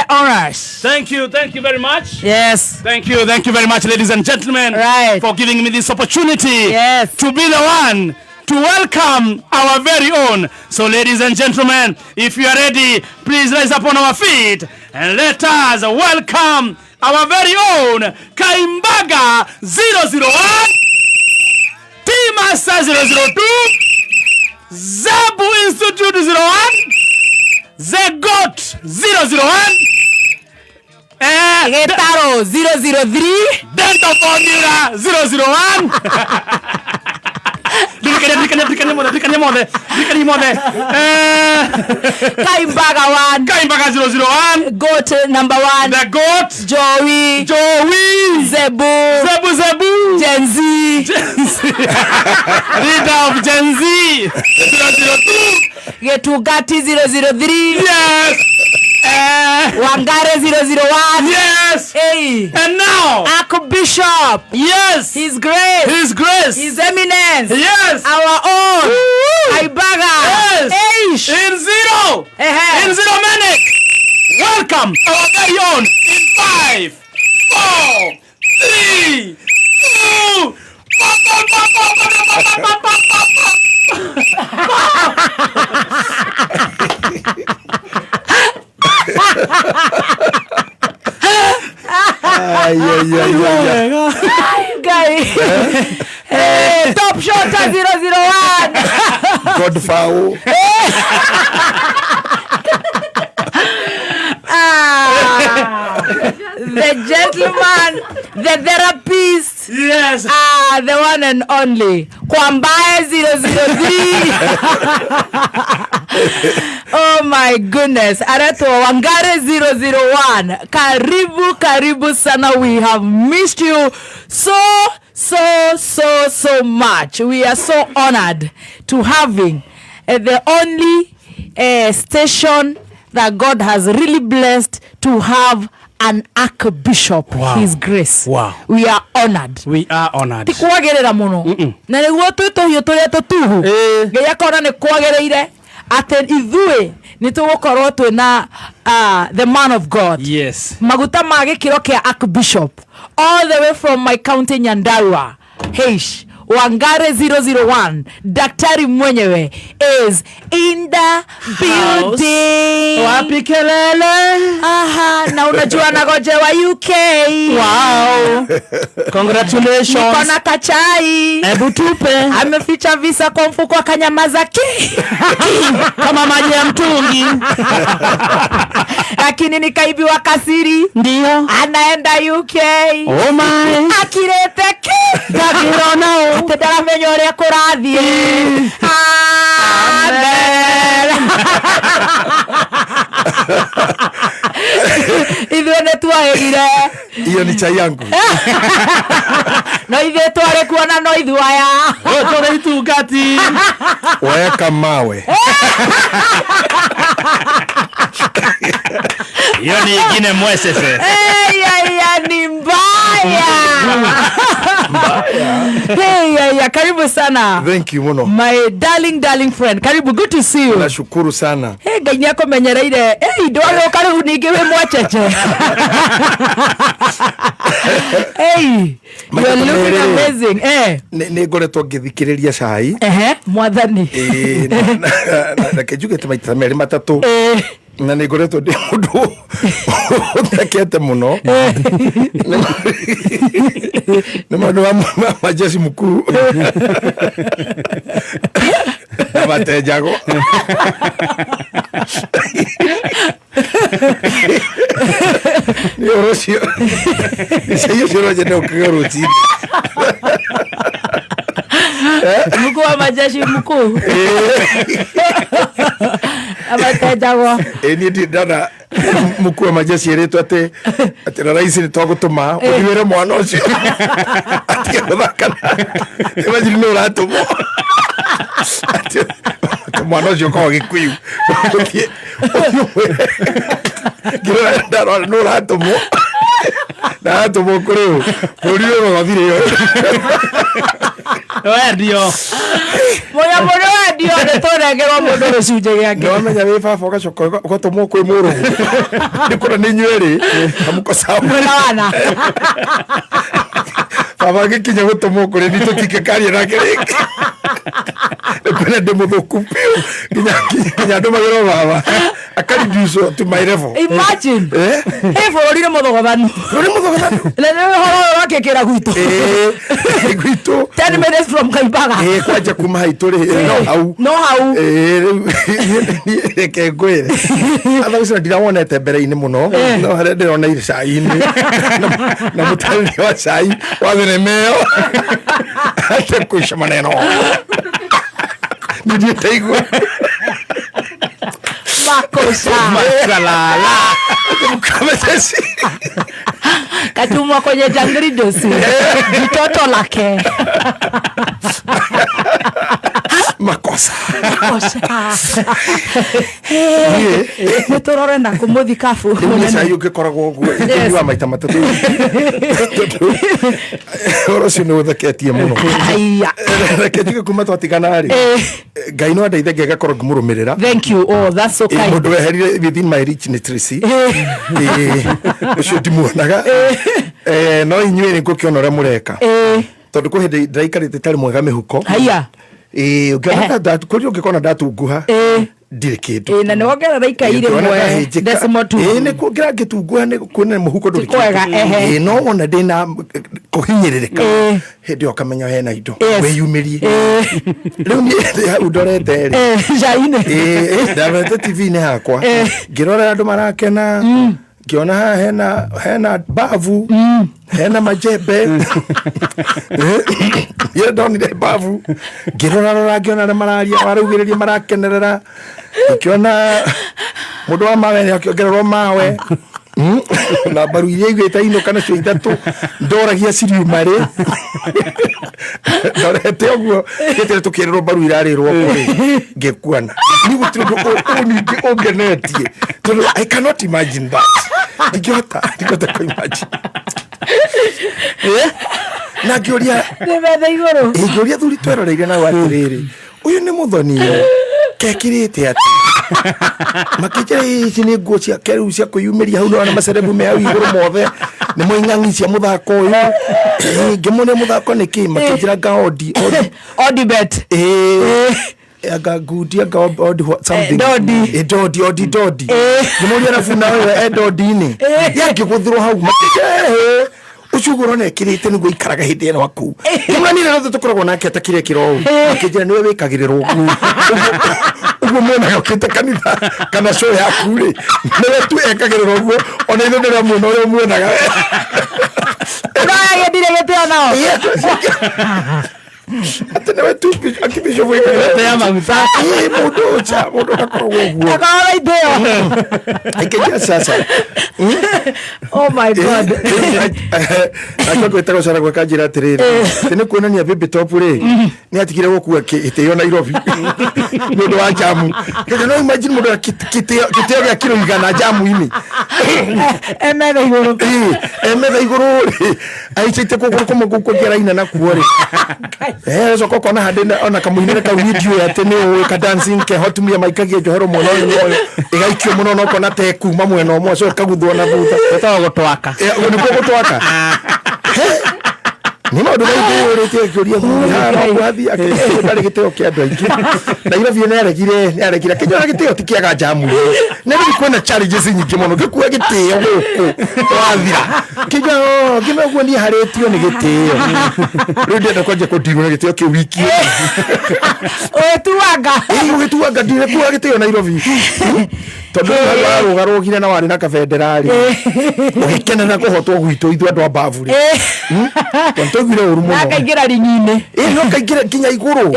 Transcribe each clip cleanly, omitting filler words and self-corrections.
honors. Thank you very much. Yes. Thank you very much, ladies and gentlemen, for giving me this opportunity to be the one to welcome our very own. So, ladies and gentlemen, if you are ready, please rise up on our feet and let us welcome our very own Kaimbaga 001, T-Master 002, Zebu Institute 01, The Goat 001, Gĩtarũ 003. Dental Formula 001. Ndirikania, ndirikania, ndirikania mothe, ndirikania mothe, ndirikania mothe. Kaimbaga 1. Kaimbaga 001. Goat number 1. The Goat. Joey. Joey. Zebu. Zebu Zebu. Gen Z. Gen Z. Leader of Gen Z 002. Gĩtungati 003. Yes. Wangare 001. Yes. Hey. And now Archbishop. Yes. His Grace. His Grace. His Eminence. Yes. Our own. Woo. Kaibaga. Yes. Eish. In 0. Ehe. In 0 minutes. Welcome our very own in 5, 4, 3, 2, 1, 1, 1, 1, 1, 1, 1, 1, 1. Ai, ai, ai, ai, ai. Guy. Hey, Top Shotter 001. Godfowl. Ah, the gentleman, the therapist. Yes. Ah, the one and only Kwambae 003. Oh my goodness. Aretwo Wangare 001. Karibu, karibu sana. We have missed you so, so, so, so much. We are so honored to having the only station that God has really blessed to have an archbishop. His Grace. We are honored. We are honored. Ti kwagĩrĩra mũno na nĩguo twĩ tũhiũ tũrĩa tũtuhu. Ngai akona nĩ kwagĩrĩire atĩ ithuĩ nĩ tũgũkorwo twĩna the man of God, maguta ma gĩkĩro kĩa archbishop, all the way from my county, Nyandarua. Heish, Wangare 001, daktari mwenyewe is in the building. Wapi kelele? Aha, na unajua nagojewa UK. Wow. Congratulations. Niko na kachai. Ebu tupe. Ameficha visa kwa mfuko, akanyamaza ki kama maji ya mtungi. Lakini nikaibiwa kasiri. Ndio. Anaenda UK. Oh my. Akirĩte ki Ndakĩrona ũ. Atĩ ndaramenya ũrĩa kũrathiĩ. Amen. Ithuĩ nĩ twahĩgire. Hiyo ni chai yangu. No ithuĩ twarĩ kuona no ithuĩ aya. Tũrĩ itungati. Weka mawe. Hiyo ni ingine mwesese. Hey, ya, ya, ni mbaya. Hey, ya, ya, karibu sana. Thank you muno. My darling, darling friend, karibu, good to see you. Nashukuru sana. Hey, Ngai nĩ akũmenyereire. Hey, ndwagĩũka rĩu ningĩ wĩ mwachece. Hey, you are looking Maita merĩ. amazing. Nĩ ngoretwo ngĩthikĩrĩria cai. Ehe, mwathani. Ĩĩ, reke njuge ta maita merĩ matatũ, na nĩ ngoretwo ndĩ mũndũ ũthekete mũno nĩ maũndũ ma majeshi mkuu na matenjagwo. Nĩ ũhoro ũcio, cai ũcio no nyende ũkĩgĩa rũcinĩ. Mkuu wa majeshi mkuu amatejagwo. Ĩ, niĩ ndirĩ ndona mkuu wa majeshi ĩrĩtwo atĩ na rais nĩ twagũtũma ũthiwĩre mwana ũcio atige gũthaka na imagine nĩ ũratũmwo atĩ mwana ũcio ũkoragwo Gĩkuyu, ũthiĩ ũmwĩre ngĩrora ndarora nĩ ũratũmwo na aratũmwo kũrĩ ũ bũrũri ũyũ wathire. Wendio. Mũnyamũ nĩ wendio, nĩ tũnengerwo mũndũ gĩcunjĩ gĩake. Nĩwamenya wĩ baba ũgacoka ũgatũmwo kwĩ mũrũguo nĩ kũra nĩ inyuĩ erĩ amuko sawa. Mwĩna wana. Baba agĩkinya gũtũmwo kũrĩ ni tũtingĩkaria nake rĩngĩ, nĩ kwĩna ndĩ mũthũku biũ nginya ndũmagĩrwo baba akareduce to my level. Imagine. Eh? Ĩ bũrũri nĩ mũthogothanu. Bũrũri mũthogothanu. Na nĩ ũhoro ũyũ wakĩkĩra gwitũ. Ĩĩ, gwitũ. 10 minutes from Kaimbaga. Ĩĩ, kwanja kuma haitũ rĩ, no hau. No hau. Ĩĩ, rĩu niĩ reke ngwĩre atha ũcio ndirawonete mbere-inĩ mũno, no harĩa ndĩroneire cai-inĩ na mũtarĩria wa cai wa thenema ĩyo ate kũica maneno nĩ ndiĩte igua. Makosa. Makalala. Kamececi. Katumwa kwenye jangridosi jitoto lake. Makosa. Makosa. Niĩ nĩ tũrore na kũmũthikabu. Rĩu nĩ cai ũngĩkoragwo ũguo ingĩnyua maita matatũ, tondũ ũhoro ũcio nĩ ũtheketie mũno. Aya. Reke njuge kuma twatigana rĩ, Ngai no andeithe ngĩgakorwo ngĩmũrũmĩrĩra. Thank you, oh, that's so kind. Mũndũ weherire within my reach nĩ Tracy. Ũcio ndimuonaga. No inyuĩ nĩ ngũkĩona ũrĩa mũreka, tondũ kwĩ hĩndĩ ndĩraikarĩte itarĩ mwega mĩhuko. Haya. Ũngĩona kũrĩa ũngĩkona ndatunguha, ndirĩ kĩndũ. Na nĩ wongerera ikai Ũngĩona rĩmwe ndahĩnjĩka, decimal two. Nĩ kuongerera ngĩtunguha nĩ kuona mũhuko ndũrĩ Ti kwega, kĩndũ. ehe. No wona ndĩna kũhinyĩrĩrĩka, hĩndĩ ĩyo ũkamenya hena indo wĩyumĩrie. Rĩu niĩ ndĩ hau ndorete rĩ, Cai-inĩ. Ndamete TV-inĩ hakwa ngĩrora andũ marakena, ngĩona haha hena bavu, hena majembe. Niĩ ndonire bavu ngĩrora rora, ngĩona arĩa mararia maraugĩrĩria marakenerera, ngĩona mũndũ wa mawe nĩ akĩongererwo mawe. Na mbaru iria iguĩte inũka nacio ithatũ, ndoragia ciriuma rĩ. Ndorete ũguo gĩtĩre tũkĩrĩrwo mbaru irarĩrwo kũrĩ ngĩkuana ni gũtirĩ ũndũ ningĩ ũngenetie, tondũ I cannot imagine that. Ndingĩhota kũ imagine. Na ngĩũria nĩ metha igũrũ. Ngĩũria thuri tweroreire nao atĩrĩrĩ, ũyũ nĩ mũthoni kekĩrĩte atĩ makĩnjĩra ici nĩ nguo ciake rĩu cia kwĩyumĩria hau nĩwona macerebu me hau igũrũ mothe nĩ mo ing'ang'i cia mũthako ũyũ. Ngĩmonia mũthako nĩ kĩ, makĩnjĩra nga odi odi. Odibet. Anga ngundi, anga odi what something. Dodi. Dodi, odi dodi. Ngĩmũria arabu nawe e dodi-inĩ yangĩgũthĩrwo hau, makĩnjĩra ũcio ũguo ũrona ekĩrĩte nĩguo ikaraga hĩndĩ ĩno akuu. Ngĩmwĩra niĩ rĩothe tũkoragwo nake atakĩrĩ ekĩra ũũ, makĩnjĩra nĩwe wĩkagĩrĩrwo ũguo ũguo muonaga ũkĩte kanitha kana show yaku rĩ, nĩwe tu ekagĩrĩrwo ũguo, ona ithuĩ ndĩrĩa muona ũrĩa muonaga. No yagĩndire gĩtĩo nao. Atĩ nĩwe tu akibishop wĩkagĩrĩrwo. Ya maguta. Mũndũ ũca mũndũ ndakoragwo ũguo. Akorwo na itĩo. Ikĩnjĩra sasa. Oh my God. Nake gwĩtagwo cara gwaka njĩra atĩrĩrĩ, atĩ nĩ kuonania baby top rĩ nĩ atigire gũkua gĩtĩo Nairobi nĩ ũndũ wa jamu. Kĩndũ no imagine mũndũ gĩtĩo gĩa kiro 100 jamu-inĩ. E metha igũrũ. E metha igũrũ rĩ, aicĩte kũgũrũ kũmwe kũu kũngĩ araina nakuo rĩ. Ũcoka ũkona handĩ ona kamũinĩre kau niĩ ndiũĩ atĩ nĩ ũĩ ka dancing keho, atumia maikagia njohero mwena ũyũ na ũyũ ĩgaikio mũno na ũkona te kuma mwena ũmwe ũcoke ĩkaguthwo na thutha. Gwĩtagwo gũtwaka. Nĩkuo gũtwaka. Nĩ maũndũ maingĩ yũrĩtie kĩũria thuri haha no kwathiĩ akĩrĩ ndarĩ gĩtĩo kĩa andũ aingĩ Nairobi. Nĩ aregire akĩnjĩra gĩtĩo ti kĩaga jamu nĩ rĩu kwĩna challenges nyingĩ mũno ngĩkua gĩtĩo gũkũ wathira kĩnjĩra ngĩme ũguo niĩ harĩtio nĩ gĩtĩo rĩu ndĩrenda kwanjia kũndirwo na gĩtĩo kĩu wiki. Ũgĩtuanga. Ũgĩtuanga ndirekuga gĩtĩo Nairobi, tondũ warũgarũgire na warĩ na kabendera rĩ, ũgĩkenera kũhotwo gwitũ ithuĩ andũ a mbabu rĩ, tondũ twaiguire ũru Na mũno. akaingĩra ringi-inĩ. No kaingĩra nginya igũrũ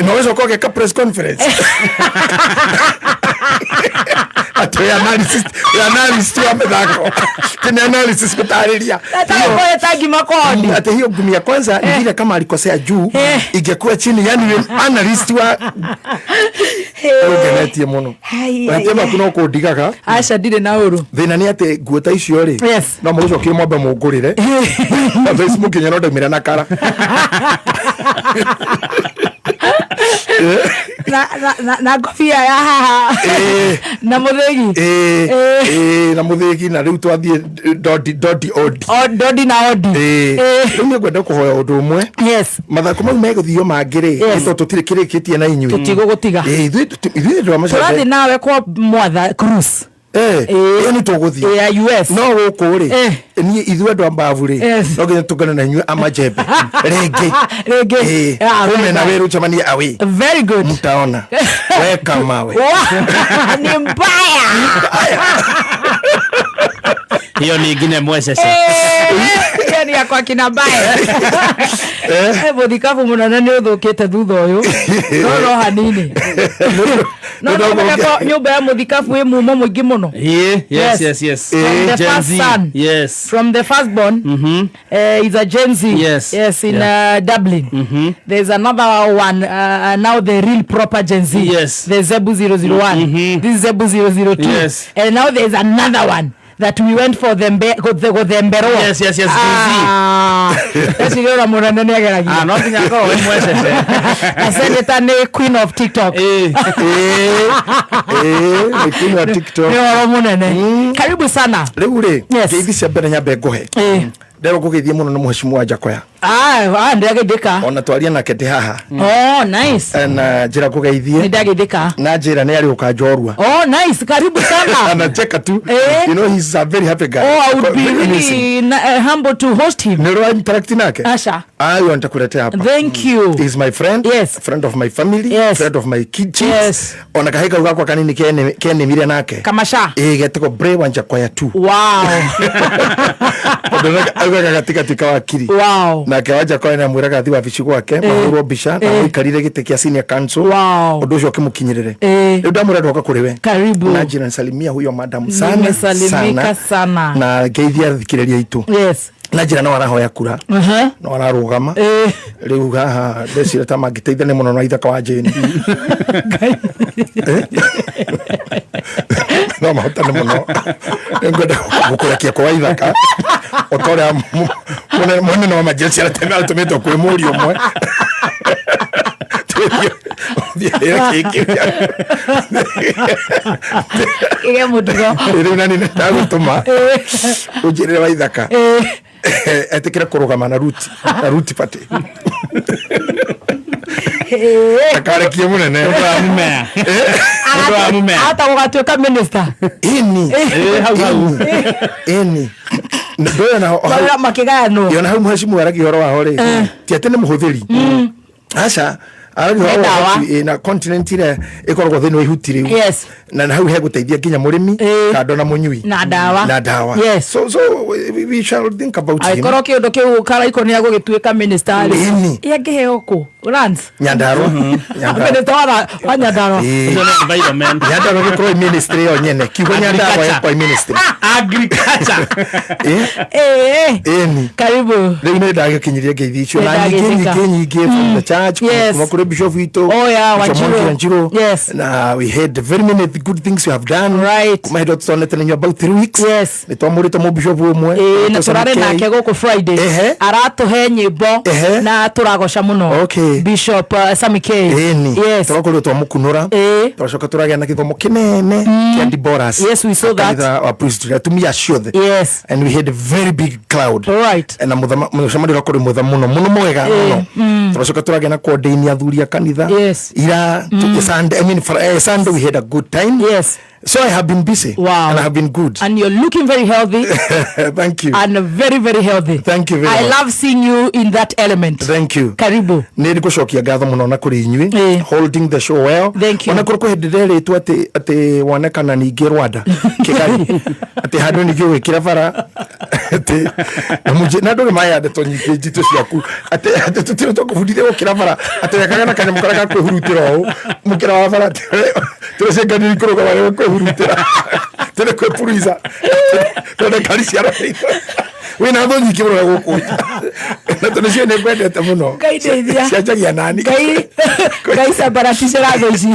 na ũgĩcoka ũgeka press conference. Atĩ wĩ analysis, wĩ analyst wa mĩthako. Atĩ nĩ analysis gũtarĩria. Etagwo ngima kwa odi. Ati hiyo ngumi ya kwanza ni vile kama alikosea juu, ingekuwa chini. Yani wĩ analyst wa ũngenetie mũno. Hai, Mahĩtia maku no kũndigaga. Aca, ndirĩ na ũru. Thĩna nĩ atĩ nguo ta icio rĩ, no mũgĩcokie mwambe mũngũrĩre na Facebook nginya no ndaumĩra na kara. Na ngobia ya haha na mũthĩgi. Ĩĩ, na mũthĩgi, na rĩu twathiĩ dodi dodi odi. O, dodi na odi. Rĩu nĩ ngwenda kũhoya ũndũ ũmwe. Mathako mau megũthio mangĩ rĩ, nĩ tondũ tũtirĩ kĩrĩkĩtie na inyuĩ. Tũtigũgũtiga. Ĩĩ, ithuĩ andũ a Tũrathiĩ macembe. Nawe kwa mwatha cruise. Ĩyo nĩ tũgũthiĩ. Ya US. No gũkũ rĩ, niĩ ithuĩ andũ a mbavu rĩ, no nginya tũngane na inyuĩ a majembe rĩngĩ. Rĩngĩ. Ah, Ume na very wĩra ũcemanie away. Very good. Mtaona weka mawe. Ni mbaya. Hiyo ni ingine mwecece. Hiyo ni yakwa kina mbaya. Mũthikabu mũnene nĩ ũthũkĩte thutha ũyũ, no hanini no Nĩ no nyũmba ya mũthikabu ĩ mumo mũingĩ mũno. Yeah, yes, Yes. yes. From the Gen first Z. son. From the firstborn, is a Gen Z. Yes, in Dublin. There's another one, now the real proper Gen Z. The Zebu 001. This is Zebu 002. And now there's another one that we went for the Gothembero. Yes, Gen Z. Ah, eciria mũnene nĩ ageragia. Ah, no nginya akorwo wĩ mwecece. Na senator nĩ queen of TikTok. Ĩĩ, nĩ queen wa TikTok. Nĩ ũhoro mũnene. Karibu sana. Rĩu rĩ, ngeithi cia mbere nyambe ngũhe. Nderwo ngũgeithie mũno nĩ mheshimiwa Njakoya. Ah, ah, ndĩrageithĩka. Ona twaria nake ndĩ haha. Oh, nice. Na njĩra ngũgeithie. Nĩ ndageithĩka. Na njĩra nĩ arĩ njorua. Oh, nice. Karibu sana. Anacheka tu. You know he's a very happy guy. Oh, I would be Very amazing. really humble to host him. Nĩ ũrĩ interact nake? Asha. Ayo, nitakuletea hapa. Thank you. He's my friend. Friend of my family. Friend of my kids. Ona kahĩ kau gakwa kanini kenĩmire nake. Kamasha. Ĩĩ, getagwo Bray wa Njakoya tu. Tondũ augaga gatagatĩ ka wakiri. Nake wa Njakoya nĩ amwĩraga athiĩ wabici gwake mahũrwo mbica na mũikarire gĩtĩ kĩa senior council. Ũndũ ũcio ũkĩmũkinyĩrĩre. Rĩu ndamwĩra ndoka kũrĩ we. Karibu. Na njĩra nisalimia huyo madam sana. Nimesalimika sana. Na ngeithia thikĩrĩria itũ. Na njĩra no arahoya kura. No ararũgama. Rĩu haha ndeciria ta mangĩteithania mũno na ithaka wa Jane. Eh? No mahotane mũno. Nĩngwenda gũkũrekia kwa ithaka o ta ũrĩa mũnene wa majeshi aratũmĩtwo kwĩ mũriũ ũmwe. Thiĩ gĩkĩ. Ige mũtugo. Rĩu nani ndagũtũma ũnjĩrĩre wa ithaka etĩkĩre kũrũgama na Ruti Party. Akarekie mũnene. Ũndũ wa mũmea. Ũndũ wa mũmea. Ahota gũgatuĩka minister. Ĩni. Hau hau. Ĩni, ndoyo na Mawĩra makĩgayanwo. Yona hau mheshimiwa aragia ũhoro waho rĩ, ti atĩ nĩ mũhũthĩri, aca, aragia Nĩ ũhoro wa ndawa. ũhoti, na continent ĩrĩa ĩkoragwo thĩinĩ wa ihuti rĩu. Na hau hegũteithia nginya mũrĩmi kando na mũnyui. Na ndawa. Na ndawa. So we shall think about him. Angĩkorwo kĩũndũ kĩu Karaikũ nĩ agũgĩtuĩka minister rĩ. Ĩni. Ĩ angĩheo kũ? Lands. Nyandarua. Nyandarua. Minister wa Nyandarua. Ũcio nĩ environment. Nyandarua gĩkorwo ĩ ministry yo nyene, kiugo Nyandarua Agriculture. gĩkorwo ĩ ministry. Agriculture. Ĩni. Karibu. Rĩu nĩ ndagĩkinyirie ngeithi icio Nĩ na nyingĩ, ndagĩthika. nyingĩ nyingĩ from the church, kuma kũrĩ bishop witũ. Oh, yeah, Bishop Wanjiru. Mwangi Wanjiru. Na we had very many good things we have done. Kuma hĩndĩ ĩyo tũtonete na inyuĩ about 3 weeks. Nĩ twamũrĩte mũbishop ũmwe. Ĩĩ, na Etwo tũrarĩ Sammy K. nake gũkũ Friday. Aratũhe nyĩmbo na tũragoca mũno. Bishop Sammy K. Ĩni. Tũrakorirwo twamũkunũra. Tũracoka tũragĩa na gĩthomo kĩnene kĩa Deborahs. Yes, we saw that. Kanitha wa priesthood, atumia ciothe. And we had a very big crowd. Na mũcemanio ũrakorirwo mwega mũno mũno, mwega mũno. Tũracoka tũragĩa na kuordain athuri a kanitha. Ira Sunday, I mean, Sunday we had a good time. So I have been busy. And I have been good. And you're looking very healthy. Thank you. And very, very healthy. Thank you very I much. love seeing you in that element. Thank you. Karibu. Nä ndä gå cokia ngatho må no na kå rä inyuä holding the show well. Thank you. Ona kå rä hä ndä nderĩtwo atä wonekana ningä Rwanda Kigali atä handå ningä å gä kä ra bara. Atĩ na mũnjĩ na ndũrĩ maya ndeto nyingĩ njitũ ciaku atĩ atĩ tũtirĩ tũkũbundithia gũkĩra bara atĩ wekaga na kanyamũ karĩa ga kwĩhurutĩra ũũ mũkĩra wa bara tũrĩcenganĩri kũrũgama rĩwe kwĩhurutĩra tũrĩ kwĩpuruica tondũ ngari cia wĩna thũ nyingĩ mũno gũkũ nja na tondũ cio nĩ ngwendete mũno. Ngai ndeithia. Cianjagia nani. Ngai Ngai sambaraticĩra thũ ici.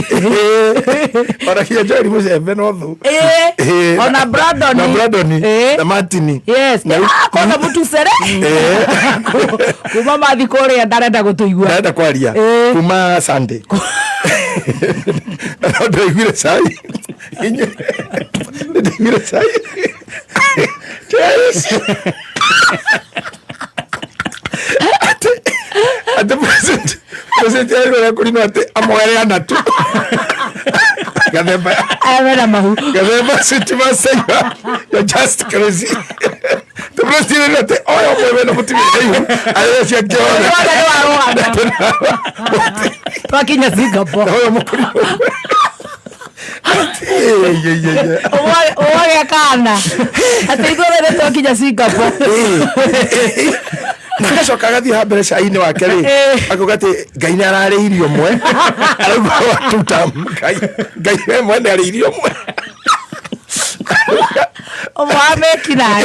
Ona kinya Joel Mũcembe no thũ. Ona Brandon. Na Brandon na Martin. Yes. Na Ah, kwanza mũtucere kuma mathi kũrĩa ndarenda gũtũigua. Ndarenda kwaria kuma Sunday. Na no ndĩraiguire cai. Ndĩraiguire cai. Yes. Atĩ atĩ president arĩ kũrinwo atĩ amoere anatu. Gathemba Aya mena mahu. Gathemba city master, you're just crazy. The president atĩ oya ũmwe wena mũtumia ihu arĩa ciake othe. Wothe nĩ warũgama. Twakinya Singapore. Na ũyũ mũkũrinwo. Ũgĩa kana atĩ ithuothe nĩ twakinya Singapore. Na agacoka agathiĩ ha mbere cai-inĩ wake rĩ, akauga atĩ Ngai nĩ ararĩirie ũmwe, arauga watuta Ngai Ngai we mwene arĩirie ũmwe. Ũmwe wa mekinaĩ.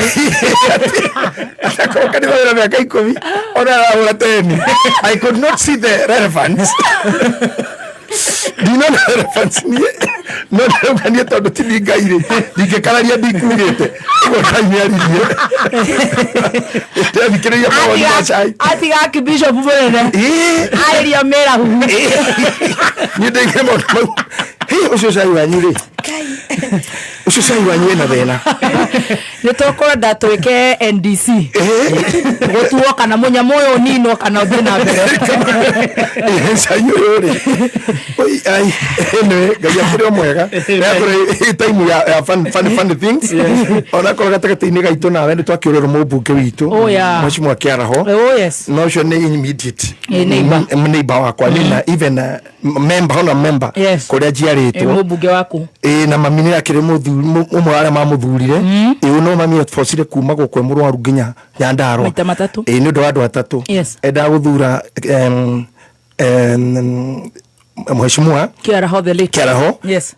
Atakorwo kanitha wĩna mĩaka 10 ona arahũra teni. I could not see the relevance. Ndinona relevance niĩ, no ndĩrauga niĩ tondũ ti niĩ Ngai rĩ, ndingĩkararia ndikugĩte ũguo Ngai nĩ aririe. Ndĩrathikĩrĩria mawoni ma cai. Atiga archbishop mũnene. Arĩria mĩrahu. Niĩ ndaigire maũndũ mau. Hĩ, ũcio cai wanyu rĩ, ũcio cai wanyu wĩna thĩna. Nĩ tũkwenda twĩke NDC gũtuo kana mũnyamũ ũyũ ũninwo kana ũthiĩ na mbere. Cai ũyũ rĩ, oi, ai, anyway, Ngai akĩrĩ o mwega. Nĩakũrĩ time ya fun, funny, funny things. Onakorwo gatagatĩ-inĩ gaitũ nawe nĩ twakĩũrĩrwo mũmbunge witũ, Oh, yeah. Mheshimiwa Kĩaraho. Oh yes. No ũcio nĩ immediate Neighbor. Neighbor wakwa nĩ na even member, honorable member, kũrĩa njiarĩtwo. Mũmbunge waku. Ĩĩ, na mami nĩ akĩrĩ ũmwe wa arĩa mamũthurire. Ĩĩ, no mami abocire kuma gũkũ e mũrwaru nginya Nyandarua. Maita matatũ. Ĩĩ, nĩ ũndũ wa andũ atatũ. Endaga gũthura Mheshimiwa Kĩaraho the late. Kĩaraho. Yes.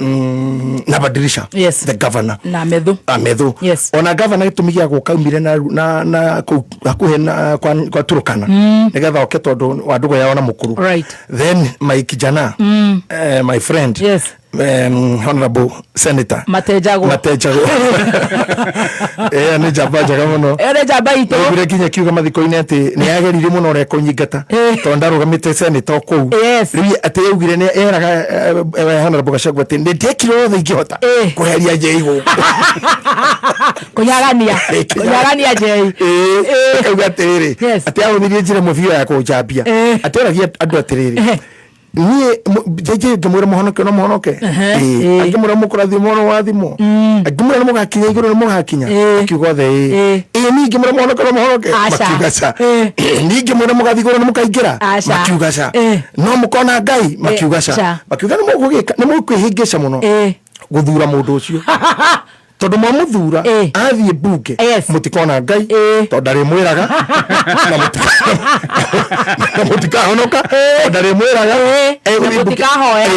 Na Badilisha. Yes. The governor. Na Methu. Amethu. Yes. Ona governor gĩtũmi gĩa gũka aumire na kũu hakuhĩ na kwa Turkana nĩgetha oke tondũ wa ndũgũ yao na mũkũrũ. Right. Then my kijana, my friend, Yes. Honorable senator Matenjagwo. Matenjagwo. Nĩ njamba njega mũno. Ĩyo nĩ njamba itũ. Ndaiguire nginya kiuga mathiko-inĩ atĩ nĩ ageririe mũno ũrĩa kũnyingata tondũ ndarũgamĩte senator kũu. Rĩu atĩ augire nĩ eraga Honorable Gachagua atĩ nĩ ndekire othe ingĩhota kũheria njei gũkũ. Kũnyagania. Kũnyagania njei. Akauga atĩrĩrĩ, atĩ ahũthĩrie njĩra ĩmwe biũ ya kũnjambia. Atĩ oragia andũ atĩrĩrĩ, niĩ JJ ngĩmwĩra mũhonoke no mũhonoke, angĩmwĩra mũkũrathimwo no wathimwo, angĩmwĩra nĩ mũgakinya igũrũ nĩ mũgakinya, akiuga othe ĩĩ. Ĩĩ, niĩ ngĩmwĩra mũhonoke no mũhonoke, makiuga ca. Niĩ ngĩmwĩra mũgathiĩ igũrũ nĩ mũkaingĩra, makiuga ca. No mũkona Ngai, makiuga ca. Makiuga nĩ mũgũgĩka, nĩ mũkwĩhĩngĩca mũno gũthura mũndũ ũcio tondũ mwamũthura athiĩ mbunge mũtikona Ngai tondũ ndarĩmwĩraga, na mũtikahonoka tondũ ndarĩmwĩraga. Na mũtikahoya.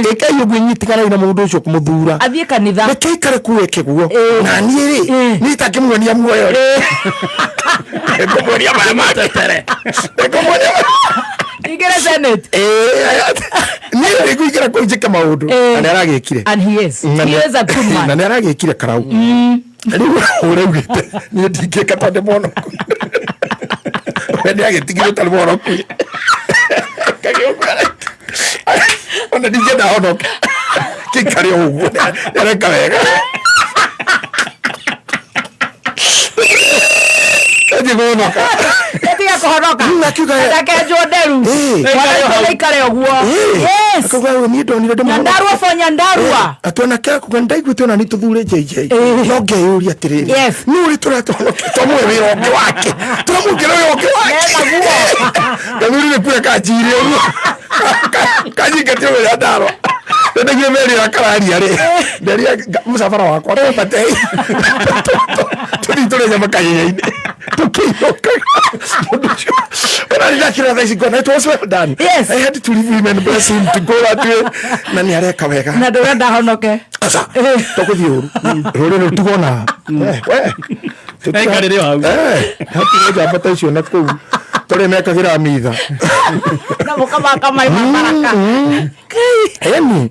Ĩkai ũguo, inyitiganai na mũndũ ũcio kũmũthura. Athiĩ kanitha. Reke aikare kũu eke guo, na niĩ rĩ, niĩ itangĩmuonia muoyo rĩ, nĩngũmuonia marĩa matetere, nĩngũmuonia. Ingĩre Senate. Niĩ nĩngũingĩra kũu njĩke maũndũ. Na nĩ aragĩkire. And he is. He is a good man. Na nĩ aragĩkire karau. Rĩu ũraugĩte niĩ ndingĩka tondũ ndĩ mũhonoku, we nĩ agĩtigire ũtarĩ mũhonoku. Ona ndingĩenda honoke, kĩikare o ũguo, nĩ areka wega. Thiĩ kũhonoka. Tiga kũhonoka. Akiuga Ndakenjwo nderu. Mwana aikare ũguo. Yes. Akauga niĩ ndonire ndĩ mũhonoku. Nyandarua for Nyandarua. Atĩ ona ndaiguĩte ona nĩ tũthure JJ, no ngeyũria atĩrĩrĩ, nũ ũrĩ tũratũhonokia twamũhe wĩra ũngĩ wake, tũramũngĩra wĩra ũngĩ wake. Gathuri nĩ kuya kanjire ũguo kanyingatire wĩra ndarwa ndaiguire merĩra kararia rĩ nderia mũcabara wakwa twambate tũthiĩ tũrĩ. Mũthenya makanyenya-inĩ tũkĩinũkaga mũndũ ũcio ona nĩ ndakĩra thaa ici ngona it was well done. I had to leave him and bless him to go that way, na nĩ areka wega. Na ndũrenda honoke. Aca, tũgũthiĩ ũru rũrĩrĩ rũtigwo na we. Aikarĩre o hau. Hatirĩ njamba ta icio na kũu tũrĩ mekagĩra mitha. Na mũkamaka mai mabaraka. Eni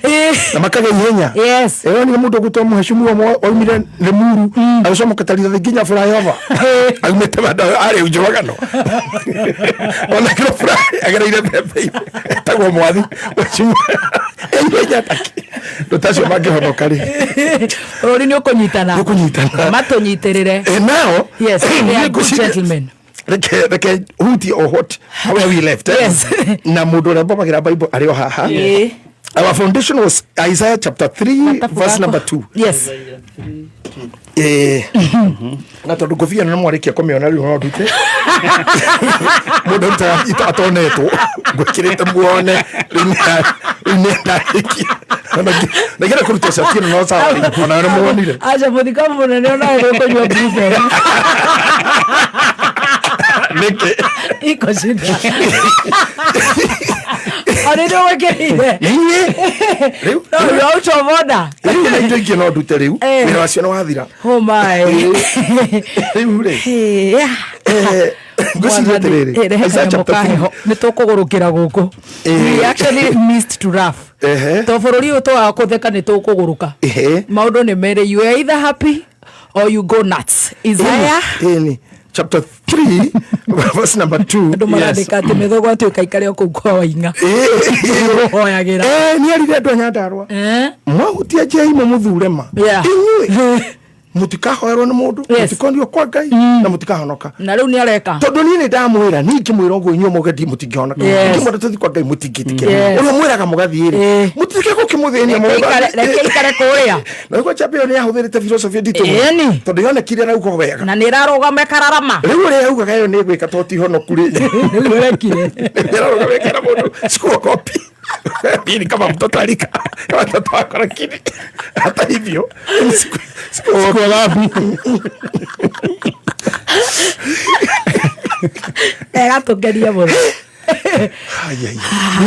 na makagĩa ihenya. Ĩyo nĩ mũndũ ũgwĩtwo mũhecimiwa waumire Limuru agĩcomoka ta rithathi nginya flyover, aumĩte bado arĩ njũragano ona kĩro fly agereire mbembe-inĩ, etagwo Mwathi mheshimiwa, ihenya taki ndũ tacio mangĩhonoka rĩ? Bũrũri nĩ ũkũnyitana. Nĩ ũkũnyitana. Matũnyitĩrĩre. Now Yes, they are good ngwĩciria- gentlemen. Reke hutie o what where we left, eh? Yes. Na mũndũ ũrĩa mbomagĩra Bible arĩ o haha. Our foundation was Isaiah chapter 3 verse number 2. Na tondũ ngũbia ĩno nĩ mwarĩkia kũmĩona, rĩu no ndute mũndũ arutaga atonetwo, ngwĩkĩrĩte muone rĩu nĩ ndarĩkia nagĩra kũruta cati ĩno, no sawa, rĩu ona nĩ muonire. Aca, mũthikabu mũnene onawe nĩ ũkũnyua Brufen. Nĩkĩ? Iko shida ona nĩ ũgwĩkĩrĩire. Inyuĩ rĩu No, you are out of order. Rĩu na indo ingĩ no ndute rĩu. Wĩra wacio nĩ wathira. Oh my. Rĩu rĩ, ngwĩciria atĩrĩrĩ, Isaiah chapter 3. Nä tå kå gå rå kä ra gå kå. We actually missed to laugh. To bå rå ri å yå twaga kå theka nä tå kå gå rå ka. Maå ndå nä merä, you are either happy or you go nuts. Isaiah. Ĩni, chapter 3 verse number 2. Andå marandä ka atä mä thogo atuä ka ikare o kå u kwa Waing'a hoyagä ra. Nĩ arire andũ a Nyandarũa, mwahutia njĩra imwe mũthure ma inyuĩ mũtikahoerwo nĩ mũndũ, mũtikonio kwa Ngai na mũtikahonoka. Na rä u nä areka. Tondũ niĩ nĩ ndamwĩra, niĩ ngĩmwĩra ũguo, inyuĩ mũgendi mũtingĩhonoka. Ngĩmwĩra tũthiĩ kwa Ngai, mũtingĩtĩkĩra. Ũrĩa mwĩraga mũgathiĩ rĩ, mũtithike gũkĩmũthĩnia. Reke ikare kå rä a. Na nĩguo njamba ĩyo nĩ yahũthĩrĩte philosophy nditũ mũno. Tondũ yonekire rauga wega. Na nä ärarå ĩkararama. Rĩu ũrĩa yaugaga ĩyo nĩ ĩgwĩka to ti honoku rĩ. Rä u ĩrekire. Ĩrarũgama ĩkera mũndũ chukua kopi. Hii ni kama mtoto alika kama mtoto wako, lakini hata hivyo Chukua wapi? Ĩgatå ngeria må no. Ai, ai,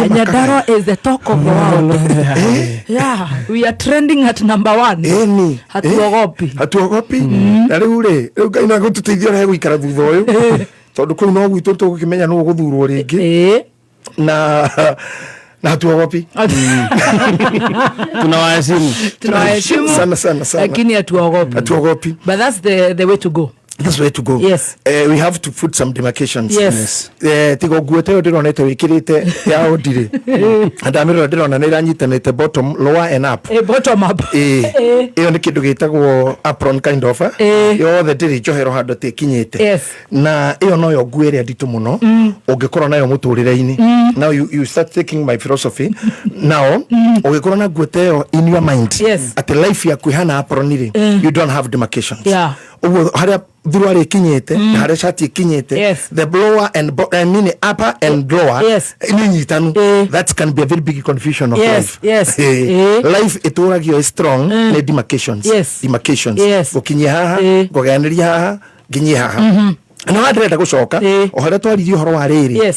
ai. Nyandarua is the talk of the world. Yeah, we are trending at number one. Ĩni. Hatuogopi. Hatuogopi. Na rĩu rĩ, rĩu Ngai no agũtũteithia ũrĩa gũikara thutha ũyũ, tondũ kũu no gwitũ tũgũkĩmenya nũ ũgũthurwo rĩngĩ. Na hatuogopi. Tunawaheshimu. Tunawaheshimu. Sana sana sana. Lakini hatuogopi. Hatuogopi. But that's the way to go. That's the way to go. We have to put some demarcations. Tiga nguo ta ĩyo ndĩronete wĩkĩrĩte ya ũndirĩ, na ndamĩrora ndĩrona nĩ ĩranyitanĩte bottom, lower and up. Bottom up. Ĩyo nĩ kĩndũ gĩtagwo apron kind of, eh? Yothe ndĩrĩ njohero handũ atĩ ĩkinyĩte. Na ĩyo noyo nguo ĩrĩa nditũ mũno ũngĩkorwo nayo mũtũrĩre-inĩ. Now you start taking my philosophy now, ũngĩkorwo na nguo ta ĩyo in your mind atĩ life yaku ĩhana apron rĩ, you don't have demarcations. Ũguo harĩa thuruarĩ ĩkinyĩte na harĩa cati ĩkinyĩte, the blower and I mean upper and lower, nĩ nyitanu. That can be a very big confusion of life. Life ĩtũragio ĩ strong nĩ demarcations. Demarcations. Gũkinyia haha, ngũgayanĩria haha, nginyie haha. Na wa ndĩrenda gũcoka o harĩa twaririe ũhoro wa rĩrĩ,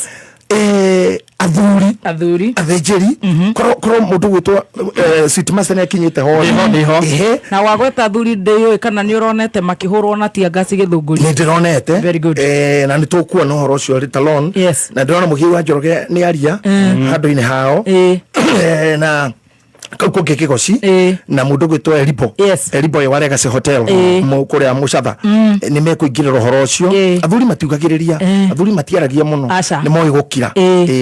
athuri, athuri, athĩnjĩri, korwo mũndũ gwĩtwo sweet master nĩ akinyĩte ho. Ndĩho, ndĩho. Na wagweta athuri, ndĩyũĩ kana nĩ ũronete makĩhũrwo na tiangasi Gĩthũngũri. Nĩ ndĩronete. Very good. Na nĩ tũkuona ũhoro ũcio later on. Na ndĩrona mũgiu wa Njoroge nĩ aria handũ-inĩ hao. Na kau kũngĩ Kĩgoci, na mũndũ gwĩtwo Eribo, Eribo wa Legacy Hotel kũrĩa Mũcatha, nĩ mekũingĩrĩra ũhoro ũcio. Athuri matiugagĩrĩria, athuri matiaragia mũno. Aca. Nĩ moĩ gũkira.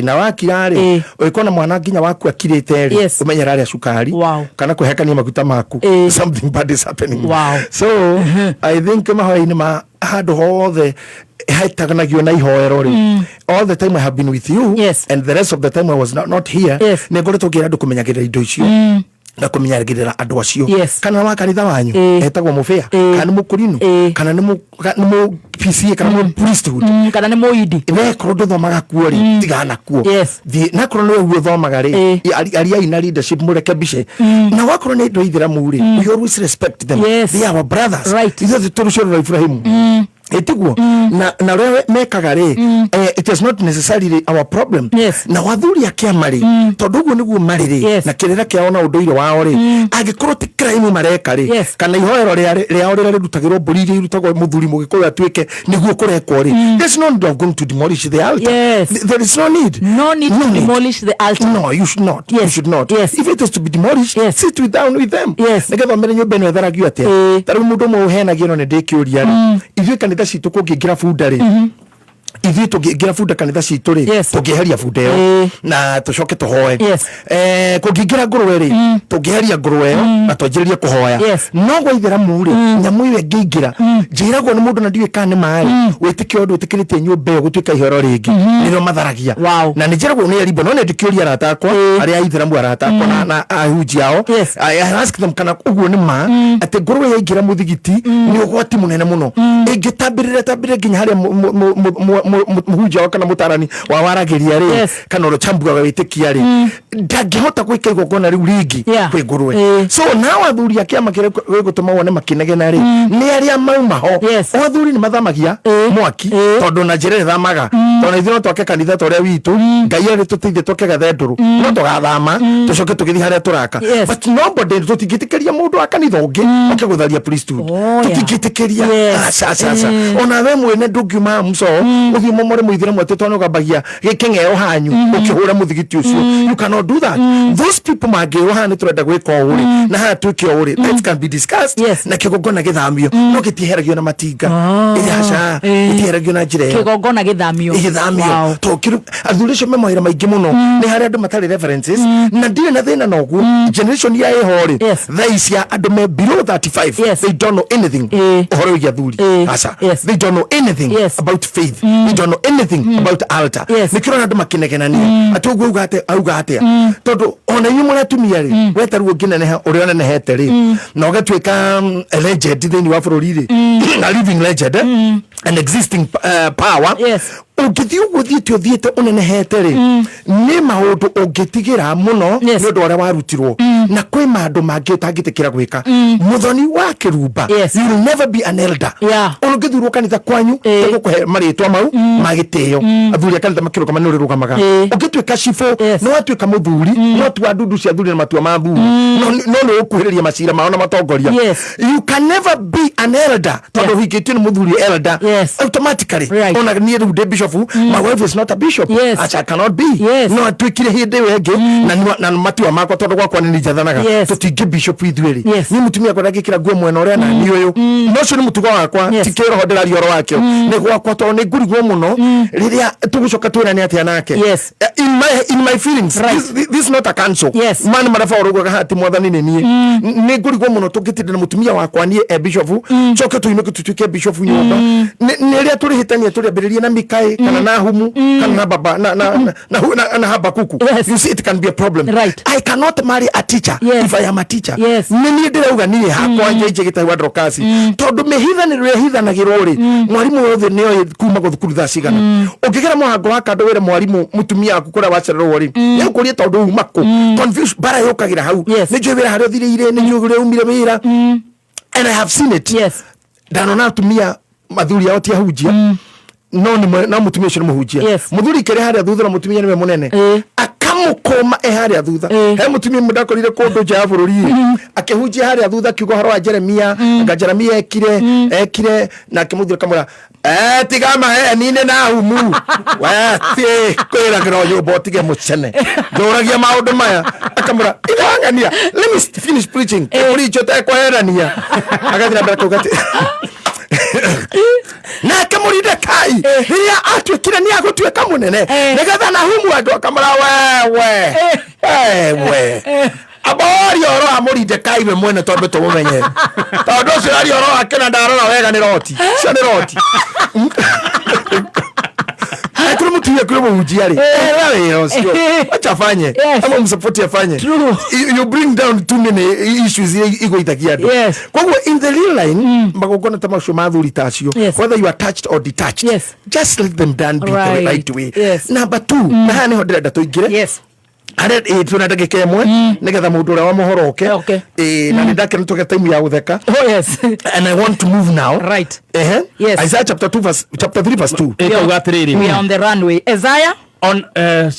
Na wakira rĩ, ũgĩkona mwana nginya waku akirĩte rĩ, ũmenyera arĩa cukari kana kwĩhakania maguta maku, something bad is happening. So I think mahoya-inĩ ma handũ hothe hetanagio na ihoero rĩ, all the time I have been with you and the rest of the time I was not here, nĩ ngoretwo ngĩra andũ kũmenyagĩrĩra indo icio. Na kũmenyagĩrĩra andũ acio. Yes. Kana wa kanitha wanyu etagwo mũbĩa, kana nĩ mũkũrinũ, kana nĩ mũ PCA, kana mũ priesthood, Kana nĩ mũindi. Wekorwo ndũthomaga kuo rĩ, tigana kuo. Thiĩ nakorwo nĩ ũguo ũthomaga rĩ, ariai na leadership mũrekebishe. Na wakorwo nĩ andũ a ithĩramu rĩ, we always respect them. They are our brothers. Ithuothe tũrĩ rũciaro rwa Ibrahimu, ĩtiguo? Na ũrĩa mekaga rĩ, it is not necessarily our problem. Na wathuri a kĩama rĩ, tondũ ũguo nĩguo marĩ rĩ, na kĩrĩra kĩao na ũndũire wao rĩ, angĩkorwo ti crime mareka rĩ, kana ihoero rĩao rĩrĩa rĩrutagĩrwo mbũri iria irutagwo mũthuri mũgĩkũyũ atuĩke nĩguo kũrekwo rĩ, there's no need of going to demolish the altar. Yes. There is no need. No need to demolish the altar. No, you should not. You should not. If it is to be demolished, sit with down with them, nĩgetha ũmenye nyũmba ĩno ĩtharagio atĩa. Ta rĩu mũndũ ũmwe ũhenagia no nĩ ndĩkĩũria rĩ, ithuĩ kanitha citũ kũngĩingĩra bunda rĩ, ithuĩ tũngĩingĩra bunda kanitha citũ rĩ, tũngĩeheria bunda ĩyo na tũcoke tũhoe. Kũngĩingĩra ngũrwe rĩ, tũngĩeheria ngũrwe ĩyo na twanjĩrĩrie kũhoya. No gwa ithĩramu rĩ, nyamũ ĩyo ĩngĩingĩra, njĩragwo nĩ mũndũ na ndiũĩ kana nĩ maĩ wĩtĩkio ũndũ wĩtĩkĩrĩtie nyũmba ĩyo gũtuĩka ihoro rĩngĩ nĩrĩo matharagia. Na nĩ njĩragwo nĩ arimbo, no nĩ ndĩkĩũria arata akwa arĩa a ithĩramu, arata akwa na ahunjia ao. I ask them kana ũguo nĩ ma atĩ ngũrwe yaingĩra mũthigiti nĩ ũgwati mũnene mũno, ĩngĩtambĩrĩra tambĩrĩre nginya harĩa mũhunjia wao kana mũtarani wa waragĩria rĩ, kana ũrĩa chambuaga wĩtĩkia rĩ, ndangĩhota gwĩka igongona rĩu rĩngĩ kwĩ ngũrwe. So nao athuri a kĩama kĩrĩa gĩgũtũma wone makĩnegena rĩ, nĩ arĩa mauma ho. O athuri nĩ mathamagia mwaki, tondũ na njĩra ĩthamaga, tondũ ithuĩ no twake kanitha ta ũrĩa witũ Ngai arĩ tũteithie twake gathendũrũ, no tũgathama tũcoke tũgĩthiĩ harĩa tũraka. But nobody, tũtingĩtĩkĩria mũndũ wa kanitha ũngĩ oke gũtharia priesthood. Tũtingĩtĩkĩria. Aca, aca, aca. Ona we mwene ndũngiuma mco ũthiĩ momore mũithĩramu atĩ tondũ ũgambagia gĩkĩng'eo hanyu ũkĩhũra mũthigiti ũcio. You cannot do that. Those people mangĩrwo haha nĩ tũrenda gwĩka ũũ rĩ, na haha twĩke ũũ rĩ, that can be discussed na kĩgongona gĩthamio, no gĩtieheragio na matinga. Ĩ, aca. Gĩtieheragio na njĩra ĩyo. Kĩgongona gĩthamio. Gĩthamio. To kĩrũ athuri acio me mawĩra maingĩ mũno, nĩ harĩa andũ matarĩ references, na ndirĩ na thĩna na ũguo. Generation ya ĩho rĩ, thaa ici ya andũ me below 35, they don't know anything ũhoro wĩgiĩ athuri. Aca. They don't know anything about faith. They don't know anything about altar. Nĩkĩo ũrona andũ makĩnegenania atĩ ũguo auga atĩa, auga atĩa, tondũ ona inyuĩ mũrĩ atumia rĩ, we ta rĩu ũngĩneneha ũrĩa ũnenehete rĩ, na ũgatuĩka a legend thĩinĩ wa bũrũri rĩ, a living legend, an existing power, ũngĩthiĩ ũguo ũthiĩte ũthiĩte ũnenehete rĩ, nĩ maũndũ ũngĩtigĩra mũno nĩ ũndũ wa ũrĩa warutirwo, na kwĩ maũndũ mangĩ ũtangĩtĩkĩra gwĩka. Mũthoni wa kĩrumba, you will never be an elder. Ona ũngĩthurwo kanitha kwanyu, tũgũkũhe marĩtwa mau ma gĩtĩo, athuri a kanitha makĩrũgama nĩ ũrĩrũgamaga. Ũngĩtuĩka cibũ, nĩ watuĩka mũthuri, no tua ndundu cia athuri na matua ma athuri, no nĩ ũkuhĩrĩria macira mao na matongoria. You can never be an elder tondũ ũhikĩtio nĩ mũthuri elder automatically. Ona niĩ rĩu ndĩ bishop, my wife is not a bishop. Acha, I cannot be. No atuĩkire hĩndĩ ĩyo ĩngĩ na matua makwa, tondũ gwakwa nĩ njathanaga. Tũtingĩ bishop ithuĩ rĩ. Niĩ mũtumia akwa ndangĩkĩra nguo mwena ũrĩa na niĩ ũyũ, no ũcio nĩ mũtugo wakwa. Ti kĩroho ndĩraria ũhoro wakĩo, nĩ gwakwa, tondũ nĩ ngũrigwo mũno rĩrĩa tũgũcoka twĩrane atĩa nake. In my feelings, this is not a council. Man maraba ũraugaga haha ti mwathani nĩ niĩ nĩ ngũrigwo mũno tũngĩtinda na mũtumia wakwa niĩ e bishop, coke tũinũke tũtuĩke bishop nyũmba. Nĩ rĩrĩa tũrĩhĩtania tũrĩambĩrĩrie na Mikaĩ kana na Humu kana na baba na Habakuku. You see, it can be a problem. I cannot marry a teacher if I am a teacher. Nĩ niĩ ndĩrauga niĩ hakwa njenje gĩtahi wa Dorokasi, tondũ mĩhithanĩro ĩrĩa ĩhithanagĩrwo rĩ, mwarimũ wothe nĩ oĩ kuma gũthukuru thaa cigana. Ũngĩgera mũhango wa kando wĩre mwarimũ mũtumia waku kũrĩa wacererwo rĩ, nĩ ũkũria tondũ uma kũ. Confusion bara yũkagĩra hau. Nĩ njũĩ wĩra harĩa ũthirĩire, nĩ njũĩ ũrĩa umire wĩra, and I have seen it. Ndanona atumia athuri ao ti ahunjia, no nĩ no mũtumia ũcio nĩ mũhunjia. Mũthuri kĩrĩ harĩa thutha na mũtumia nĩwe mũnene, akamũkũma e harĩa thutha. He mũtumia ũmwe ndakorire kũndũ nja ya bũrũri ĩ, akĩhunjia harĩa thutha, akiuga ũhoro wa Jeremia, anga Jeremia ekire, nake mũthuri akamwĩra, "Eh, tiga maheni-inĩ na humu we thiĩ kwĩragĩra nyũmba ũtige mũcene ndũragia maũndũ maya." Akamwĩra, "Igang'ania, let me finish preaching, preach ũtekweherania." Agathiĩ na mbere kuuga atĩ nake Mũridekai rĩrĩa atuĩkire nĩ agũtuĩka mũnene nĩgetha Nahumu andũ akamũra, "Wewe, wewe, amboria ũhoro wa Mũridekai we mwene twambe tũmũmenye, tondũ ũcio aria ũhoro wake na ndarora wega nĩ roti cio, nĩ roti." Angĩkorwo mũtumia Mũthuri akĩrĩ mũhunjia rĩ, era wĩra ũcio, wacha afanye. Ama msupport afanye. True. You bring down too many issues iria igũithagia andũ. Koguo in the real line, magongona ta macio ma athuri ta acio, whether you are touched or detached, just let them done be the right way. Number two, na haha nĩho ndĩrenda tũingĩre. Harĩa twĩna ndagĩka 1 nĩgetha mũndũ ũrĩa wa mohoro oke. Na nĩ ndakena tũgĩa time ya gũtheka. Oh yes. And I want to move now. Ehe. Isaiah chapter 2 verse, chapter 3 verse 2. Ĩkauga atĩrĩrĩ. We are on the runway. Isaiah. On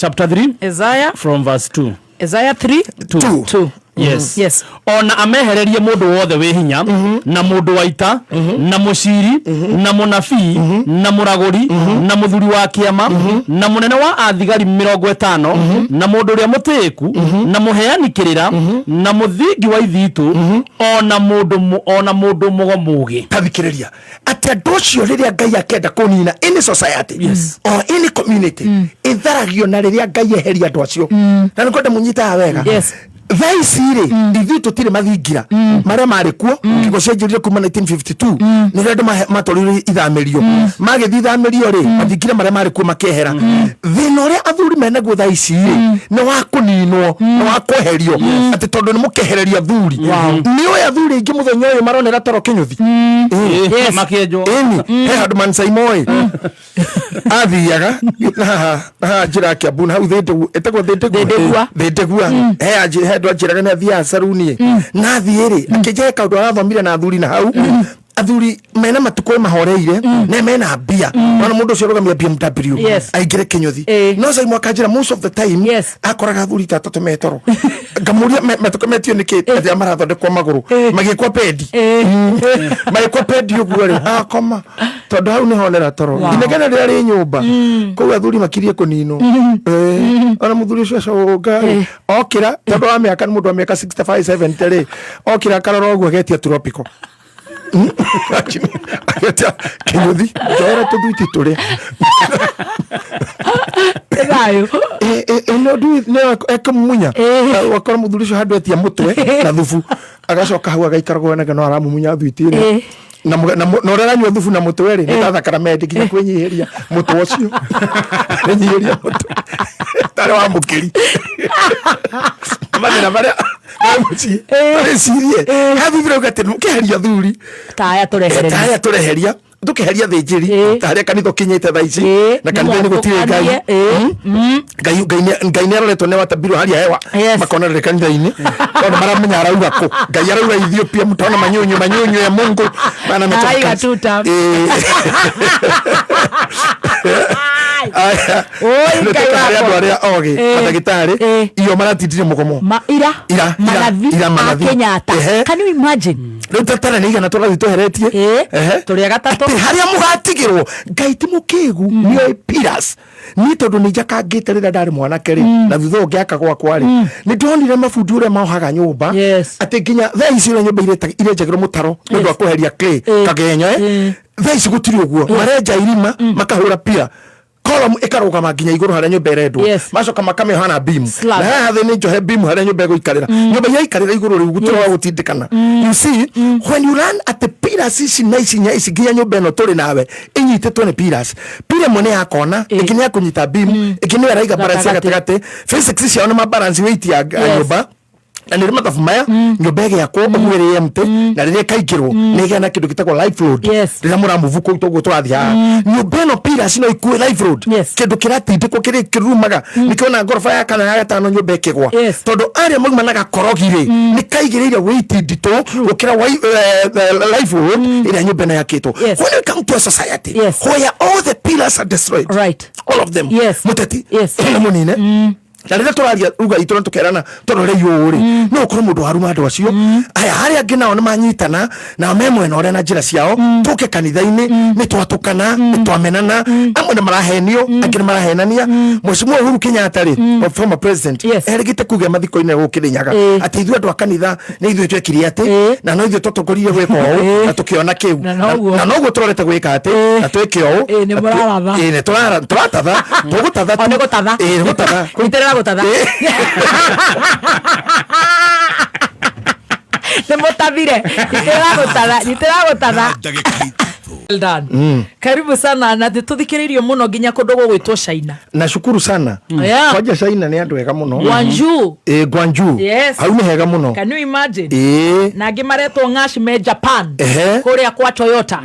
chapter 3. Isaiah. From verse 2. Isaiah 3. 2. 2. Yes. Yes. Ona amehererie mũndũ wothe wĩ hinya, na mũndũ wa ita, na mũciri, na mũnabii, na mũragũri, na mũthuri wa kĩama, na mũnene wa athigari 50, na mũndũ ũrĩa mũtĩĩku, na mũheani kĩrĩra, na mũthingi wa ithitũ, ona mũndũ mũgo mũũgĩ. Tathikĩrĩria atĩ andũ acio rĩrĩa Ngai akenda kũnina any society or any community, ĩtharagio na rĩrĩa Ngai eheria andũ acio. Na nĩ kwenda mũnyitaga wega. Thaa ici rĩ, ithuĩ tũtirĩ mathingira marĩa marĩ kuo. Kĩgo cianjĩrire kuma 1952, nĩrĩo andũ matwarirwo ithamĩrio. Magĩthiĩ ithamĩrio rĩ, mathingira marĩa marĩ kuo makĩehera. Thĩna ũrĩa athuri menaguo thaa ici rĩ, nĩ wa kũninwo, nĩ wa kweherio, atĩ tondũ nĩ mũkehereria athuri. Nĩ ũĩ athuri aingĩ mũthenya ũyũ maronera toro kĩnyũthi. Makĩenjwo. Ĩni he handũ mansaimoĩ athiaga na haha, na haha njĩra ya Kiambu, na hau Thĩndĩgua, ĩtagwo Thĩndĩgua. Thĩndĩgua. Thĩndĩgua. He andũ anjĩraga nĩ athiaga caruni na athiĩ rĩ, akĩnjĩra kaũndũ arathomire na athuri, na hau athuri mena matukũ mahoreire na mena mbia, ona mũndũ ũcio arũgamia BMW aingĩre kĩnyũthi. No Saimo akanjĩra most of the time akoraga athuri ta atatũ metoro. Ngamũria matukũ metio nĩkĩ, atĩ marathondekwo magũrũ, magĩkwo pendi, magĩkwo pendi ũguo rĩ, akoma tondũ hau nĩhonera toro. Inegene rĩrĩa rĩ nyũmba kũu, athuri makirie kũninwo. Ona mũthuri ũcio acũnga rĩ, okĩra, tondũ wa mĩaka, nĩ mũndũ wa mĩaka 65 70 rĩ, okĩra akarora ũguo, agetia tropical, agetia kĩnyũthi, njoera tũthwiti tũrĩa. Thayũ. No ekũmumunya, wakora mũthuri ũcio handũ etia mũtwe na thubu, agacoka hau agaikara gwenege no aramumunya thwiti ĩrĩa. Na ũrĩa aranyua thubu na mũtwe rĩ, nĩ ta thakaramende, nginya kwĩnyihĩria mũtwe ũcio, kwĩnyihĩria mũtwe tarĩ wa mũkĩri mathĩna marĩa me mũciĩ. Wĩcirie hathuri rauga atĩ mũkĩheria thuri Taya tũrehereria. Taya tũreheria, tũkĩheria thĩnjĩri, ta harĩa kanitha ũkinyĩte thaa ici, na kanitha-inĩ gũtirĩ Ngai. Nĩmwatũkanie. Ngai nĩ aroretwo nĩ watabirwo hali ya hewa. Makona rĩrĩ kanitha-inĩ tondũ maramenya arauga kũ Ngai arauga Ethiopia, mtaona manyunyu manyunyu ya Mungu maana ametoka Araiga kanisa. tuta. Aya. Oi, Nĩ Ngai tũka harĩ andũ wakwa. arĩa ogĩ, mandagĩtarĩ, iyo maratindire mũgomo. Ma, ira Ira, manathi ira a manathi. Kenyatta. Can you imagine? Rĩu tatara nĩ 100 tũrathiĩ tweheretie. Tũrĩ a gatatũ. Atĩ harĩa mũgatigĩrwo, Ngai ti mũkĩgu, nĩoĩ pillars. Niĩ tondũ nĩ njakangĩte rĩrĩa ndarĩ mwanake rĩ, na thutha ũyũ ngĩaka gwakwa rĩ, nĩ ndonire mabundi ũrĩa mohaga nyũmba, atĩ nginya thaa ici ũrĩa nyũmba irenjagĩrwo mũtaro nĩ ũndũ wa kweheria clay, kagenyo, thaa ici gũtirĩ ũguo. Marenja irima, makahũra pira column, ĩkarũgama nginya igũrũ harĩa nyũmba ĩrendwo. Macoka makamĩoha na beam. Slab. Na haha thĩ nĩ njohe beam harĩa nyũmba ĩgũikarĩra. Nyũmba yaikarĩra igũrũ rĩu gũtirĩ wa gũtindĩkana. You see, when you run at the pillars ici na ici nya ici, nginya nyũmba ĩno tũrĩ nawe ĩnyitĩtwo nĩ pillars. Pillar ĩmwe nĩ ya kona, ĩngĩ nĩ ya kũnyita beam, ĩngĩ nĩyo ĩraiga balance ya Gatagatĩ. gatagatĩ. Physics ciao nĩ ma balance weight ya nyũmba, na nĩ mathabu maya nyũmba ĩgĩakwo ũguo ĩrĩ empty, na rĩrĩa ĩkaingĩrwo nĩ ĩgĩa na kĩndũ gĩtagwo life load. Rĩrĩa mũramove kũu toguo tũrathiĩ haha, nyũmba ĩno pillars no ikue life load. Kĩndũ kĩratindĩkwo kĩrĩ kĩrumaga, nĩkĩo na ngoroba ya kana ya gatano nyũmba ĩkĩgwa. Tondũ arĩa mauma na gakorogi rĩ, nĩ kaigĩrĩire weight nditũ gũkĩra life load ĩrĩa nyũmba ĩno yakĩtwo. When we come to a society where all the pillars are destroyed, all of them, mũteti na mũnine, na rĩrĩa tũraria ruga itũ na tũkerana tũrore ũũ rĩ, no ũkorwo mũndũ waruma andũ acio aya. Harĩa angĩ nao nĩ manyitana nao me mwena ũrĩa na njĩra ciao. Tũke kanitha-inĩ, nĩ twatũkana, nĩ twamenana, amwe nĩ marahenio, angĩ nĩ marahenania. Mheshimiwa Uhuru Kenyatta rĩ, former president, erĩgĩte kuga mathiko-inĩ gũkĩrĩnyaga atĩ ithuĩ andũ a kanitha nĩ ithuĩ twekire atĩ, na no ithuĩ twatongoririe gwĩka ũũ, na tũkĩona kĩu. Na noguo. Na noguo tũrorete gwĩka atĩ, na twĩke ũũ. Nĩ mũraratha. Nĩ tũratatha, tũgũtatha. O, nĩ gũtatha. Nĩ gũtatha. Nyitĩrĩra gũtatha. Nĩ mũtathire. Nyitĩrĩra gũtatha, nyitĩrĩra gũtatha. Ndagĩka 3. Well done. Karibu sana na tũthikĩrĩirio mũno nginya kũndũ gũgwĩtwo China. Na cukuru sana. Kwanja China nĩ andũ ega mũno. Guangzhou. Ĩ, Guangzhou. Yes. Hau nĩ hega mũno. Can you imagine? Ĩ. Na angĩ maretwo Ng'ash me Japan. Kũrĩa kwa Toyota.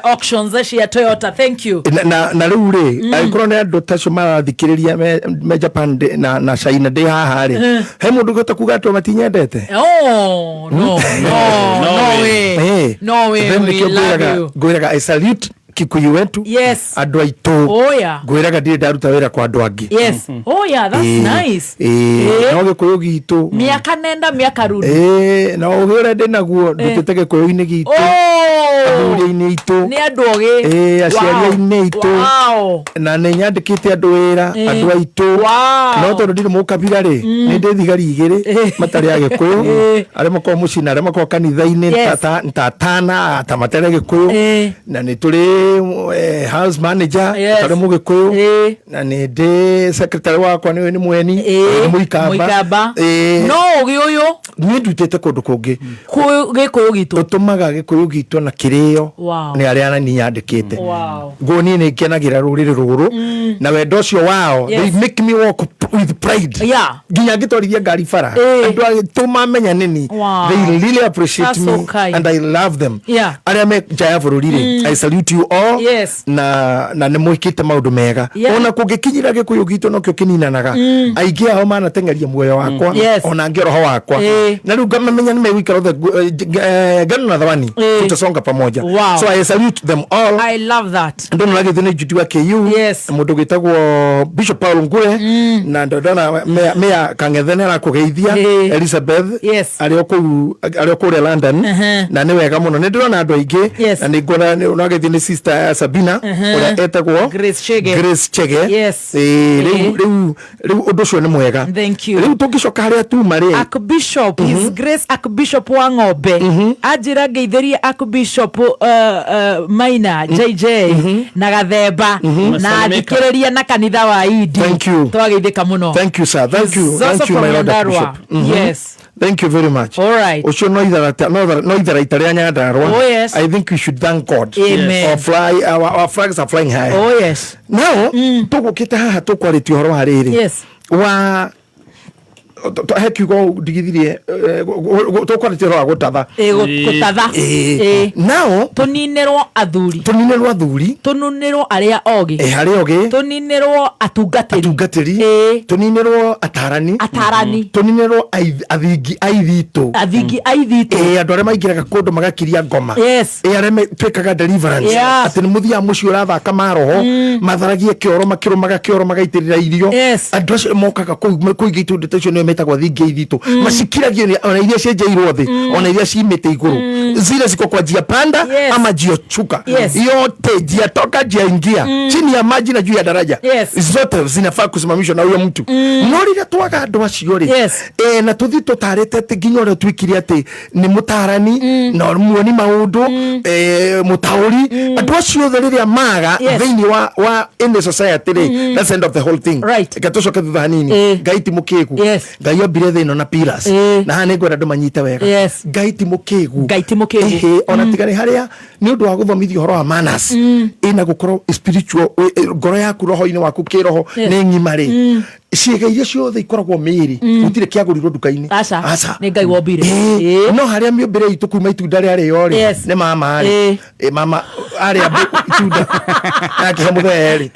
Auctions cia Toyota. Thank you. Na rĩu rĩ, angĩkorwo nĩ andũ tacio marathikĩrĩria me Japan na China ndĩ haha rĩ, he mũndũ ũngĩhota kuga atĩ o matinyendete? Oh, no, no, no way. No way, Then we nĩkĩo love you. ngwĩraga I salute Kikuyu wetu. Andũ aitũ. Oh, yeah. Ngwĩraga ndirĩ ndaruta wĩra kwa andũ angĩ. Yes. Oh, yeah, that's nice. No gĩkũyũ gitũ. Miaka nenda, miaka rudi. Na ũgĩ ũrĩa ndĩ naguo ndutĩte gĩkũyũ-inĩ gitũ. Oh. Athuri-inĩ aitũ. Nĩ andũ ogĩ. Aciari-inĩ aitũ. Wow. Na nĩ nyandĩkĩte andũ wĩra, andũ aitũ. Wow. No tondũ ndirĩ mũkabira rĩ, nĩ ndĩ thigari igĩrĩ matarĩ a gĩkũyũ, arĩa makoragwo mũciĩ na arĩa makoragwo kanitha-inĩ, ta tana, ta matarĩ a gĩkũyũ. Na nĩ tũrĩ house manager, ũtarĩ mũgĩkũyũ. Na nĩ ndĩ secretary wakwa nĩ mweni, nĩ Mũikamba. Mũikamba. No ũgĩ ũyũ? Niĩ ndutĩte kũndũ kũngĩ. Gĩkũyũ gitũ. Ũtũmaga gĩkũyũ gitũ na kĩrĩo nĩ arĩa niĩ nyandĩkĩte. Wow. Nguo niĩ nĩ ngenagĩra rũrĩrĩ rũrũ na wendo ũcio wao, they make me walk with pride. Nginya ngĩtwarithia ngari bara, andũ aitũ mamenya nĩ niĩ. Wow. They really appreciate That's so me kind. and I love them. Arĩa me nja ya bũrũri rĩ, I salute you all. Na nĩ mwĩkĩte maũndũ mega. Ona kũngĩkinyĩra gĩkũyũ gitũ nokĩo kĩninanaga. Aingĩ ao manateng'eria muoyo wakwa, ona angĩ roho wakwa. Na rĩu ngamamenya nĩ megũikara othe ngano na thawani. Tutasonga pamoja. Wow. So I salute them all. I love that. Ndona gĩthĩ nĩ Judy wa KU. Mũndũ wĩtagwo Bishop Paul Ngure. Na ndona Mayor Kang'ethe nĩ arakũgeithia. Elizabeth. Arĩ o kũrĩa London. Na nĩ wega mũno. Nĩ ndĩrona andũ aingĩ. Na nĩ nguona no gĩthiĩ nĩ sister Sabina, ũrĩa etagwo Grace Chege. Grace Chege. Rĩu ũndũ ũcio nĩ mwega. Thank you. Rĩu tũngĩcoka harĩa tuma rĩ. Archbishop, His Grace Archbishop wa Ng'ombe. Anjĩra ngeithĩrie Archbishop Maina JJ na Gathemba na Salimika. athikĩrĩria na kanitha wa Idi. Thank you. Twageithĩka mũno. Thank you, sir. Thank you. He's Thank also you, my from Lord Nyandarua. Archbishop. Yes. Thank you very much. All right. Ũcio no itharaita rĩa Nyandarua. Oh, yes. I think we should thank God. Amen. Yes. Our flags are flying high. Oh, yes. Now, tũgũkĩte haha tũkwarĩtie ũhoro wa rĩrĩ. Yes. Wa he kiugo ndigithirie, tũkwarĩtie ũhoro wa gũtatha. Gũtatha. Now, Tũninĩrwo athuri. Tũninĩrwo athuri. Tũninĩrwo arĩa ogĩ. Arĩa ogĩ. Tũninĩrwo atungatĩri. Atungatĩri. Tũninĩrwo atarani. Atarani. Tũninĩrwo athingi a ithitũ. Athingi a ithitũ. Andũ arĩa maingĩraga kũndũ magakiria ngoma. Arĩa twĩkaga deliverance. Atĩ nĩ mũthiaga mũciĩ ũrathaka maroho, matharagie kĩoro, makĩrũmaga kĩoro, magaitĩrĩra irio. Andũ acio mokaga kũu, kũu itunda icio nĩo metagwo athingi a ithitũ. Macikiragio nĩ, ona iria cienjeirwo thĩ, ona iria cimĩte igũrũ. Zile ziko kwa njia panda ama njia chuka. Yote njia toka njia ingia. Chini ya maji na juu ya daraja. Zote zinafaa kusimamishwa na huyo mtu. No rĩrĩa twaga andũ acio rĩ, na tũthiĩ tũtarĩte atĩ nginya ũrĩa twĩkire atĩ nĩ mũtarani, na muoni maũndũ, mũtaũri. Andũ acio othe rĩrĩa maga thĩinĩ wa in the society rĩ, that's the end of the whole thing. Reke tũcoke thutha hanini. Ngai ti mũkĩgu. Ngai ombire thĩ ĩno na pillars. Na haha nĩngwenda andũ manyite wega. Ngai ti mũkĩgu. Ngai ti mũkĩgu. Ĩhĩ, ona tiga nĩ harĩa nĩ ũndũ wa gũthomithia ũhoro wa manners. Ĩna gũkorwo spiritual, ngoro yaku roho-inĩ waku kĩroho nĩ ng'ima rĩ. Ciĩga iria ciothe ikoragwo mĩĩrĩ, gũtirĩ kĩagũrirwo nduka-inĩ. Aca. Aca. Nĩ Ngai wombire. No harĩa mĩũmbĩre itũ kuma itunda rĩarĩo rĩ, nĩ mama rĩ. Mama arĩa itunda akĩhe mũthee rĩ.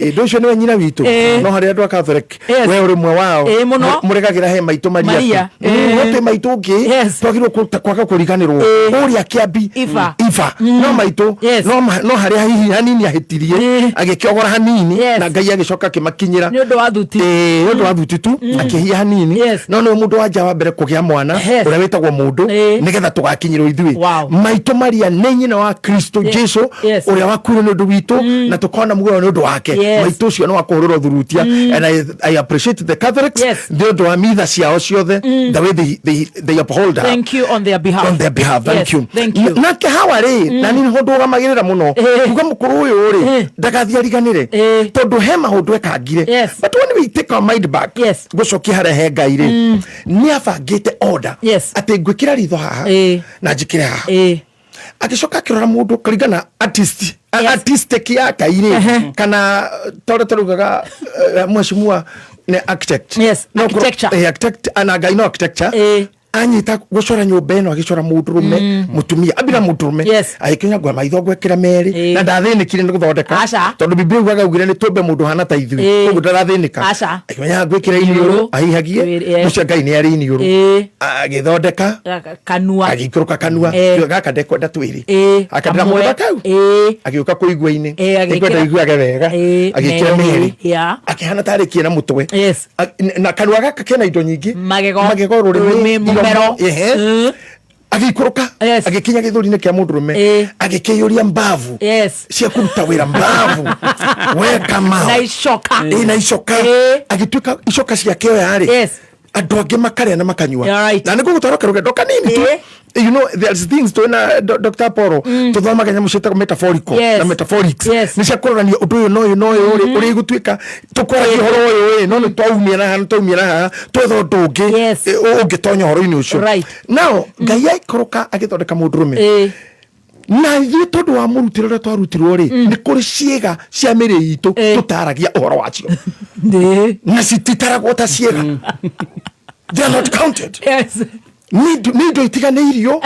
Ũndũ ũcio nĩwe nyina witũ. No harĩa andũ a Catholic, we ũrĩ ũmwe wao. Mũno. Mũregagĩra he maitũ Maria. Maria. No twĩ maitũ ũngĩ, twagĩrĩirwo kwaga kũriganĩrwo. Ũrĩa kĩambi. Iba. Iba. No maitũ, no harĩa hihi hanini ahĩtirie, agĩkĩogora hanini, na Ngai agĩcoka akĩmakinyĩra. Nĩ ũndũ wa thuti. Nĩ ũndũ wa thuti tu, akĩhia hanini. No nĩwe mũndũ wa nja wa mbere kũgĩa mwana, ũrĩa wĩtagwo mũndũ, nĩgetha tũgakinyĩrwo ithuĩ. Wow. Maitũ Maria nĩ nyina wa Kristo Jesu, ũrĩa wakuire nĩ ũndũ witũ, na tũkona muoyo nĩ ũndũ wake. Maitũ ũcio nĩ wa kũhũrĩrwo thurutia. And I appreciate the Catholics nĩ ũndũ wa mitha ciao ciothe, the way they uphold her. Thank you on their behalf. On their behalf. Thank you. Thank you. Nake hawa rĩ, na niĩ nĩho ndũgamagĩrĩra mũno. Kuga mũkũrũ ũyũ rĩ, ndagathiĩ ariganĩre. Tondũ he maũndũ ekangire. But when we take our mind back, gũcokia harĩa he Ngai rĩ, nĩ abangĩte order. Atĩ ngwĩkĩra ritho haha, na njĩkĩre haha. Agĩcoka akĩrora mũndũ kũringana artist, artistic ya Ngai rĩ, kana ta ũrĩa tũraugaga, mheshimiwa nĩ architect. No Architecture. Architect, ana Ngai no architecture. Anyita gũcora nyũmba ĩno, agĩcora mũndũrũme, mũtumia, ambira mũndũrũme. Agĩkinya ngwa maitho ngwĩkĩra merĩ. Na ndathĩnĩkire nĩ gũthondeka, Aca. tondũ Biblia ugaga, augire nĩ tũmbe mũndũ hana ta ithuĩ. Koguo ndarathĩnĩka. Aca. Akĩmenya ngwĩkĩra iniũrũ, ahihagie. Ũcio Ngai nĩ arĩ iniũrũ. Agĩthondeka Kanua. Agĩikũrũka kanua. Kiuga gaka ndekwenda twĩrĩ. Akendera Kamwe. mũgũtha kau. Agĩũka kũigua-inĩ. Agĩkĩra- Nĩngwenda iguage wega. Agĩkĩra merĩ. Merĩ. Akĩhana tarĩ kĩna mũtwe. Na kanua gaka kena indo nyingĩ. Magego. Magego, rũrĩmĩ, Rũrĩmĩ, mũmero. iromo, ehe. Agĩikũrũka, agĩkinya gĩthũri-inĩ kĩa mũndũrũme, agĩkĩiyũria mbavu cia kũruta wĩra, mbavu we Kamau. Na icoka. Ĩ, na icoka. Agĩtuĩka icoka ciake oya rĩ, andũ angĩ makarĩa na makanyua. You're right. Na nĩ ngũgũtwara karũgendo kanini tu. There's things twĩna Dr. Apollo tũthomaga nyamũ ciĩtagwo metaphorical na metaphorics. Nĩ cia kũrorania ũndũ ũyũ na ũyũ na ũyũ rĩ, ũrĩa igũtuĩka tũkwaragia ũhoro ũyũ ĩ, no nĩ twaumia na haha, nĩ twaumia na haha, twetha ũndũ ũngĩ ũngĩtonya ũhoro-inĩ ũcio. Now Ngai aikũrũka agĩthondeka mũndũrũme, na ithuĩ tondũ wa mũrutĩre ũrĩa twarutirwo rĩ, nĩ kũrĩ ciĩga cia mĩrĩ itũ tũtaragia ũhoro wacio, na cititaragwo ta ciĩga, they are not counted. Nĩ indo itiganĩirio.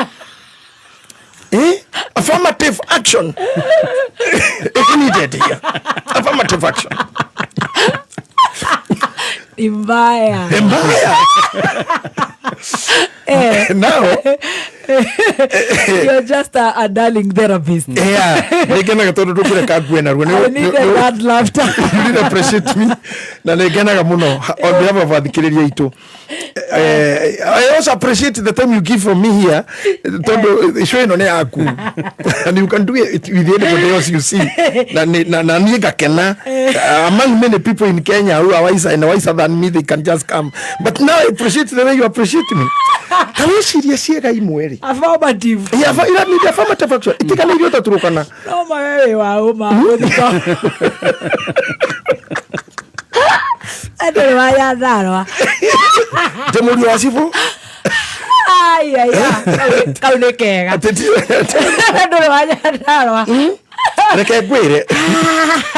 Affirmative action is needed here, affirmative action. Ni mbaya. Ni mbaya. Now You're just a darling therapist. Yeah, nĩ ngenaga tondũ ndũkĩreka ngue naruo. I needed that laughter. You did appreciate me na nĩ ngenaga mũno on behalf of athikĩrĩria aitũ. I also appreciate the time you give from me here, tondũ show ĩno nĩ yaku and you can do it with anybody else you see, na niĩ ngakena. Among many people in Kenya who are wiser and wiser than me, they can just come, but now I appreciate the way you appreciate me. Ta wĩcirie ciĩga imwe rĩ, Affirmative. Yeah, ira need affirmative action itiganĩirio ta Turukana. No ma wewe wa uma gũthiko. Andũ nĩ manyandarwa. Ndĩ mũriũ wa cibũ. Ai ai ai. Kau nĩ kega. Andũ nĩ manyandarwa. Reke ngwĩre,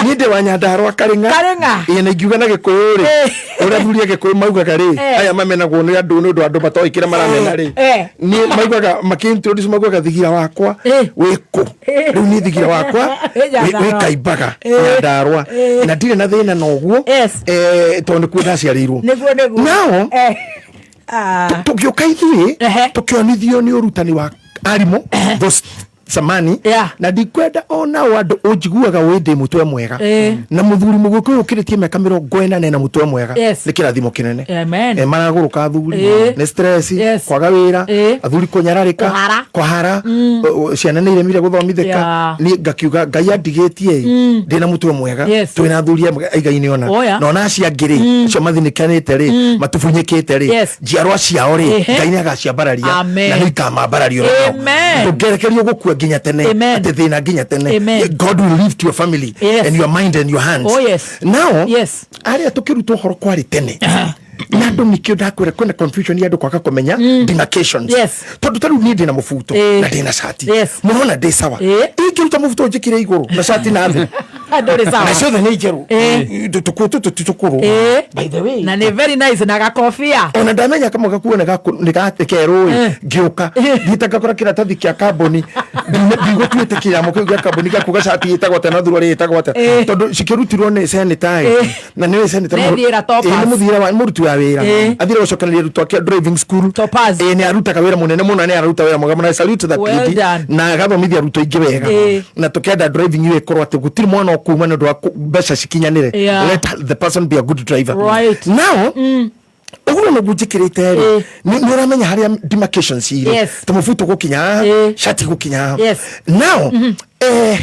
niĩ ndĩ wa Nyandarũa, Karĩng'a. Karĩng'a. Ĩĩ, na ingiuga na Gĩkũyũ rĩ, ũrĩa athuri a Gĩkũyũ maugaga rĩ, aya mamenagwo nĩ andũ nĩ ũndũ andũ matoĩ kĩrĩa maramena rĩ, niĩ maugaga makĩ-introduce maugaga thigira wakwa wĩ kũ. Rĩu niĩ thigira wakwa Wĩ Nyandarũa. wĩ Kaimbaga, Nyandarũa, na ndirĩ na thĩna na ũguo, tondũ nĩkuo ndaciarĩirwo. Nĩguo. Nao Ah. Tũgĩũka ithuĩ, tũkĩonithio nĩ ũrutani wa arimũ those samani, na ndikwenda onao andũ ũnjiguaga wĩ ndĩ mũtwe mwega, na mũthuri mũgĩkũyũ ũkĩrĩtie mĩaka 44 na mũtwe mwega nĩ kĩrathimo kĩnene. Amen. Maragũrũka athuri nĩ stress, kwaga wĩra, athuri kũnyararĩka, Kũhara. Kũhara. Ciana nĩ iremire gũthomithĩka. Niĩ ngakiuga Ngai andigĩtie ĩ ndĩna mũtwe mwega. Twĩna athuri amwe aigaine ona, na ona acio angĩ rĩ, acio mathinĩkanĩte rĩ, matubunyĩkĩte rĩ, njiarwa ciao rĩ, Ngai nĩ agaciambararia, Amen. na nĩ ikamambararia onao. Amen. Ndũngĩrekerio gũkua nginya tene, Amen. atĩ thĩna nginya tene. Amen. God will lift your family and your mind and your hands. Oh, yes. Now arĩa tũkĩrutwo ũhoro kwarĩ tene na andũ, nĩkĩo ndakwĩra kwĩna confusion ya andũ kwaga kũmenya demarcations. Tondũ ta rĩu niĩ ndĩna mũbuto na ndĩna cati, mũrona ndĩ sawa. Ingĩruta mũbuto njĩkĩre igũrũ na cati na thĩ, Ndũrĩ sawa. Na ciothe nĩ njerũ. Tũkuo tũtũ ti tũkũrũ, by the way. Na nĩ very nice na gakobia. Ona ndamenya kamwe gakuo nĩ kerũ ĩ, ngĩũka thiĩte ngakora kĩratathi kĩa kambuni. Ndigũtuĩte kĩramo kĩu gĩa kambuni gĩa kuga cati ĩtagwo atĩa na thuruarĩ ĩtagwo atĩa, tondũ cikĩrutirwo nĩ seneta ĩ, na nĩwe seneta. Nĩ Thiĩra Topaz. Nĩ mũthiĩra wa mũruti wa wĩra, athire gũcokereria arutwo ake driving school. Topaz. Nĩ arutaga wĩra mũnene mũno, nĩ araruta wĩra mwega mũno. I salute that Well lady. done. Na agathomithia arutwo aingĩ wega, na tũkenda driving ĩyo ĩkorwo atĩ gũtirĩ mwana ũkuma nĩ ũndũ wa mbeca cikinyanĩre. Let the person be a good driver. Now ũguo nĩguo njĩkĩrĩte rĩ, nĩ ũramenya harĩa demarcations irĩ, ta mũbuto gũkinya haha, cati gũkinya haha. Now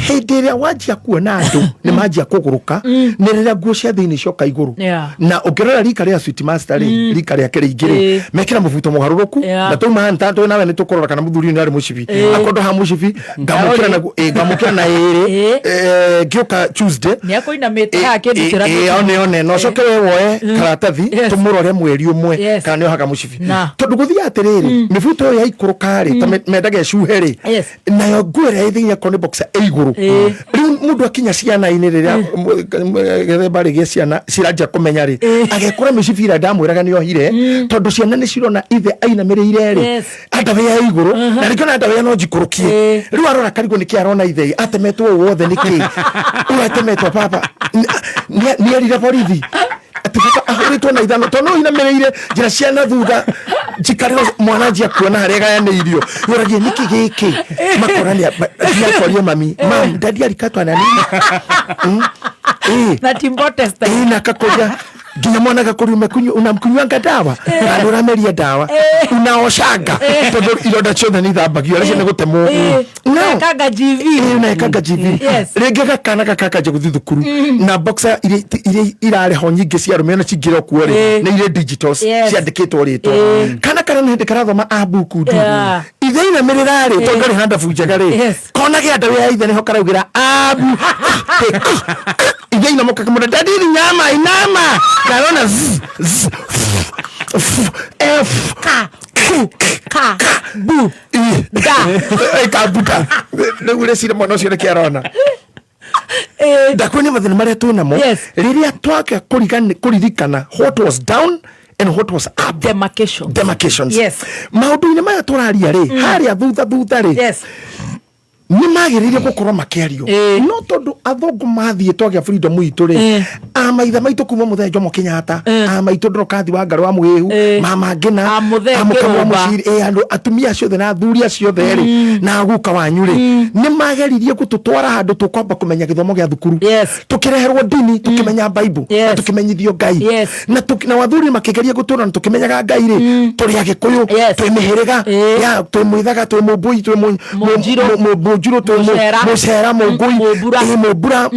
Hĩndĩ ĩrĩa wanjia kuona andũ nĩ manjia kũgũrũka, nĩ rĩrĩa nguo cia thĩinĩ cioka igũrũ. Na ũngĩrora rika rĩa Sweet Master rĩ, rika rĩake rĩingĩ rĩ, mekĩra mũbuto mũgarũrũku. Na twauma haha nĩ nawe nĩ tũkũrora kana mũthuri ũyũ nĩ arĩ mũcibi. Akorwo ndũha mũcibi, ngamũkĩra na ngamũkĩra na ĩrĩ. Ngĩũka Tuesday Nĩ akũinamĩte haha kĩndũ kĩrathĩ. One one na ũcoke we woe karatathi, tũmũrore mweri ũmwe kana nĩ ohaga mũcibi. Tondũ gũthiĩ atĩrĩrĩ, mĩbuto ĩyo yaikũrũka rĩ, ta mendaga ĩcuhe rĩ, nayo nguo ĩrĩa ĩ thĩinĩ akorwo nĩ boxer ĩ igũrũ. Rĩu mũndũ akinya ciana-inĩ, rĩrĩa gĩthemba rĩ gĩa ciana ciranjia kũmenya rĩ, agekora mĩcibi ĩrĩa ndamwĩraga nĩ ohire, tondũ ciana nĩ cirona ithe ainamĩrĩire rĩ, andawĩa ĩ igũrũ, na rĩngĩ ona andawĩa no njikũrũkie. Rĩu arora karigwo nĩkĩ arona ithe atemetwo ũũ wothe, nĩkĩ ũyũ atemetwo? Baba nĩ erire borithi atĩ baba ahũrĩtwo na ithano tondũ no inamĩrĩire njĩra cia na thutha njikarĩro. Mwana anjia kuona harĩa gayanĩirio, yoragia nĩkĩ gĩkĩ, makora nĩ akorie mami, "Mam, daddy alikatwa na nini?" Na timbote style. Na akakuria nginya mwana agakuria, "Unamkunywanga dawa na nĩ ũrameria dawa, unaoshanga?" Tondũ ironda ciothe nĩ ithambagio arĩa ciana gũtemwo. No Ekanga GV. Na ĩkanga GV. Rĩngĩ gakana gakakanja gũthiĩ thukuru na boxer iria irarĩho nyingĩ cia arũme, ona cingĩra kuo rĩ, nĩ irĩ digitals ciandĩkĩtwo rĩtwa. Kana nĩ hĩndĩ karathoma a buku ndu, ithe inamĩrĩra rĩ, tondũ ndarĩ na ndabu njega rĩ, konage andũ ya ithe nĩho karaugĩra abu. Ithe inamoka kamũra, "Daddy, nyama inama," na arona z z f f f Ka ku ka bu da. Ĩkambuta rĩu rĩcire mwana ũcio nĩkĩ arona. Ndakuonia mathĩna marĩa twĩ namo rĩrĩa twaga kũririkana what was down and what was up. Demarcation. Demarcations. Maũndũ-inĩ maya tũraria rĩ, harĩa thutha thutha rĩ, nĩ magĩrĩire gũkorwo makĩario. No tondũ athũngũ mathiĩ, twagĩa freedom itũ rĩ, a maithe maitũ kuma mũthee Jomo Kenyatta, a maitũ Ndorokathi wa Ngarĩ wa Mũhĩhu, mama Ngina, A mũthee a mũka wa Kĩrũmba. Mũciri, andũ atumia acio othe na athuri acio othe rĩ, na aguka wanyu rĩ, nĩ mageririe gũtũtwara handũ tũkwamba kũmenya gĩthomo gĩa thukuru. Tũkĩreherwo ndini, tũkĩmenya Bible na tũkĩmenyithio Ngai. Na wathuri makĩgeria gũtũra na tũkĩmenyaga Ngai rĩ, tũrĩ Agĩkũyũ, twĩ mĩhĩrĩga ya twĩ Mwĩthaga, twĩ Mũmbũi, twĩ Mũnjirũ. Mũnjirũ, twĩ Mũcera. Mũcera, Mũngũi, Mũmbura. Mũmbura.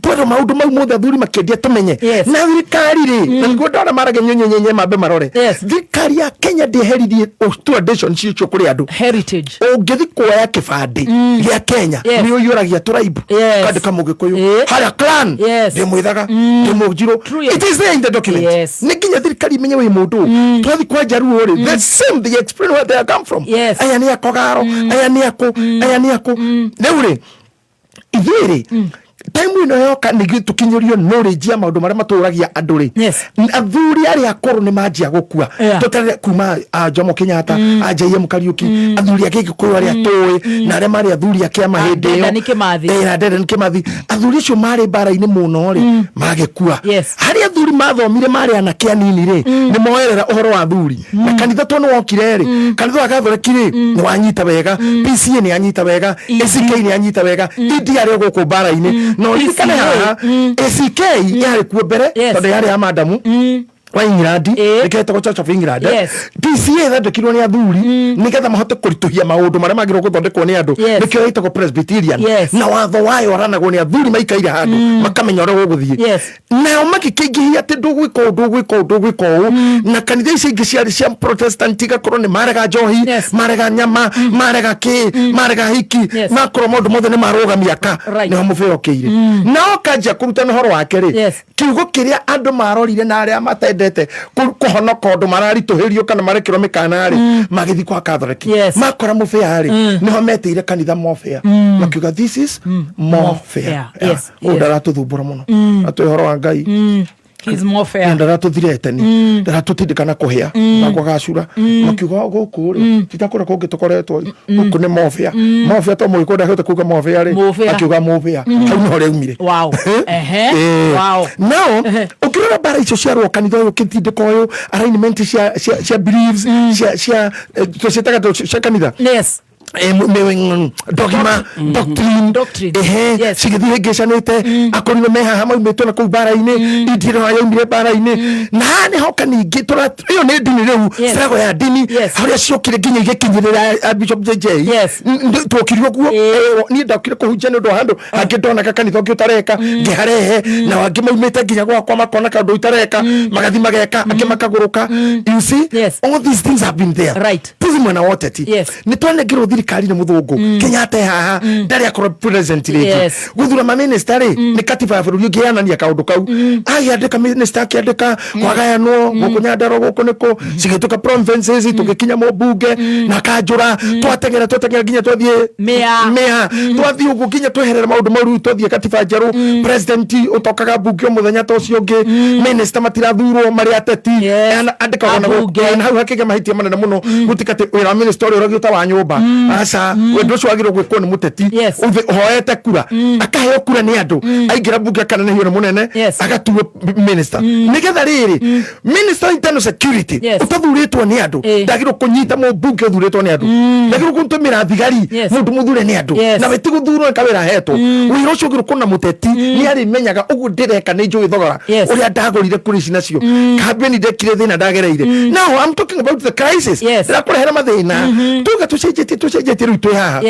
Twerwo maũndũ mau mothe, athuri makĩendia tũmenye. Na thirikari rĩ, na nĩguo ndona marage nyenyenyenye mambe marore. Thirikari ya Kenya ndĩeheririe tradition cicio kũrĩ andũ. Heritage. Ũngĩthi kuoya kĩbandĩ gĩa Kenya, nĩ ũiyũragia tũraibu, kandĩka Mũgĩkũyũ, harĩa clan, ndĩ Mwĩthaga, ndĩ Mũnjirũ. It is there in the document. Nĩ nginya thirikari imenye wĩ mũndũ. Twathi kwa Njaruo rĩ, the same, they explain where they come from. Aya nĩ akogaro, aya nĩ akũ, aya nĩ akũ. Rĩu rĩ, ithuĩ rĩ, time ĩno yoka nĩguo tũkinyĩrio knowledge ya maũndũ marĩa matũragia andũ rĩ, athuri arĩa akũrũ nĩ manjia gũkua. Tũtarĩ kuma a Jomo Kenyatta, a JM Kariuki, athuri a Gĩgĩkũyũ arĩa tũĩ na arĩa marĩ athuri a kĩama A hĩndĩ ĩyo. Dedan Kimathi. Na Dedan Kimathi. Athuri acio marĩ mbara-inĩ mũno rĩ, magĩkua. Harĩa athuri mathomire marĩ anake anini rĩ, nĩ moerera ũhoro wa athuri na kanitha. Tondũ nĩ wokire rĩ, kanitha wa Gathoreki rĩ, nĩ wanyita wega, PCA nĩ yanyita wega, ACK nĩ yanyita wega, ED arĩ o gũkũ mbara-inĩ. Na ũririkane haha ACK yarĩ kuo mbere, tondũ yarĩ ya madamu wa England, nĩkĩo ĩtagwo Church of England. PCA ĩthondekirwo nĩ athuri nĩgetha mahote kũritũhia maũndũ marĩa magĩrĩirwo gũthondekwo nĩ andũ. Nĩkĩo ĩtagwo Presbyterian. Na watho wayo aranagwo nĩ athuri maikaire handũ makamenya ũrĩa gũgũthiĩ. Nao magĩkĩingĩhia atĩ ndũgwĩka ũũ, ndũgwĩka ũũ, ndũgwĩka ũũ. Na kanitha icio ingĩ ciarĩ cia Protestant igakorwo nĩ marega njohi, marega nyama, marega kĩ, marega hiki, makorwo maũndũ mothe nĩ marũgamia ka. Nĩho mũbĩa okĩire nao kanjia kũrutana ũhoro wake rĩ, kiugo kĩrĩa andũ marorire na arĩa matendete kũhonoka ũndũ mararitũhĩrio kana marekĩrwo mĩkana rĩ, magĩthiĩ kwa Catholic. Makora mũbĩa rĩ, nĩho metĩire kanitha Mobĩa, makiuga, "This is more fair." Fair. Ũyũ ndaratũthumbũra mũno atĩ ũhoro wa Ngai. He's more fair. Ndaratũthirete ni ndaratũtindĩka na kũhĩa na kwagacura. Makiuga gũkũ rĩ, ti ta kũrĩa kũngĩ tũkoretwo, gũkũ nĩ mobĩa mobĩa, to mũgĩkũyũ ndahota kuga mobĩa rĩ. Mũbĩa. Akiuga mũbĩa, hau nĩho rĩaumire. Nao ũngĩrora mbara icio ciarwo kanitha ũyũ, kĩtindĩko ũyũ, alignment cia beliefs, cia tũciĩtaga cia kanitha. Dogma, doctrine. Doctrine. Ehe. Cigĩthiĩ hĩngĩcanĩte, akorire me haha maumĩtwo na kũu mbara-inĩ, indiro yaumire mbara-inĩ, na haha nĩ hoka ningĩ ĩyo nĩ ndini rĩu. Struggle ya ndini, harĩa ciokire nginya igĩkinyĩrĩra a Bishop JJ. Twokire ũguo. Niĩ ndokire kũhunjia nĩ ũndũ wa handũ hangĩ ndonaga kanitha ũngĩ ũtareka, ngĩharehe, na angĩ maumĩte nginya gwakwa makona kaũndũ itareka, magathi mageka, angĩ makagũrũka. You see, all these things have been there. Tuthi mwena wa ũteti. Nĩ twanengerwo thirikari nĩ mũthũngũ Kenyatta e haha, ndarĩ akorwo president rĩngĩ. Gũthura maminista rĩ, nĩ katiba ya bũrũri ũngĩ yanania kaũndũ kau. Agĩandĩka minista, akĩandĩka kwagayanwo gũkũ Nyandarua, gũkũ nĩkũ cigĩtuĩka provinces, tũgĩkinya mũmbunge na kanjũra, twateng'era twateng'era nginya twathiĩ Mĩa. Mĩa, twathiĩ ũguo nginya tweherera maũndũ mau. Rĩu twathiĩ katiba njerũ, president ũtokaga mbunge o mũthenya ta ũcio ũngĩ, minister matirathurwo marĩ ateti. Andĩkagwo na Ambunge. gũkũ. Na hau hakĩgĩa mahĩtia manene mũno. Gũtika atĩ wĩra wa minister ũrĩa ũragio ta wa nyũmba, aca, ũndũ ũcio wagĩrĩirwo gwĩkwo nĩ mũteti ũhoete kura, akaheo kura nĩ andũ, aingĩra mbunge akanenehio nĩ mũnene, agatuo minister, nĩgetha rĩrĩ minister of internal security ũtathurĩtwo nĩ andũ ndagĩrĩirwo kũnyita mũmbunge ũthurĩtwo nĩ andũ, ndagĩrĩirwo gũtũmĩra thigari mũndũ mũthure nĩ andũ. Na we ti gũthurwo nĩ kawĩra ahetwo. Wĩra ũcio ũgĩrwo kũna mũteti nĩ arĩmenyaga ũguo ndĩreka nĩ njũĩ thogora ũrĩa ndagũrire kũrĩ ici nacio kambeni ndekire thĩna ndagereire. Now I'm talking about the crisis. Ndĩrakũrehera mathĩna, tuga tũcenjetie tũcenjetie, rĩu twĩ haha.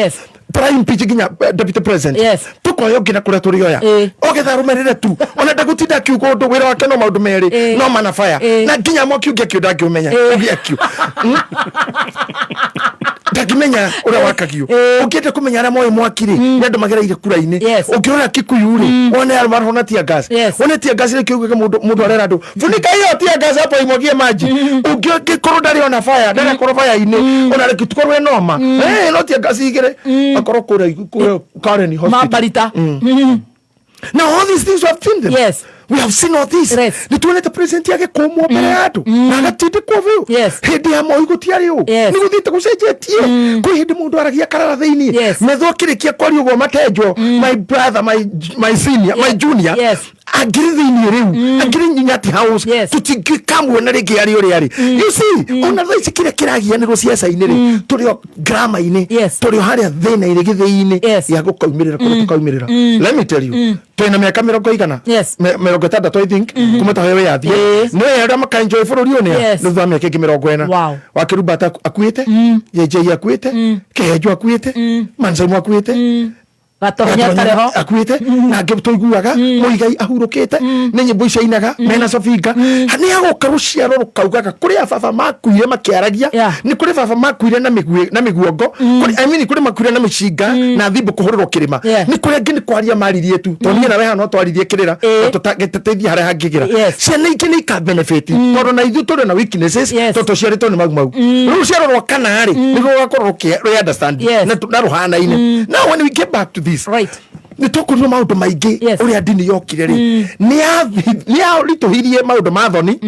Tũra impeach nginya deputy president. Tũkoya ũngĩ na kũrĩa tũrĩoya ogetha arũmĩrĩre tu, ona ndagũtinda akiuga ũndũ. Wĩra wake no maũndũ merĩ, no manabaya na nginya mwaki ũngĩ akio ndangĩũmenya. Ũngĩ akio ndangĩmenya ũrĩa wakagio. Ũngĩenda kũmenya arĩa moĩ mwaki rĩ, nĩ andũ magereire kura-inĩ. Ũngĩrora Kikuyu rĩ, wone arĩa marahona tear gas. Wone tear gas rĩ, kiugaga mũndũ mũndũ arera andũ, "Funika hiyo tear gas hapo imwagie maji." Ũngĩkorwo ndarĩ ona fire, ndarĩ akorwo fire-inĩ, ona reke tukorwo noma, no tear gas igĩrĩ akorwo kũrĩa kũrĩa Karen Hospital. Mambarita. Now all these things, we have seen them. We have seen all this. Nĩ tuonete president agĩkũmwo mbere ya andũ na agatindĩkwo biũ. Hĩndĩ ya Moi gũtiarĩ ũũ. Nĩ gũthiĩte gũcenjetie. Kwĩ hĩndĩ mũndũ aragia karara thĩinĩ. Metho akĩrĩkia kwaria ũguo matenjwo, my brother, my senior, my junior, angĩrĩ thĩinĩ rĩu, angĩrĩ Nyati House. Tũtingĩkamuona rĩngĩ arĩ ũrĩa arĩ. You see, ona thaa ici kĩrĩa kĩragianĩrwo ciaca-inĩ rĩ, tũrĩ o grama-inĩ, tũrĩ o harĩa thĩna-inĩ gĩthĩi-inĩ ya gũkaumĩrĩra kũrĩa tũkaumĩrĩra. Let me tell you, twĩna mĩaka mĩrongo igana 60, I think, kuma tũheo wĩyathi. Nĩ arĩa makaenjoy bũrũri ũyũ nĩa nĩ thutha wa mĩaka ĩngĩ 40. Wakĩrumbata akuĩte, JJ akuĩte, Kĩhenjo akuĩte, Mansaimu akuĩte, Gatonya tarĩ ho. Akuĩte, na angĩ tũiguaga Mũigai ahurũkĩte nĩ nyĩmbo icio ainaga mena Sobinga. Nĩ agoka rũciaro rũkaugaga kũrĩ a baba makuire makĩaragia. Nĩ kũrĩ baba makuire na mĩguĩ na mĩguongo, I mean, kũrĩ makuire na mĩcinga na thimbo kũhũrĩrwo kĩrĩma. Nĩ kũrĩ angĩ nĩ kwaria maririe tu, tondũ niĩ nawe haha no twaririe kĩrĩra na tũteithie harĩa hangĩgĩra. Ciana ingĩ nĩ ika benefit, tondũ na ithuĩ tũrĩ na weaknesses, tondũ tũciarĩtwo nĩ mau mau. Rĩu rũciaro rwa kana rĩ, nĩruo rũgakorwo rũkĩ understand na rũhanaine. Now when we get back to this, nĩ tũkũrio maũndũ maingĩ. Ũrĩa ndini yokire rĩ, nĩ yaritũhirie maũndũ ma thoni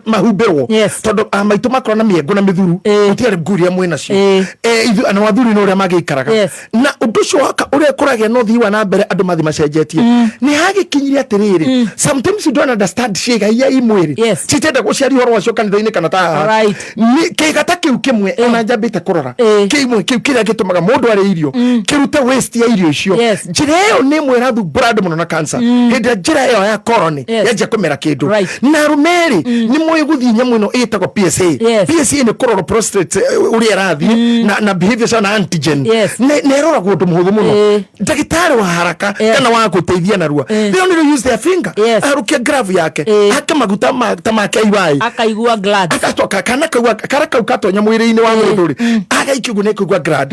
mahumbĩrwo, tondũ a maitũ makorwo na mĩengo na mĩthuru, gũtiarĩ nguo iria mwĩ nacio. Ithuĩ na athuri nĩ ũrĩa magĩikaraga. Na ũndũ ũcio waka ũrĩa kũragĩa na ũthii wa na mbere, andũ mathi macenjetie, nĩ hagĩkinyire atĩrĩrĩ, sometimes you don't understand ciĩga iria i mwĩrĩ citenda gũciaria ũhoro wacio kanitha-inĩ kana ta haha. Nĩ kĩga ta kĩu kĩmwe ona njambĩte kũrora, kĩmwe kĩu kĩrĩa gĩtũmaga mũndũ arĩe irio kĩrute waste ya irio icio. Njĩra ĩyo nĩ ĩmwe ĩrathumbũra andũ mũno na cancer. Hĩndĩ ĩrĩa njĩra ĩyo ya colon yanjia kũmera kĩndũ, na arũme rĩ, nĩ moĩ gũthiĩ nyamũ ĩno ĩtagwo PSA. PSA nĩ kũrora prostate, ũrĩa ĩrathiĩ na behavior cia na antigen. Na ĩroragwo ũndũ mũhũthũ mũno. Ndagĩtarĩ wa haraka kana wa gũteithia narua, they only use their finger, arukia glove yake, ake maguta ta ma KY, akaigua glad. Agatoka kana kau kara kau gatonya mwĩrĩ-inĩ wa mũndũ rĩ, agaikia ũguo nĩ kũigua glad.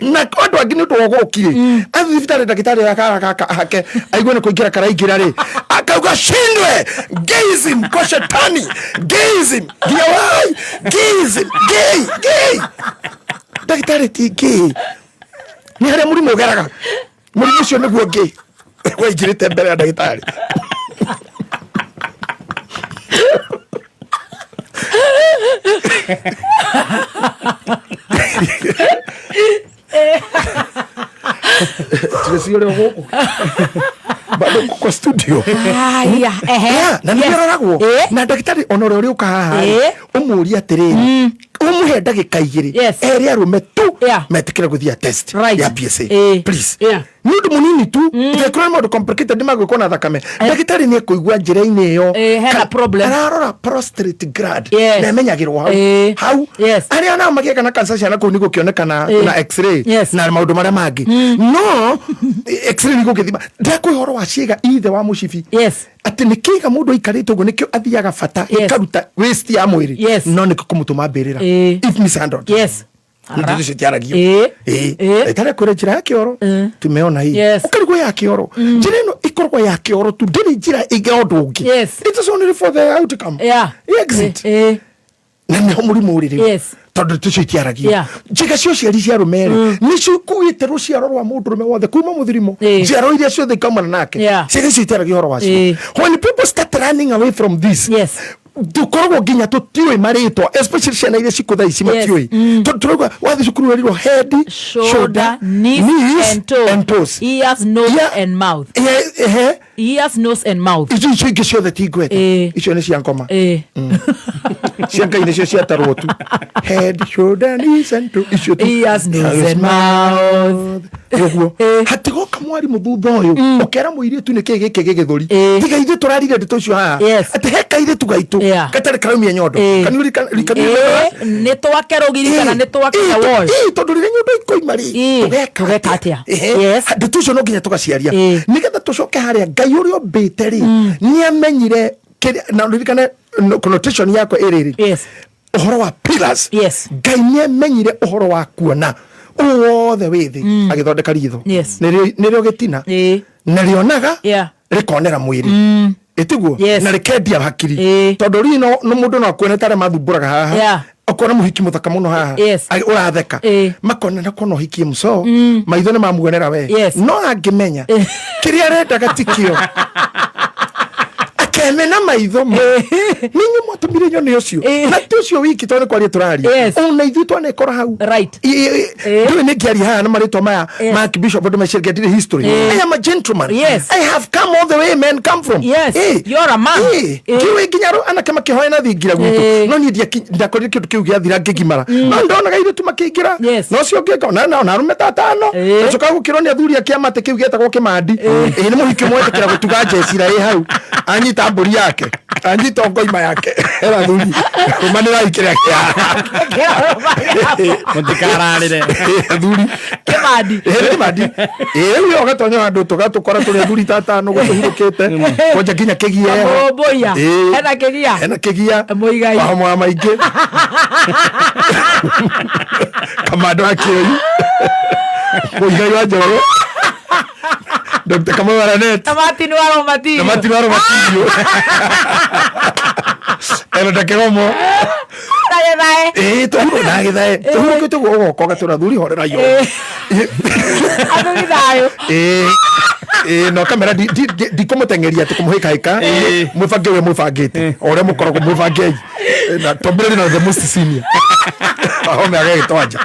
Na andũ angĩ nĩ ũndũ wa ũgũrũki rĩ, athiĩ thibitarĩ, ndagĩtarĩ akara gaka hake aigue nĩ kũingĩra karaingĩra rĩ, akauga shindwe gayism kwa shetani, gayism nginya wai gayism, gay gay. Ndagĩtarĩ ti gay, nĩ harĩa mũrimũ ũgeraga, mũrimũ ũcio nĩguo gay waingĩrĩte mbere ya ndagĩtarĩ. Tireci ũrĩa gũkũ bado kwa studio. Haya, ehe. Yeah, na nĩ aroragwo na ndagĩtarĩ ona ũrĩa ũrĩũka haha rĩ, ũmũrie atĩrĩrĩ, ũmwĩre. Ndamũhe ndagĩka 2. Erĩ arũme tu metĩkĩre gũthiĩ test ya PSA. Please. Nĩ ũndũ mũnini tu, ĩtekũrora maũndũ complicated magwĩkwo na thakame. Ndagĩtarĩ nĩ ekũigua njĩra-inĩ ĩyo Hena problem. Ararora prostate gland na ĩmenyagĩrwo hau hau. Arĩa nao magĩaga na cancer ciana kũu nĩ gũkĩonekana na x-ray na maũndũ marĩa mangĩ, no x-ray nĩ gũgĩthima. Ndakũhe ũhoro wa ciĩga ithe wa mũcibi, atĩ nĩ kĩga mũndũ aikarĩte ũguo nĩkĩo athiaga bata, gĩkaruta waste ya mwĩrĩ, no nĩkĩo kũmũtũma mbĩrĩra if mishandled. Nĩ ũcio tiaragio. Ndagĩtarĩ akwĩra njĩra ya kĩoro tumeona hii. Ũkarigwo ya kĩoro, njĩra ĩno ĩkoragwo ya kĩoro tu, ndĩrĩ njĩra ĩngĩ ya ũndũ ũngĩ. It is only for the outcome, exit, na nĩho mũrimũ ũrĩ rĩu, tondũ tũcio itiaragio. Njĩga cia ũciari cia arũme rĩ, nĩcio ikuĩte rũciaro rwa mũndũrũme wothe kuma mũthirimo, njiaro iria ciothe ikaumana nake. Ciĩga icio itiaragio ũhoro wacio. When people start running away from this, tũkoragwo nginya tũtiũĩ marĩtwa, especially ciana iria cikũ thaa ici matiũĩ, tondũ tũrauga wathiĩ cukuru werirwo head, shoulder, knees and toes, and toes. Ears, nose and mouth. Ehe. Ears, nose and mouth. Icio ingĩ ciothe ti ngweta. Icio nĩ cia ngoma. Cia Ngai nĩcio ciatarwo tu, head, shoulder, knees and toes, icio tu. Ears, nose and mouth. Ũguo hatigoka mwarimũ thutha ũyũ ũkera mũirĩtu nĩ kĩĩ gĩkĩ gĩgĩthũri. Tiga ithuĩ tũrarire ndeto icio haha, atĩ he kairĩtu gaitũ gatarĩ karaumia nyondo. Nĩ twake rũgiri kana nĩ twake wall. Tondũ rĩrĩa nyondo ikoima rĩ, tũgeka tũgeka atĩa? Ehe. Ndeto icio no nginya tũgaciaria nĩgetha tũcoke harĩa Ngai ũrĩa ũmbĩte rĩ, nĩ amenyire na ririkane connotation yakwa ĩrĩrĩ ũhoro wa pillars. Ngai nĩ amenyire ũhoro wa kuona ũũ wothe wĩ thĩ agĩthondeka ritho. Nĩrĩo gĩtina na rĩonaga, rĩkonera mwĩrĩ, ĩtiguo? Na rĩkendia hakiri, tondũ rino no mũndũ no akuone tarĩa mathumbũraga haha. Ũkona mũhiki mũthaka mũno haha, ũratheka, makona na kona ũhiki mũco, maitho nĩ mamuonera we. No angĩmenya kĩrĩa arendaga tikĩo, akemena maitho ma ninyi mwatũmire nyone ũcio. Na ti ũcio wiki, tondũ nĩ kwaria tũraria, ona ithuĩ twanekora hau. Ndũĩ nĩ ngĩaria haha na marĩtwa maya ma Bishop andũ meciria ndirĩ history. I am a gentleman. I have come all the way men come from. You're a man. Kĩũĩ nginya anake makĩhoya na thingira gwitũ, no niĩ ndiakorire kĩndũ kĩu gĩathira ngĩgimara, no ndonaga airĩtu makĩingĩra. Na ũcio ũngĩ ngona na arũme ta atano. Ngacoka gũkĩrwo nĩ athuri a kĩama atĩ kĩu gĩetagwo kĩmandi. Ĩ nĩ mũhiki ũmwe wetĩkĩra gũtuga njecira ĩ hau, anyita mbũri yake, anyita ngoima yake, era athuri rũmanĩrai kĩrĩa Mũtikararĩre. Athuri. Kĩmandi. Ĩ, kĩmandi. Ĩ, rĩu ũgatonya handũ tũgatũkora tũrĩ athuri ta atano gũtũhurũkĩte kwanja nginya kĩgia eho. Kamũmbũiya. Hena kĩgia. Hena kĩgia. Mũigai. Mahomoya maingĩ, kamando wa kĩoi, Mũigai wa Njoroge, Dr. Kamau Aranet. Na Martin wa Romatirio. Na Martin wa Romatirio eno ndakegomo. Na gĩthae. Ĩĩ, tũhurũ na gĩthae tũhurũkĩte ũguo, ũgoka ũgatũra thuri horera yo. Athuri thayũ. Ĩĩ ĩĩ, no kamera ndikũmũteng'eria atĩ kũmũhĩkahĩka. Mwĩbange ũrĩa mwĩbangĩte, o ũrĩa mũkoragwo mwĩbangei, na twambĩrĩrie na the most senior ahome agagĩtwanja.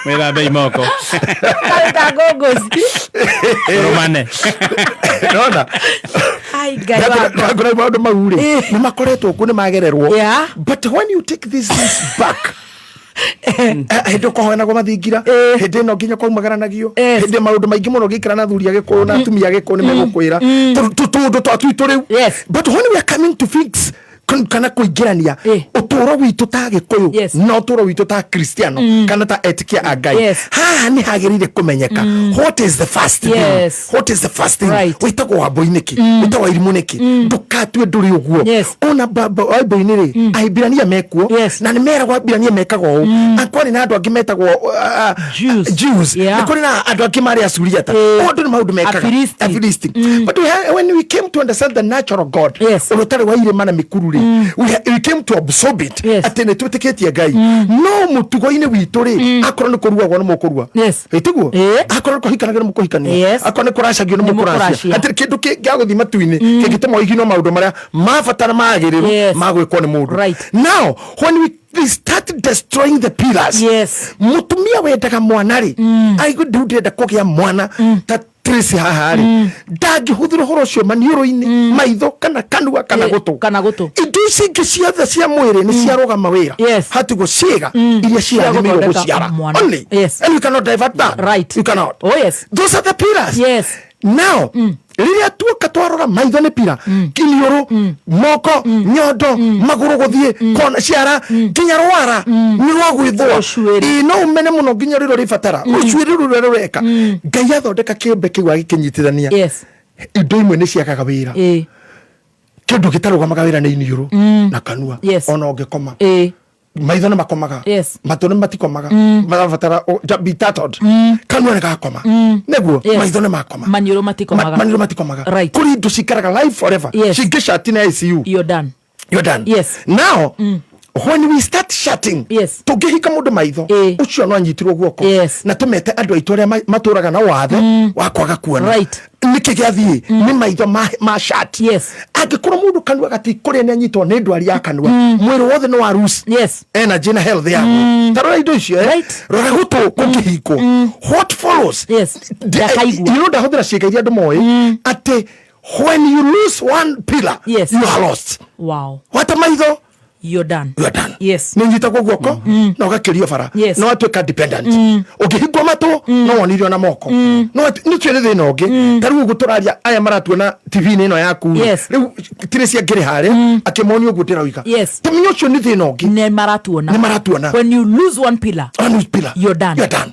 Mwĩthambei moko. Karuta ngũngũci. Rũmane. Nona. Ai, Ngai wakwa. Ndakũra maũndũ mau rĩ, nĩ makoretwo kuo, nĩ magererwo. But when you take these things back, hĩndĩ ũkũhoyanagwo mathingira, hĩndĩ ĩno nginya kwaumagaranagiyo, hĩndĩ maũndũ maingĩ mũno gĩikara na athuri a gĩkũyũ na atumia a gĩkũyũ nĩ megũkwĩra tũndũ twa twitũ rĩu. But when we are coming to fix kana kũingĩrania ũtũũro witũ ta gĩkũyũ na ũtũũro witũ ta Kristiano kana ta etĩkia a Ngai, haha nĩ hagĩrĩire kũmenyeka what is the first thing. What is the first thing? Wĩtagwo wambũi nĩkĩ? Wĩtagwo irimũ nĩkĩ? Ndũkatue ndũrĩ ũguo. Ona Bible-inĩ rĩ, Ahibirania mekuo, na nĩ meragwo Ahibirania mekaga ũũ. Kwarĩ na andũ angĩ metagwo Jews. Jews. Nĩ kũrĩ na andũ angĩ marĩ Asuriata. Ũndũ nĩ maũndũ mekaga. Afilisti. Afilisti. But when we came to understand the natural God ũrĩa ũtarĩ wa irĩma na mĩkuru rĩ, we came to absorb it, atĩ nĩ twĩtĩkĩtie Ngai, no mũtugo-inĩ witũ rĩ, akorwo nĩ kũruagwo nĩ mũkũrua. Ĩtiguo? Akorwo nĩ kũhikanagio nĩ mũkũhikania. Akorwo nĩ kũracagio nĩ Nĩ mũkũracia. mũkũracia. Hatirĩ kĩndũ gĩa gũthiĩ matu-inĩ kĩngĩtũma ũiginwo maũndũ marĩa ma bata na magĩrĩru ma gwĩkwo nĩ mũndũ. Now when we start destroying the pillars, mutumia wendaga mwana rĩ, aigua ndĩu ndĩrenda kũgĩa mwana ta Tracy haha rĩ, ndangĩhũthĩra ũhoro ũcio maniũrũ-inĩ, maitho kana kanua kana gũtũ. Kana gũtũ. Indo ici ingĩ ciothe cia mwĩrĩ nĩ ciarũgama wĩra. Hatigwo ciĩga iria cirathimĩirwo gũthondeka gũciara mwana. only. And you cannot divert that. You cannot. Oh yes. Those are the pillars. Now, rĩrĩa tuoka twarora, maitho nĩ pillar, kiniũrũ, moko, nyondo, magũrũ, gũthiĩ kona, ciara, nginya rwara nĩ rwa gwĩthũa. Rũcuĩri. Ĩĩ, no ũmene mũno nginya rĩrĩa ũrĩbatara rũcuĩri rũrĩa rũreka. Ngai athondeka kĩũmbe kĩu agĩkĩnyitithania, indo imwe nĩ ciagaga wĩra. Kĩndũ gĩtarũgamaga wĩra nĩ iniũrũ na kanua. Ona ũngĩkoma, maitho nĩ makomaga, matũ nĩ matikomaga, marabatara be tattled. Kanua nĩ gakoma nĩguo. Maitho nĩ makoma. Maniũrũ matikomaga. Maniũrũ matikomaga. Kũrĩ indo cikaraga life forever. Cingĩcati na ICU, You're done. You're done. Now, when we start shutting, tũngĩhinga mũndũ maitho, ũcio no anyitirwo guoko na tũmete andũ aitũ arĩa matũraga na wathe wa kwaga kuona. Nĩkĩ gĩathiĩ nĩ maitho ma shut. Angĩkorwo mũndũ kanua gatikũrĩa, nĩ anyitwo nĩ ndwari ya kanua, mwĩrĩ wothe nĩ wa lose energy na health yaku. Ta rora indo icio, eh? Rora gũtũ kũngĩhingwo, what follows? Ndakaigua. Ndahũthĩra ciĩga iria andũ moĩ atĩ when you lose one pillar, you are lost. Wata maitho, You're done. You are done. Nĩ nyitagwo guoko na ũgakĩrio bara. No watuĩka dependent. Ũngĩhingwo matũ, no wonirio na moko. No nĩ tuĩ nĩ thĩna ũngĩ. Ta rĩu ũguo tũraria, aya maratuona TV-inĩ ĩno yaku rĩ, rĩu tirĩ ciangĩrĩ harĩa akĩmonia ũguo ndĩroiga. Tũmenye ũcio nĩ thĩna ũngĩ. Nĩ maratuona. Nĩ maratuona. When you lose one pillar, One pillar, you're done. You're done.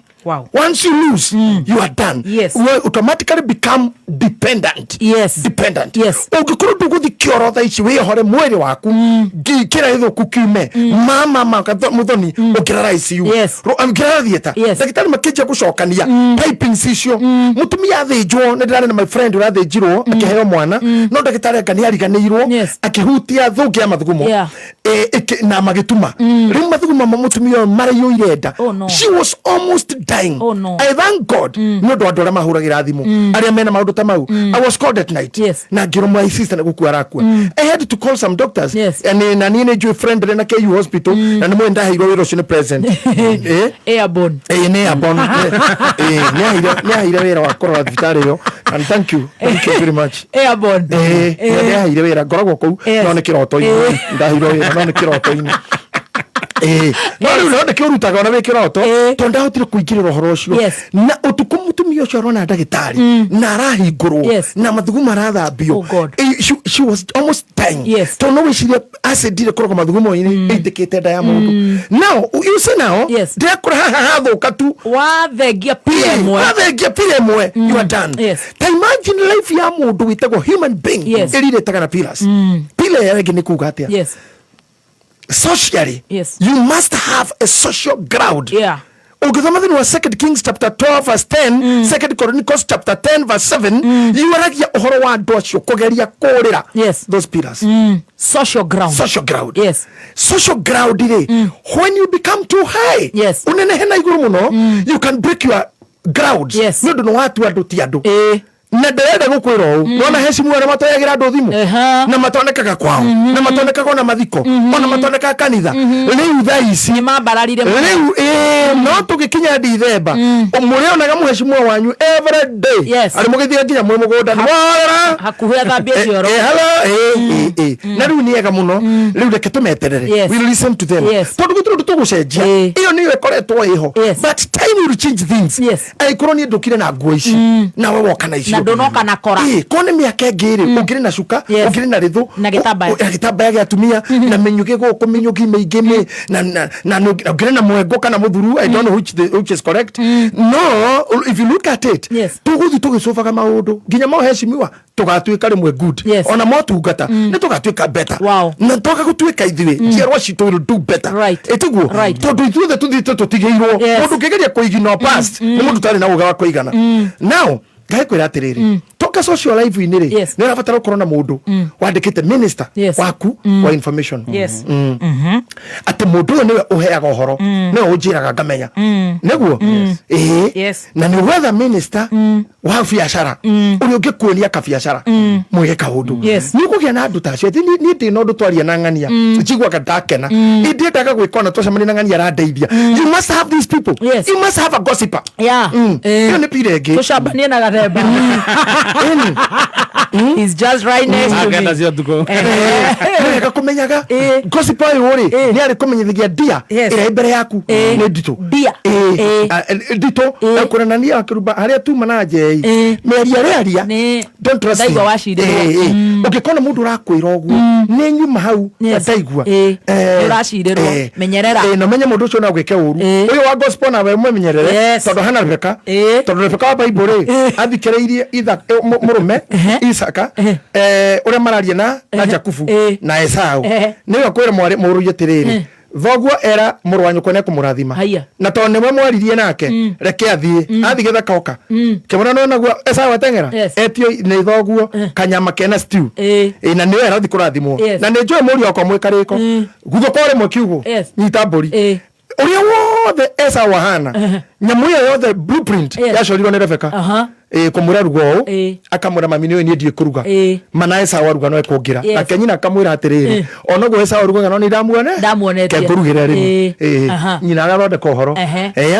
Once you lose, you are done. You automatically become dependent. Dependent. Ũngĩkorwo ndũgũthi kĩoro thaa ici wĩohore mwĩrĩ waku kĩrĩa gĩthũku kiume mama mũthoni, ũngĩrara ICU, ũngĩrara theatre, ndagĩtarĩ makĩnjia gũcokania pipings icio, mũtumia athĩnjwo. Nĩ ndĩrarĩ na my friend ũrathĩnjirwo akĩheo mwana, no ndagĩtarĩ anga nĩ ariganĩirwo, akĩhutia thũngĩ ya mathugumo, na magĩtuma. Rĩu mathugumo ma mũtumia ũyũ maraiyũire nda. Oh, no. She was almost dying. Oh, no. I thank God nĩ ũndũ wa andũ arĩa mahũragĩra thimũ, arĩa mena maũndũ ta mau. I was called at night na ngĩrwo my sister nĩ gũkua arakua. I had to call some doctors. Na niĩ nĩ njũĩ friend rĩ na KU hospital, na nĩ mũĩ ndaheirwo wĩra ũcio nĩ president. Airborne. Ĩĩ, nĩ airborne. Ĩĩ, nĩ aheire wĩra wa kũrora thibitarĩ ĩyo, and thank you, thank you very much. Airborne. Ĩĩ, nĩ aheire wĩra, ngoragwo kũu. No nĩ kĩroto-inĩ ndaheirwo wĩra, no nĩ kĩroto-inĩ. Ĩĩ, no rĩu no nĩkĩo ũrutaga ona wĩ kĩroto, tondũ ndahotire kũingĩrĩra ũhoro ũcio. Na ũtukũ mũtumia ũcio arona ndagĩtarĩ na arahingũrwo na mathugumo marathambio. Oh God. She was almost dying. Tondũ no wĩcirie acid ĩrĩa ĩkoragwo mathugumo-inĩ ĩitĩkĩte nda ya mũndũ. Now you see now, ndĩrakora haha hathũka tu. Wathengia pillar ĩmwe. Wathengia pillar ĩmwe, you are done. Ta imagine life ya mũndũ wĩtagwo human being ĩrirĩtaga na pillars. Pillar ĩyo ĩngĩ nĩ kuga atĩa? Socially, you must have a social ground. Ũngĩthoma thĩinĩ wa Second Kings chapter 12 verse 10, Second Chronicles chapter 10 verse 7, yaragia ũhoro wa andũ acio kũgeria kũrĩra those pillars. Social ground. Social ground. Social ground rĩ, when you become too high, ũnenehe na igũrũ mũno, you can break your ground, nĩ ũndũ nĩ watua andũ ti andũ. Na ndĩrenda gũkwĩra ũũ, nona hecimu arĩa matoyagĩra andũ thimũ na matonekaga kwao na matonekaga ona mathiko ona matonekaga kanitha rĩu thaa ici. Nĩ mambararire mũno. Rĩu ĩĩ, no tũgĩkinya Dithemba mũrĩonaga mũhecimua wanyu every day, arĩ mũgĩthiĩ nginya mwĩ mũgũnda nĩ warora. Hakuhĩ athambie cioro. Hello, na rĩu nĩ ega mũno. Rĩu reke tũmeterere. We will listen to them, tondũ gũtirĩ ũndũ tũgũcenjia. Ĩyo nĩyo ĩkoretwo ĩho. But time will change things. Angĩkorwo niĩ ndũkire na nguo ici nawe woka na icio, Na ndũnoka na kora. Korwo nĩ mĩaka ĩngĩ rĩ, ũngĩrĩ na cuka, ũngĩrĩ na rĩthũ, Na gĩtambaya. Na gĩtambaya gĩa atumia na mĩnyugĩ gũkũ, mĩnyũgi mĩingĩ na ũngĩrĩ na mwengo kana mũthuru. I don't know which is correct. No if you look at it, tũgũthiĩ tũgĩcobaga maũndũ nginya mohecimiwa tũgatuĩka rĩmwe good. Ona motungata nĩ tũgatuĩka better. Na twaga gũtuĩka ithuĩ, njiarwa citũ will do better. Ĩtiguo? Tondũ ithuothe tũthiĩte tũtigĩirwo. Mũndũ ũngĩgeria kũignore past nĩ mũndũ ũtarĩ na ũgĩ wa kũigana. Now ngakwĩra atĩrĩrĩ, talk. Ũgĩcoka social life-inĩ rĩ, nĩ ũrabatara gũkorwo na mũndũ wandĩkĩte minister waku wa information. Atĩ mũndũ ũyũ nĩwe ũheaga ũhoro, nĩwe ũnjĩraga ngamenya nĩguo ĩĩ. Na nĩ gwetha minister wa biacara ũrĩa ũngĩkuonia kabiacara mwĩke kaũndũ. Nĩ ũkũgĩa na andũ ta acio. Atĩ niĩ ndĩ na ũndũ twaria na ng'ania, njiguaga ndakena, ndĩendaga gwĩka ona twacemania na ng'ania arandeithia. You must have these people. You must have a gossiper. Ĩyo nĩ pira ĩngĩ. Tũcambanie na gathemba. He's just right next to Agenda me. cia ũtukũ. Nĩ wega kũmenyaga gossip ũyũ rĩ, nĩ arĩ kũmenyithagia ndia ĩrĩa ĩ mbere yaku nĩ nditũ. Ndia. Nditũ na kũrenania akĩrumba harĩa tuma na njei mĩario ĩrĩa aria. Don't trust Ndaigua him. wacirĩrwo. Ũngĩkona mũndũ ũrakwĩra ũguo nĩ nyuma hau na ndaigua. Nĩ ũracirĩrwo. Menyerera. Na menye mũndũ ũcio no agwĩke ũru. Ũyũ wa gospel nawe ũmenyerere, tondũ hana Rebeka, tondũ Rebeka wa Bible rĩ, athikĩrĩirie mũrũme Isaka, ũrĩa mararia na Jakubu na Esau. Nĩwe kwĩra mwarĩ mũrũi atĩrĩrĩ, thoguo era mũrũ wa nyũkwa nĩekũmũrathima. Haiya. Na tondũ nĩwe mwaririe nake, reke athiĩ athiĩ gĩthaka oka kĩmũra nonaguo Esau ateng'era. Etio nĩ thoguo kanyama kena stew. Na nĩwe arathiĩ kũrathimwo. Na nĩ njũĩ mũriũ wakwa mwĩ karĩko guthũka o rĩmwe kiugũ. Nyita mbũri. Ũrĩa wothe Esau ahana, nyamũ ĩyo yothe, blueprint yacorirwo nĩ Rebeka. Kũmwĩra ruga ũũ. Akamwĩra, "Mami, nĩũĩ niĩ ndiĩ kũruga." Mana Esau aruga no ekũngĩra. Nake nyina akamwĩra atĩrĩrĩ, onoguo Esau arugaga no nĩ ndamuone. Ndamuonetie. Ke ngũrugĩre rĩmwe. Nyina agathondeka ũhoro.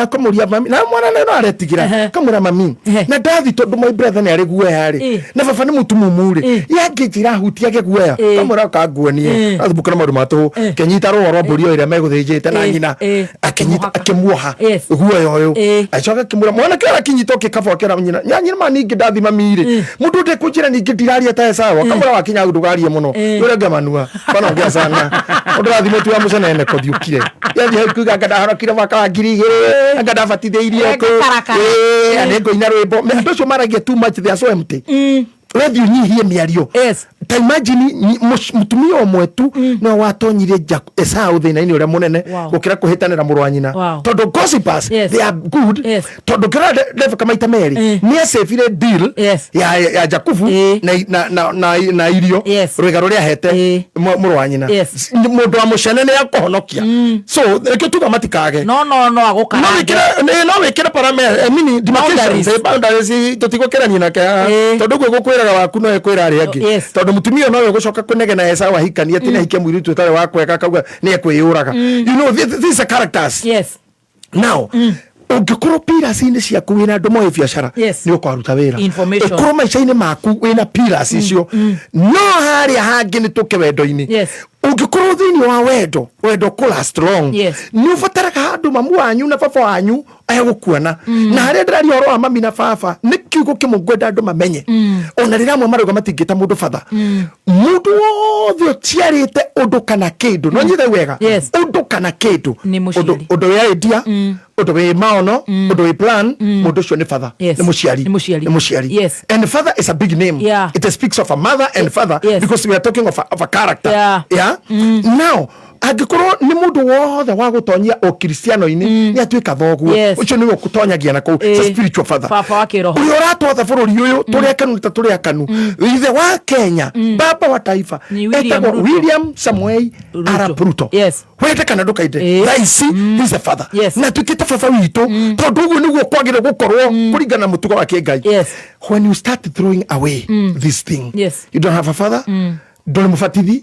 Akamũria mami, na mwana no aretigĩra. Akamwĩra, "Mami, na ndathi tondũ my brother nĩ arĩ guoya rĩ, na baba nĩ mũtumumu rĩ, yangĩnjĩra hutiage guoya." Kamwĩra, "Kanguonie athumbuka na maũndũ ma tũhũ." Kĩnyita rũa rwa mbũri o ĩrĩa megũthĩnjĩte na nyina akĩnyita. Akĩmũhaka. Akĩmuoha guoya ũyũ. Agĩcoka akĩmwĩra mwanake ũrĩa akinyita ũkĩkaba akĩra nyina, "Nya nyina ma ningĩ ndathima miri mũndũ ndekũnjĩra ningĩ ndiraria ta Esau." Akamwĩra, "Wakinya hau ndũgarie mũno." Ũrĩa ngamanua panaongea sana ũndũ rathimwo tu ya mũcenene kũthiũkire yathiĩ hau kuga anga ndahorokire mwaka wa 2000, anga ndabatithĩirio kũ. Karakara. Nĩ ngũina rwĩmbo. Andũ acio maragia too much, they are so empty. Wethi ũnyihie mĩario. Ta imagine mũtumia ũmwe tu no watonyire Esau thĩna-inĩ ũrĩa mũnene gũkĩra kũhĩtanĩra mũrũ wa nyina. Tondũ gossipers, they are good. Tondũ ngĩrora Rebeka maita merĩ nĩ acĩbire deal ya Jakubu na irio, rwĩga rũrĩa ahete mũrũ wa nyina. Mũndũ wa mũcene nĩ akũhonokia, so reke tuga matikage. No no no No. Agũkarange. Wĩkĩre no wĩkĩre mini demarcations, Boundaries. Boundaries, tũtigũkĩrania nake haha. Tondũ ũguo gũkwĩraga waku no ekwĩra arĩa angĩ. Tondũ mũtumia ũyũ nowe ũgũcoka kũnegena Esau ahikanie, atĩ nĩahikie mũirĩtu ũtarĩ wa kwega, akauga nĩ ekwĩyũraga. These are characters. Now ũngĩkorwo pillars-inĩ ciaku wĩna andũ moĩ biacara, nĩ ũkwaruta wĩra. Information. Ũkorwo maica-inĩ maku wĩna pillars icio, no harĩa hangĩ nĩ tũke wendo-inĩ. Ũngĩkorwo thĩinĩ wa wendo, wendo kũ last long, nĩ ũbataraga handũ mamu wanyu na baba wanyu egũkuona. Na harĩa ndĩraria ũhoro wa mami na baba nĩ kiugo kĩmwe ngwenda andũ mamenye, ona rĩrĩa amwe marauga matingĩta mũndũ batha, mũndũ wothe ũciarĩte ũndũ kana kĩndũ, no nyite wega, ũndũ kana kĩndũ. Nĩ mũciari. Ũndũ wĩ idea, ũndũ wĩ maono, ũndũ wĩ plan, mũndũ ũcio nĩ father. Nĩ mũciari. Nĩ mũciari. Nĩ mũciari. And father is a big name. It speaks of a mother and father, because we are talking of a character. Yeah? Now angĩkorwo nĩ mũndũ wothe wa gũtonyia ũkristiano-inĩ nĩ atuĩka thoguo. Ũcio nĩwe ũkũtonyagia na kũu. It's a spiritual father. Baba wa kĩroho. Ũrĩa ũratwatha bũrũri ũyũ tũrĩ akanu ta tũrĩ akanu, ithe wa Kenya, baba wa taifa, Ni William etagwo Ruto. William Samuel Ruto. Arap Ruto. Wende kana ndũkainde, thaa ici he's the father. Na tuĩkĩte baba witũ tondũ ũguo nĩguo kwagĩrĩire gũkorwo kũringana na mũtugo wa kĩngai. When you start throwing away this thing, you don't have a father, ndũrĩ mũbatithi,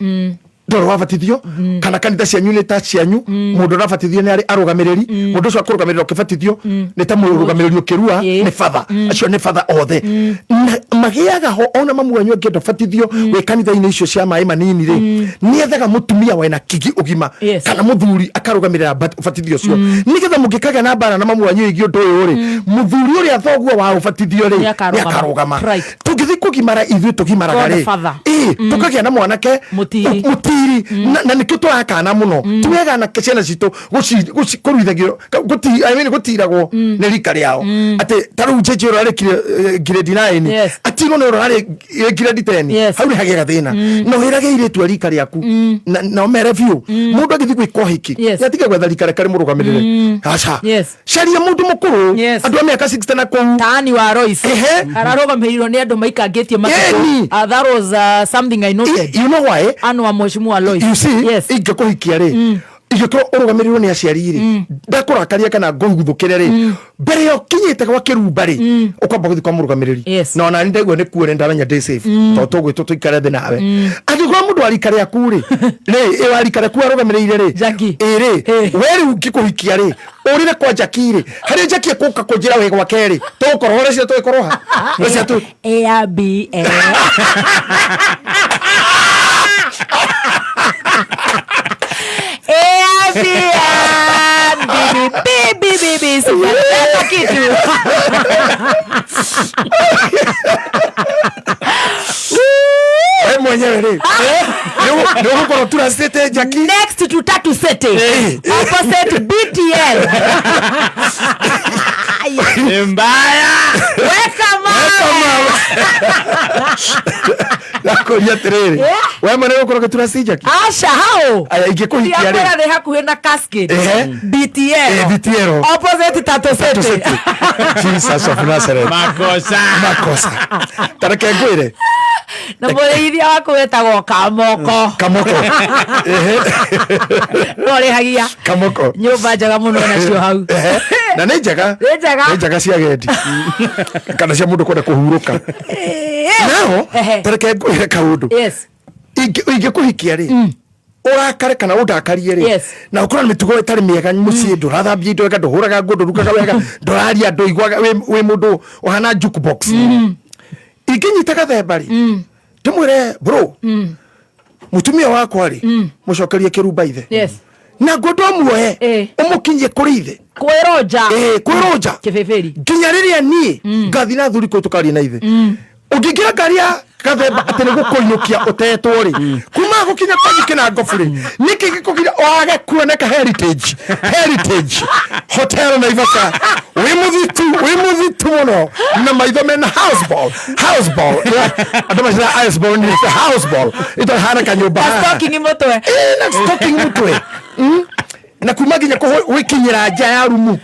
ndũrĩ wabatithio, kana kanitha cianyu nĩ ta cianyu, mũndũ ũrabatithio nĩ arĩ arũgamĩrĩri, mũndũ ũcio akũrũgamĩrĩra ũkĩbatithio nĩ ta mũrũgamĩrĩri ũkĩrua. Nĩ father, acio nĩ father othe na magĩaga ho. Ona mamu wanyu angĩenda ũbatithio wĩ kanitha-inĩ icio cia maĩ manini rĩ, nĩ ethaga mũtumia wena kigi ũgima kana mũthuri akarũgamĩrĩra ũbatithio ũcio, nĩgetha mũngĩkagĩa na mbara na mamu wanyu ĩgiĩ ũndũ ũyũ rĩ, mũthuri ũrĩa thoguo wa ũbatithio rĩ, Nĩakarũgama. nĩakarũgama. Tũngĩthiĩ kũgimara ithuĩ tũgimaraga rĩ, Godfather. Tũkagĩa na mwanake Mũtiri. Mũtiri. Na nĩkĩo tũrakana mũno, ti wega na ciana citũ kũruithagio I mean, gũtiragwo nĩ rika rĩao, atĩ ta rĩu njĩnjĩ ũrĩa arĩkire grade 9 atirwo nĩ ũrĩa arĩ grade 10. Hau nĩ hagĩaga thĩna. No wĩrage airĩtu a rika rĩaku na ũmere biũ, mũndũ agĩthiĩ gwĩka ũhiki, nĩatige gwetha rika rĩake rĩmũrũgamĩrĩre, aca. Caria mũndũ mũkũrũ, andũ a mĩaka 60 na kũu. Taani wa Royce. Ehe. Ararũgamĩrĩirwo nĩ andũ maikangĩte. Nĩatinangĩtie matukũ. Ĩni. That was something I noted. You know why? Anne wa Mheshimiwa Lois. You see, Yes. ingĩkũhikia rĩ, ingĩkorwo ũrũgamĩrĩirwo nĩ aciari rĩ, ndakũrakaria kana ngũguthũkĩre rĩ, mbere ya ũkinyĩte gwa kĩrumba rĩ, ũkwamba gũthiĩ kwa mũrũgamĩrĩri. Yes. Na ona ndaigua nĩ kuo nĩ ndamenya ndĩ safe, tondũ tũgwĩtwo tũikare thĩ nawe. Angĩkorwo mũndũ wa rika rĩaku rĩ, rĩ wa rika rĩaku arũgamĩrĩire rĩ, Jackie. ĩ rĩ, Eh. we rĩu ngĩkũhikia rĩ, ũrĩre kwa Jackie rĩ, harĩa Jackie ekũka kũnjĩra wĩ gwake rĩ, tũgũkorwo ũreciria tũgĩkorwo ha? Ũreciria tũ A B A. A B A B B B B B. Sijapata kitu. We mwenyewe rĩ, nĩ ũgũkorwo turacĩte Jackie. Next to Tatu City. Opposite BTL. Mbaya. Weka mawe. Ndakũria atĩrĩrĩ, Yeah. we mwene ũgũkorwo ũgĩtura ci Jackie? Asha hau. Aya, ingĩkũhikia rĩ. Ndiakwĩra nĩ hakuhĩ na Cascade. Ehe. BTL. Eh, BTL. Opposite Tatu Tatu City. City. Jesus of Nazareth. Makosa. Makosa. Ta reke ngwĩre. Na mũrĩithia waku wĩtagwo Kamoko. Kamoko. Ehe. No ũrĩhagia Kamoko. nyũmba njega mũno nacio hau. Ehe. Na nĩ njega. Nĩ njega. Nĩ njega cia gendi. Kana cia mũndũ kwenda kũhurũka. Nao, Ehe. ta reke ngwĩre kaũndũ. Yes. Ingĩkũhikia rĩ, ũrakare kana ũndakarie rĩ, Yes. na ũkorwo na mĩtugo ĩtarĩ mĩega mũciĩ, ndũrathambia indo wega, ndũhũraga nguo, ndũrugaga wega, ndũraria andũ, iguaga wĩ mũndũ ũhana jukebox. Ingĩnyita gathemba rĩ, ndĩmwĩre bro, mũtumia wakwa rĩ, mũcokerie kĩrumba ithe. Yes. Na ngwenda ũmuoe, Eh. ũmũkinyie kũrĩ ithe. Kwĩrũnja. Kwĩrũnja. Kĩbĩbĩri. Nginya rĩrĩa niĩ ngathiĩ na thuri kũu tũkaria na ithe. Ũngĩingĩra ngari ya gathemba atĩ nĩ gũkũinũkia ũtetwo rĩ, kuma gũkinya kwanyu kĩnangobu rĩ, nĩkĩ gĩkũgiria wage kuoneka Heritage Hotel Naivasha? Wĩ mũthitu, wĩ mũthitu mũno, na maitho mena house ball, house ball. Andũ macina house ball, nĩ house ball ĩtahana kanyũmba Na haha. stocking mũtwe. Na stocking mũtwe. Na kuma nginya gwĩkinyĩra nja ya rumu,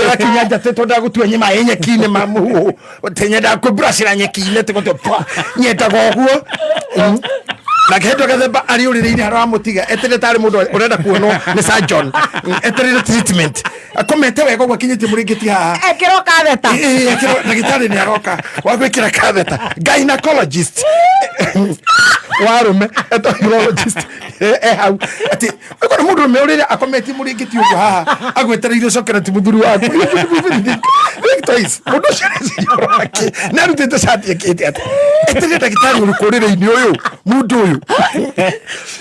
gakinya nja tĩ tondũ gũtua nyama ĩ nyeki-inĩ mamu tenyendaga kwĩmburacĩra nyeki-inĩ tĩ nyendaga ũguo. Nake hĩndĩ ĩyo gathemba arĩ ũrĩrĩ-inĩ harĩa wamũtiga eterere tarĩ mũndũ ũrenda kuonwo nĩ surgeon, eterere treatment, akomete wega ũguo akinyĩtie mũrĩngĩti haha. Ekĩrwo katheta. Ndagĩtarĩ nĩ aroka wa gwĩkĩra katheta, gynecologist wa arũme etwo urologist, e hau atĩ ũkona mũndũ ũrũme ũrĩrĩ akometie mũrĩngĩti ũguo haha agwetereire ũcokere ti mũthuri waku. Think twice. Mũndũ ũcio areciria ũhoro wake nĩ arutĩte cati ekĩte atĩ etereire ndagĩtarĩ ũrĩkũ ũrĩrĩ-inĩ ũyũ mũndũ ũyũ.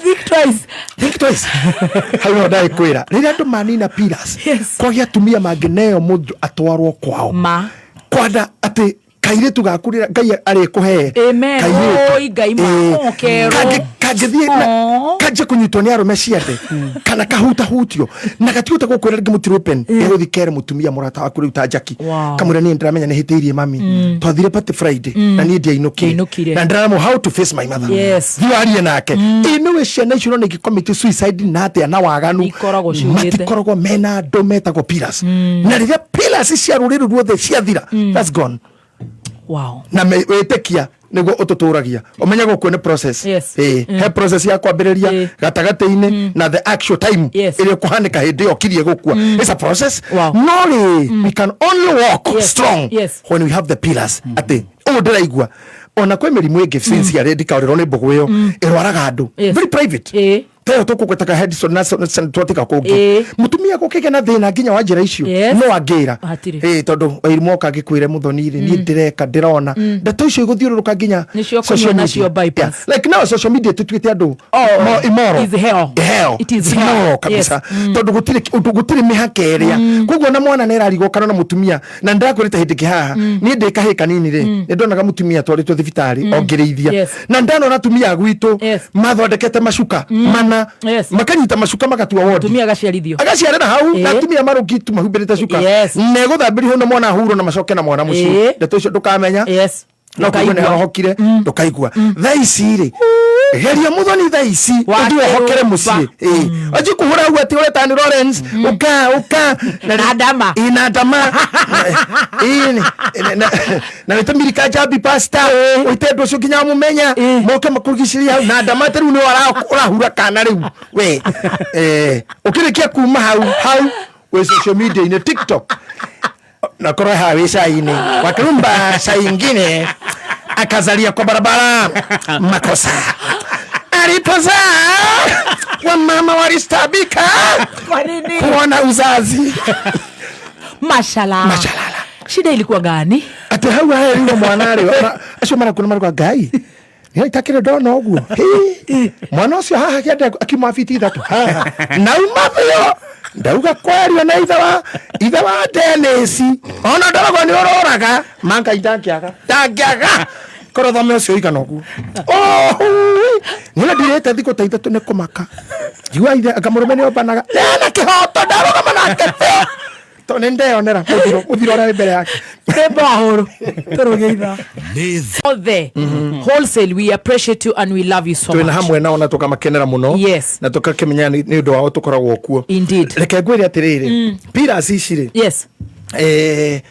Think twice. Think twice. Hau no ndagĩkwĩra rĩrĩa andũ manina pillars, Yes. kwagĩa atumia mangĩneo mũndũ atwarwo kwao, Ma. kwanda atĩ kairĩtu gaku rĩrĩa Ngai arĩkũhe. Amen. Kairĩtu. Oi, Ngai ma. Okerwo. Kangĩthiĩ Aw. kanjie kũnyitwo nĩ arũme ciande kana kahutahutio na gatigũte gũkwĩra rĩngĩ mũtirĩ open, ĩgũthiĩ kere mũtumia mũrata waku rĩu ta Jackie, Wow. kamwĩra niĩ ndĩramenya nĩ hĩtĩirie mami, twathire party Friday na niĩ ndiainũkire Ndiainũkire. na ndĩramũ how to face my mother. Yes. Thiĩ warie nake. Ĩ nĩwe ciana icio nĩ ingĩcommit suicide na atĩa na waganu? Ikoragwo ciugĩte. Matikoragwo mena andũ metagwo pillars, na rĩrĩa pillars cia rũrĩrĩ ruothe ciathira, that's gone. Wow. Na wĩtĩkia nĩguo ũtũtũragia ũmenye gũkũ nĩ process. Yes. He process ya kwambĩrĩria, gatagatĩ-inĩ, na the actual time Yes. ĩrĩa ũkũhanĩka hĩndĩ ĩyo ũkirie gũkua. It's a process. Wow. No rĩ, we can only walk strong when we have the pillars, atĩ ũũ ndĩraigua ona kwĩ mĩrimũ ĩngĩ sincerely ndikaũrĩrwo nĩ mbũgũ ĩyo ĩrwaraga andũ very private, tayo tũkũgwetaga Hedison na twatika kũngĩ. Mũtumia gũkĩgĩa na thĩna nginya wa njĩra icio, no angĩra. Hatirĩ. Tondũ wairimũ oka angĩkwĩre mũthoni rĩ, niĩ ndĩreka ndĩrona ndeto icio igũthiũrũrũka nginya Nĩcio social kũnyua media. nacio bypass. Yeah. Like now social media tũtuĩte andũ immoral. Is hell. Hell. It is It's hell. immoral kabisa, tondũ gũtirĩ ũndũ, gũtirĩ mĩhaka ĩrĩa koguo na mwana nĩ ararigwo kana na mũtumia. Na ndĩrakwĩrĩte hĩndĩ ĩngĩ haha, niĩ ndĩ kahĩĩ kanini rĩ, nĩ ndonaga mũtumia atwarĩtwo thibitarĩ ongĩrĩithia, na ndanona atumia a gwitũ mathondekete macuka mana, makanyita macuka magatua wodi. Mũtumia agaciarithio. Agaciarĩra hau na atumia marũngitu mahumbĩrĩte cuka, na egũthambĩrio hau na mwana ahurwo na macoke na mwana mũciĩ. Ndeto icio ndũkamenya, no kũigua nĩ Ndũkaigua. arohokire, ndũkaigua. Thaa ici rĩ, Geria muthoni thaa ici Wa uthi wohokere kĩrũmba. muciĩ. Anji kũhũra hau atĩ ũreta nĩ Lawrence, ũka ũka. Na ndama. Ĩ, na ndama. Ĩ, na wĩte Milika Njambi, pastor, ũite andũ ũcio nginya mũmenya moke makũrigicĩrie hau na ndama atĩ rĩu nĩ ũrahura kana rĩu we. Ũkĩrĩkia kuma hau hau wĩ social media-inĩ, TikTok, na korwo haha wĩ cai-inĩ wakirumba, saa ingine akazalia kwa barabara, makosa alipozaa wamama walistabika Kwa nini? Kuona uzazi. Mashallah. Mashalala. Shida ilikuwa gani? Atĩ hau aherirwo mwana rĩ, acio marakuna marauga Ngai itakĩrĩ ndona ũguo. Hĩ, mwana ũcio haha kĩanda akiuma fiti 3 haha nauma biũ, ndauga kwario na ithe wa Dennis, ona ndoragwo nĩ ũroraga ma Ngai ndangĩaga, ndangĩaga korwo thome ũcio ũigana ũguo. Nĩ ndirĩte thikũ ta 3 nĩ kũmaka njigua ithe anga mũrũme nĩ ombanaga ena kĩhoto, ndarũgama nake biũ tondũ nĩ ndeyonera mũthiro, mũthiro ũrĩa wĩ mbere yake. Rwĩmbo tũrũge ithaa othe wholesale. We appreciate you and we love you so Twĩna much. Hamwe nao na tũkamakenera mũno na tũgakĩmenya nĩ ũndũ wao tũkoragwo kuo. Reke ngwĩre atĩrĩrĩ, pillars ici rĩ,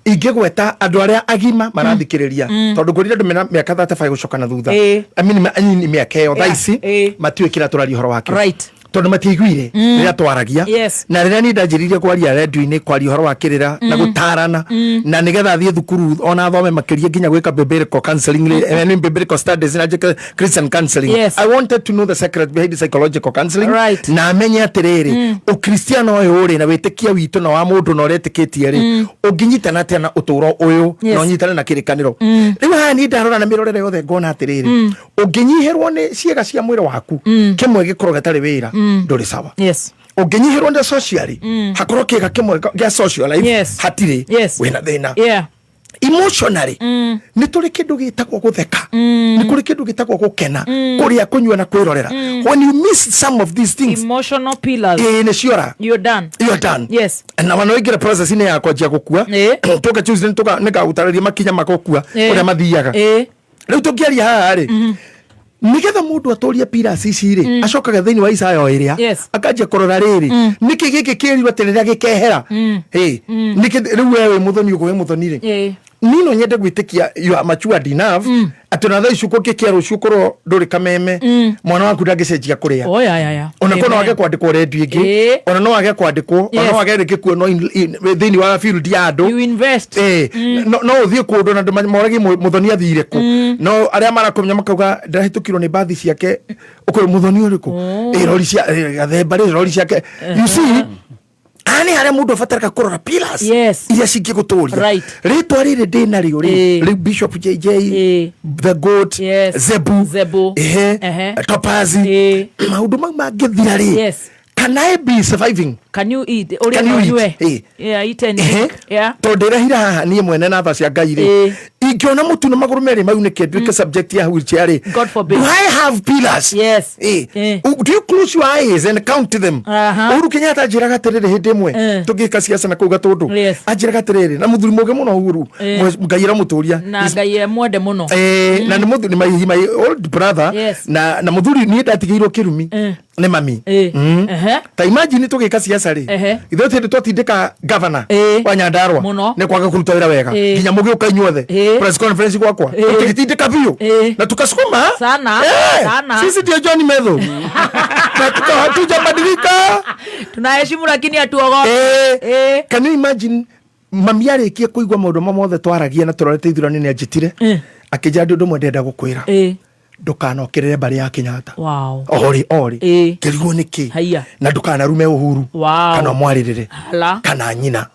ingĩgweta andũ arĩa agima marathikĩrĩria, tondũ ngwĩrire andũ mena mĩaka 35 gũcoka na thutha, I mean, anyini mĩaka ĩyo thaa ici matiũĩ kĩrĩa tũraria ũhoro wakĩo tondũ matiaiguire rĩrĩa twaragia. Na rĩrĩa niĩ ndanjĩrĩirie kwaria redio-inĩ, kwaria ũhoro wa kĩrĩra na gũtarana na nĩgetha thiĩ thukuru ona thome makĩria nginya gwĩka biblical counseling rĩ, I mean, biblical studies na njĩke Christian counseling. I wanted to know the secret behind psychological counseling na menye atĩrĩrĩ, ũkristiano ũyũ rĩ na wĩtĩkia witũ na wa mũndũ na ũrĩa etĩkĩtie rĩ, ũngĩnyitana atĩa na ũtũũro ũyũ na ũnyitane na kĩrĩkanĩro. Rĩu haha niĩ ndarora na mĩrorere yothe ngona atĩrĩrĩ, ũngĩnyihĩrwo nĩ ciĩga cia mwĩrĩ waku kĩmwe gĩkorwo gĩtarĩ wĩra, ndũrĩ sawa. Ũngĩnyihĩrwo nĩ socially, hakorwo kĩga kĩmwe gĩa social life hatirĩ, wĩna thĩna. Emotionally, nĩ tũrĩ kĩndũ gĩtagwo gũtheka, nĩ kũrĩ kĩndũ gĩtagwo gũkena, kũrĩa, kũnyua na kwĩrorera. When you miss some of these things, Emotional pillars. Ĩĩ, nĩ ciora. You're done. You are done. Na wana ũingĩre process-inĩ ya kwanjia gũkua. Tũke Tuesday nĩngagũtarĩria makinya ma gũkua ũrĩa mathiaga. Rĩu tũngĩaria haha rĩ, nigetha mũndũ atũrie pillars ici rĩ, acokaga thĩinĩ wa Isaya o ĩrĩa akanjia kũrora rĩrĩ, nĩkĩ gĩkĩ kĩrirwo atĩ rĩrĩa gĩkehera. Ĩ, nĩkĩ rĩu we wĩ mũthoni ũguo wĩ mũthoni rĩ? Niĩ no nyende gwĩtĩkia you are matured enough atĩ ona thaa ici ũkũngĩkia rũciũ ũkorwo ndũrĩ kameme, mwana waku ndangĩcenjia kũrĩa. Oh, yeah. Ona ko no Amen. age kwandĩkwo redio ĩngĩ, ona no age kwandĩkwo, ona no age rĩngĩ kuonwo thĩinĩ wa field ya andũ. You invest. No ũthiĩ kũndũ na andũ moragie mũthoni athire kũ, no arĩa marakũmenya makauga ndĩrahĩtũkirwo nĩ mbathi ciake, ũkũrĩ mũthoni ũrĩkũ? Rori cia gathemba rĩ, rori ciake, you see, haha nĩ harĩa mũndũ abataraga kũrora pillars iria cingĩgũtũria. Rĩtwa rĩrĩ ndĩ narĩo rĩ, rĩu Bishop JJ, the Goat, Zebu, Zebu. Ehe, Topazi, maũndũ mau mangĩthira rĩ, can I be surviving? Can you eat? Ũrĩa Can you no eat? ũnyue? Yeah, eat and drink. Tondũ ndĩrehire haha niĩ mwene na tha cia Ngai rĩ, ingĩona mũtu na magũrũ merĩ maunĩke nduĩke subject ya wheelchair rĩ, God forbid. do I have pillars? Yes. Do you close your eyes and count them? Uhuru Kenyatta anjĩraga atĩrĩrĩ hĩndĩ ĩmwe tũgĩka ciaca na kũu Gatũndũ, anjĩraga atĩrĩrĩ, na mũthuri mũgĩ mũno Uhuru, Ngai aramũtũria. Na Ngai mwende mũno. Na nĩ mũthuri, my old brother, na mũthuri niĩ ndatigĩirwo kĩrumi nĩ mami. Ta imagine tũgĩka ciaca rĩ, ithuĩ hĩndĩ twatindĩka governor wa Nyandarua Mũno. nĩ kwaga kũruta wĩra wega, nginya mũgĩũka inyuothe press conference gwakwa, tũgĩtindĩka biũ na tukasukuma Sana, sana. Sisi ndio John Methu na hatujabadilika. Tunaheshimu lakini hatuogopi. Can you imagine mami arĩkie kũigua maũndũ ma mothe twaragia na tũrorete ithurano nĩ anjĩtire, akĩnjĩra ndĩ ũndũ ũmwe ndĩrenda gũkwĩra, ndũkanokĩrĩre mbarĩ ya Kenyatta. Orĩ orĩ kĩrigwo nĩ kĩ, na ndũkanarume Uhuru kana ũmwarĩrĩre Hala. kana nyina.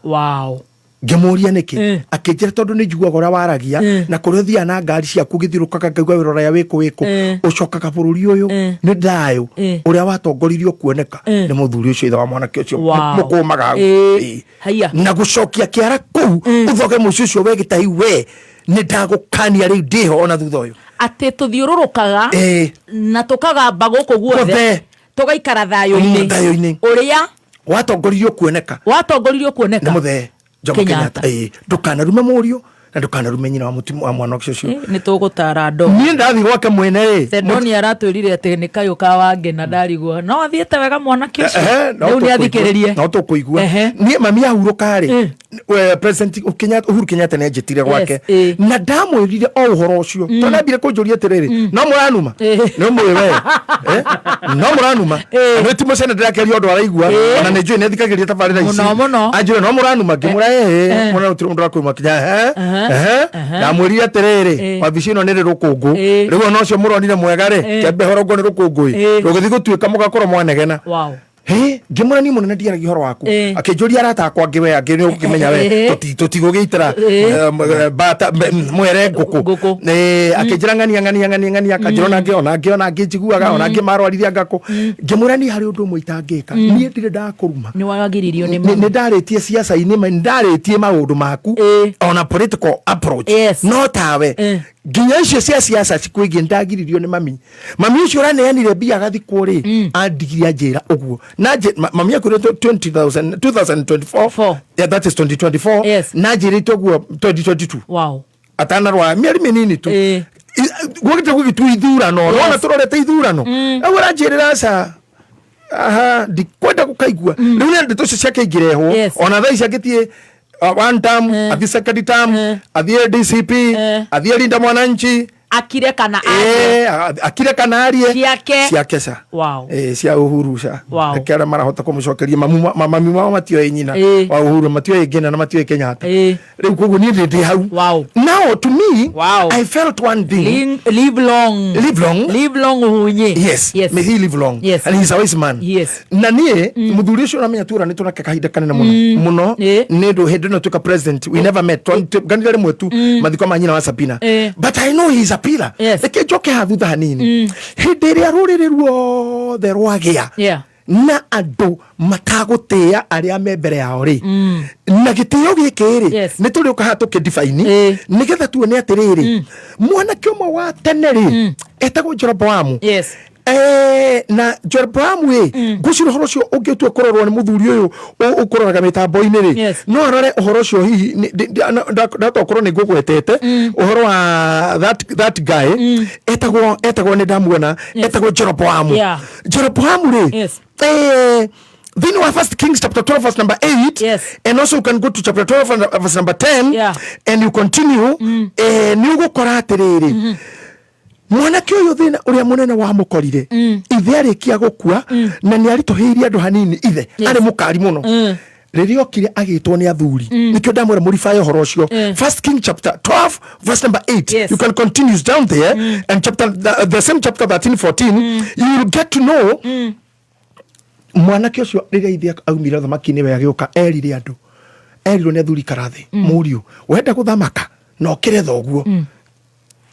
Ngĩmũria nĩkĩ. Akĩnjĩra tondũ nĩ njiguaga ũrĩa waragia na kũrĩa ũthiaga na ngari ciaku ũgĩthiũrũrũkaga ngaigua wĩra ũrĩa wĩkũ wĩkũ, ũcokaga bũrũri ũyũ nĩ thayũ ũrĩa watongoririo kuoneka nĩ mũthuri ũcio, ithe wa mwanake ũcio mũkũmaga hau. Na gũcokia kĩara kũu ũthoge mũciĩ ũcio we gĩtahi, we nĩ ndagũkania rĩu ndĩho ona thutha ũyũ. Atĩ tũthiũrũrũkaga na tũkagamba gũkũ guothe, Guothe. tũgaikara thayũ-inĩ Thayũ-inĩ. Ũrĩa watongoririo kuoneka watongoririo kuoneka nĩ mũthee Jomo Kenyatta. Kenyatta. Ndũkanarume mũriũ Na ndũkanarume nyina wa mũtimũ wa mwana ũcio. Nĩ tũgũtara andũ. Niĩ ndathiĩ gwake mwene rĩ. Thedoni aratwĩrire atĩ nĩ kayũ ka Wangena ndarigwo no athiĩte wega mwanake ũcio. Ehe, no Rĩu nĩ tũkũigua- athikĩrĩrie. no tũkũigua. Niĩ mami ahurũka rĩ, President Uhuru Kenyatta nĩ anjĩtire gwake na ndamwĩrire o ũhoro ũcio, tondũ ambire kũnjũria atĩrĩrĩ, no mũranuma? Nĩ ũmũĩ we. No mũranuma? Nĩ ti mũcene ndĩrakeria ũndũ araigua, ona nĩ njũĩ nĩ athikagĩrĩria tabarĩra ici. Mũno, mũno. Anjũĩ no mũranuma, ngĩmwĩra ĩĩ, mũna gũtirĩ mũndũ ũrakwĩma kinya ehe ehe. Ndamwĩrire atĩrĩrĩ, wabici ĩno nĩ rĩ rũkũngũ. Rĩu ona ũcio mũronire mwega rĩ, kĩambe horongo nĩ rũkũngũ ĩ, rũgĩthiĩ gũtuĩka mũgakorwo mwanegena. Hĩ, ngĩmwĩra niĩ mũnene ndiaragia ũhoro waku. Akĩnjũria arata akwa angĩ, we angĩ nĩ ũkĩmenya we, tũtigũgĩitĩra bata mwere ngũkũ. Ngũkũ. Akĩnjĩra ng'ania ng'ania ng'ania ng'ania, akanjĩra ona angĩ, ona angĩ, ona angĩ njiguaga, ona angĩ marwarire ngakũ. Ngĩmwĩra niĩ harĩ ũndũ ũmwe itangĩka, niĩ ndirĩ ndakũruma. Nĩ wagiririo nĩ Nĩ mami. ndarĩtie ciaca-inĩ, nĩ ndarĩtie maũndũ maku ona political approach, no tawe nginya icio cia ciaca cikwĩgiĩ ndagiririo nĩ mami. Mami ũcio ũraneanire mbia agathikwo rĩ, andigire anjĩra ũguo na mami akwĩrire 20,000 2024. Four. Yeah, that is 2024. Na anjĩrĩte ũguo 2022, atanarwara mĩeri mĩnini tu. Gwagĩte gũgĩtua ithurano, nona tũrorete ithurano au aranjĩrĩra aca, aha, ndikwenda gũkaigua rĩu nĩ ndeto icio ciake ingĩrehwo. Ona thaa ici angĩthiĩ one term, athiĩ second term, athiĩ DCP, athiĩ Linda Mwananchi, akire kana arie. Akire kana arie. Ciake. Ciake ca. Cia Uhuru ca. Reke arĩa marahota kũmũcokeria mami mao matioĩ nyina wa Uhuru, matioĩ Ngina na matioĩ Kenyatta. Rĩu koguo niĩ ndĩ hau. Now to me, I felt one thing. Live long. Live long. Live long, Uhunye. Yes. May he live long. And he's a wise man. Na niĩ mũthuri ũcio ũramenya tura nĩ tũnake kahinda kanene mũno mũno. Nĩ ũndũ hĩndĩ ĩno tuĩka president, we never met. Twanganire rĩmwe tu mathiko ma nyina wa Sabina, but I know he is a pillar. Reke njoke haha thutha hanini, hĩndĩ ĩrĩa rũrĩrĩ ruothe rwagĩa na andũ matagũtĩĩa arĩa me mbere yao rĩ, na gĩtĩo gĩkĩ rĩ, nĩ tũrĩũka haha tũkĩdefine nĩgetha tuone atĩrĩrĩ, mwanake ũmwe wa tene rĩ etagwo Jeroboamu. Na Jeroboamu ĩ, ngwĩciria ũhoro ũcio ũngĩtua kũrorwo nĩ mũthuri ũyũ ũkũroraga mĩtambo-inĩ rĩ, no arore ũhoro ũcio hihi ndatokorwo nĩ ngũgwetete ũhoro wa that guy etagwo nĩ ndamuona, etagwo Jeroboamu. Jeroboamu rĩ, thĩinĩ wa First Kings chapter 12 verse number 8, and also you can go to chapter 12 and verse number 10 and you continue, nĩ ũgũkora atĩrĩrĩ, mwanake ũyũ thĩna ũrĩa mũnene wamũkorire, ithe arĩkia gũkua na nĩ aritũhĩirie andũ hanini, ithe arĩ mũkari mũno. Rĩrĩa okire agĩtwo nĩ athuri, nĩkĩo ndamwĩra mũribae ũhoro ũcio. First King chapter 12 verse number 8. You can continue down there and chapter the same chapter 13, 14, you will get to know mwanake ũcio rĩrĩa ithe aumire ũthamaki-inĩ, we agĩũka erire andũ, erirwo nĩ athuri karathĩ, mũriũ wenda gũthamaka na ũkĩre thoguo,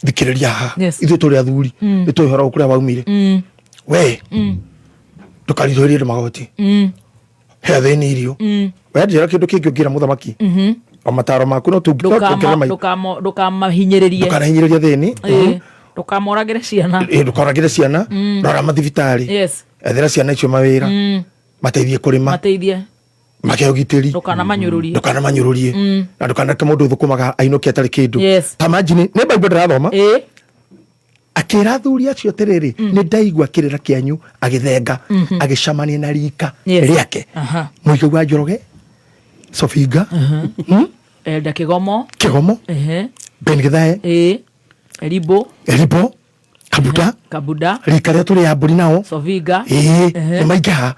thikĩrĩria haha. Ithuĩ tũrĩ athuri, nĩ tũĩ ũhoro kũrĩa waumire. We ndũkaritũhĩrie andũ magoti, he athĩni irio. We njĩra kĩndũ kĩngĩ ũngĩra mũthamaki o mataro maku no tũngĩongerera Ndũkamahinyĩrĩrie. Ndũkanahinyĩrĩrie athĩni. Ndũkamoragĩre ciana. Ndũkoragĩre ciana, rora mathibitarĩ, ethera ciana icio mawĩra, mateithie kũrĩma, mateithie, make ũgitĩri. Ndũkanamanyũrũrie. Ndũkanamanyũrũrie na ndũkanareke mũndũ ũthũkũmaga ainũke atarĩ kĩndũ. Ta imagine, nĩ Bible ndĩrathoma. Akĩra athuri acio atĩrĩrĩ, nĩ ndaigua kĩrĩra kĩanyu agĩthenga agĩcamania na rika rĩake. Mũigai wa Njoroge, Sofinga? Elda Kĩgomo. Kĩgomo. Ben Githae. Eribo. Eribo Kabuta. Kabuda. Rika rĩa tũrĩ ya mbũri nao. Sovinga. Ĩĩ, nĩ maingĩha.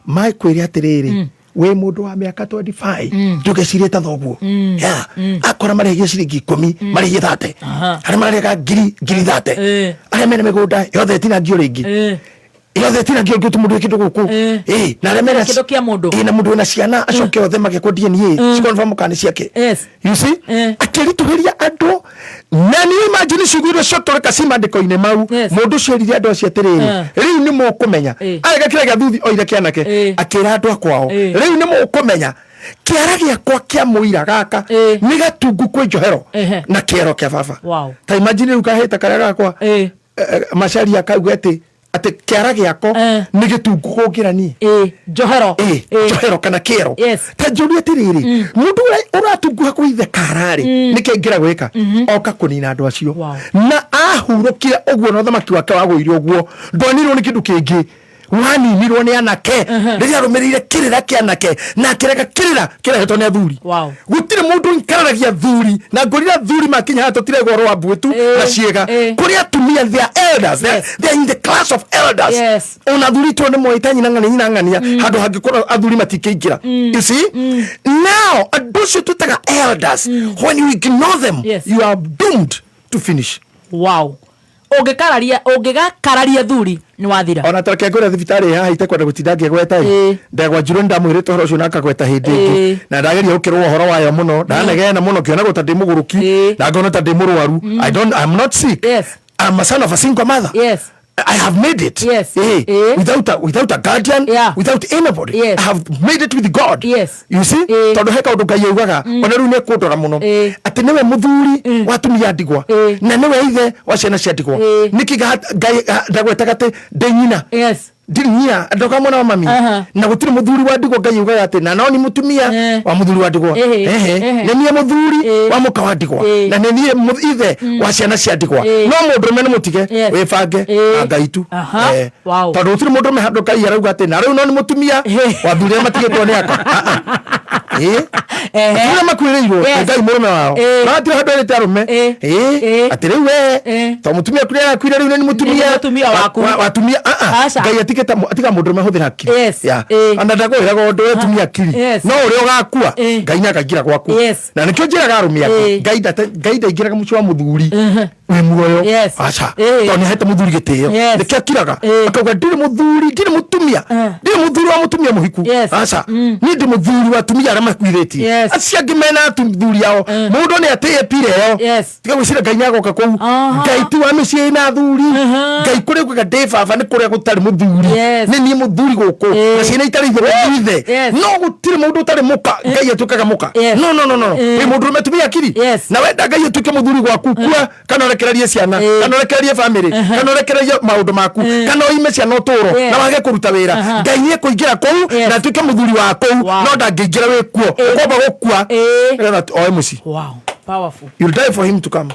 Makwĩre atĩrĩrĩ, wĩ mũndũ wa mĩaka 25, ndũgecirie ta thoguo. Yeah. Akora marĩhagia ciringi 10, marĩhie 30. Arĩa marĩhaga ngiri 30, arĩa mena mĩgũnda yothe ĩtinangio rĩngĩ, yothe ĩtinangio rĩngĩ, mũndũ wĩ kĩndũ gũkũ. Na arĩa mena Kĩndũ kĩa mũndũ. Ĩĩ, na mũndũ wĩna ciana acoke othe magekwo DNA cikonfirm kana nĩ ciake. You see, akĩritũhĩria andũ na nĩ imagine ciugo iria ciotũrĩka ci maandĩko-inĩ mau. Mũndũ ũcio erire andũ acio atĩrĩrĩ, rĩu nĩ mũkũmenya. Arega kĩrĩa gĩa thuthi oire kĩanake, akĩra andũ akwao, rĩu nĩ mũkũmenya kĩara gĩakwa kĩa mũira gaka nĩ gatungu kwĩ njohero na kĩero kĩa baba. Ta imagine rĩu kahĩta karĩa gakwa, Macharia akauga atĩ Atĩ kĩara gĩako nĩ gĩtungu kũngĩra niĩ. Ĩ, njohero. Njohero kana kĩero. Ta njũrie atĩrĩrĩ, mũndũ ũrĩa ũratunguha kwĩ ithe kararĩ, nĩkĩ aingĩra gwĩka? Oka kũnina andũ acio. Na ahurũkire ũguo na ũthamaki wake wagũire ũguo, ndwanirwo nĩ kĩndũ kĩngĩ, waninirwo nĩ anake rĩrĩa arũmĩrĩire kĩrĩra kĩa anake na akĩrega kĩrĩra kĩrehetwo nĩ athuri. Gũtirĩ mũndũ nkararagia thuri na ngũrire athuri makinya haha tũtiregwo ũhoro wa mbuĩtu na ciĩga. Kũrĩ atumia, they are elders, they are in the class of elders. Ona athuri tu nĩ moĩ ta nyina ng'ania, nyina ng'ania, handũ hangĩkorwo athuri matingĩingĩra. You see, now andũ acio twĩtaga elders, when you ignore them, you are doomed to finish. Wow, ũngĩkararia, ũngĩgakararia thuri, nĩ wathira. Ona tareke ngwĩre, thibitarĩ haha itekwenda gũtinda ngĩgweta ĩ, ndegwa njirũ nĩ ndamwĩrĩte ũhoro ũcio na akagweta hĩndĩ ĩngĩ. Na ndageria gũkĩrwo ũhoro wayo mũno, ndanegena mũno ngĩonagwo ta ndĩ mũgũrũki na ngona ta ndĩ mũrwaru. I don't, I'm not sick. I'm a son of a single mother. I have made it. Without a guardian, without anybody. I have made it with God. You see? Tondũ he kaũndũ Ngai augaga, ona rĩu nĩ ekũndora mũno. Atĩ nĩwe mũthuri wa atumia a ndigwa na nĩwe ithe wa ciana cia ndigwa. Nĩkĩ Ngai ndagwetaga atĩ ndĩ nyina? Ndirĩ nyina, ndoka mwana wa mami. Na gũtirĩ mũthuri wa ndigwa Ngai augaga atĩ na no ni mũtumia wa mũthuri wa ndigwa. Nĩ niĩ mũthuri wa mũka wa ndigwa na nĩ niĩ ithe wa ciana cia ndigwa. No mũndũrũme nĩ mũtige wĩbange na Ngai tu. Tondũ gũtirĩ mũndũrũme handũ Ngai arauga atĩ na rĩu no nĩ mũtumia wa athuri arĩa matigĩtwo nĩ aka. Ah, ah. Athuri arĩa makuĩrĩirwo nĩ Ngai mũrũme wao. No hatirĩ handũ erĩte arũme atĩ rĩu we to mũtumia kũrĩa arakuire rĩu nĩ mũtumia Nĩ mũtumia waku. Wa atumia. Ah, ah. Aca. Ngai atigĩte atiga mũndũrũme ahũthĩre hakiri. Ona ndakwĩraga ũndũ we tumia hakiri. No ũrĩa ũgakua, Ngai nĩ akaingĩra gwaku. Na nĩkĩo njĩraga arũme angĩ, Ngai ndaingĩraga mũciĩ wa mũthuri wĩ muoyo. Aca. Tondũ nĩ ahete mũthuri gĩtĩo. Nĩkĩo akiraga akauga, ndirĩ mũthuri, ndirĩ mũtumia, ndirĩ mũthuri wa mũtumia mũhiku. Aca, niĩ ndĩ mũthuri wa atumia arĩa makuithĩtie. Acio angĩ mena athuri ao, mũndũ nĩ atĩe pire ĩyo. Tiga gwĩciria Ngai nĩ agoka kũu. Ngai ti wa mĩciĩ ĩna athuri. Ngai kũrĩa ugaga ndĩ baba nĩ kũrĩa gũtarĩ mũthuri. Nĩ niĩ mũthuri gũkũ na ciana itarĩ ithe, we ithe. No gũtirĩ mũndũ ũtarĩ mũka Ngai atuĩkaga mũka. No, no, no, no. Wĩ mũndũ ũrũme, tumia akiri. Na wenda Ngai atuĩke mũthuri gwaku, kua kana ũrekererie ciana, kana ũrekererie family, kana ũrekererie maũndũ maku, kana ũime ciana ũtũũro na wage kũruta wĩra, Ngai nĩ ekũingĩra kũu na atuĩke mũthuri wa kũu. No ndangĩingĩra wĩ kuo. Ũkwamba gũkua nĩgetha oe mũciĩ. Wow. Powerful. You'll die for him to come.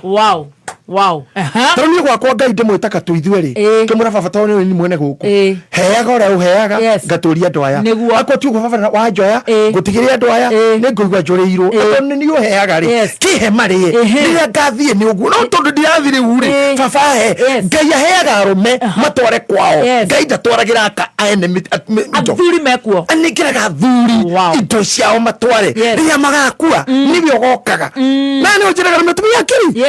Tondũ niĩ gwakwa Ngai ndĩmwĩtaga tũ ithuerĩ. Ngĩmwĩra, baba, tondũ nĩ mwene gũkũ, heaga ũrĩa ũheaga, ngatũria andũ aya. Akorwo ti ũguo, baba, wanjoya ngũtigĩre andũ aya, nĩ ngũigua njũrĩirwo. Akorwo nĩ niĩ ũheaga rĩ, kĩhe marĩe rĩrĩa ngathiĩ nĩ ũguo. No tondũ ndirathiĩ rĩu rĩ, baba he. Ngai aheaga arũme matware kwao. Ngai ndatwaragĩra aka ene indo. Athuri mekuo. Anengeraga athuri indo ciao matware. Rĩrĩa magakua, nĩwe ũgokaga na nĩ ũnjĩraga na mũtumia akiri.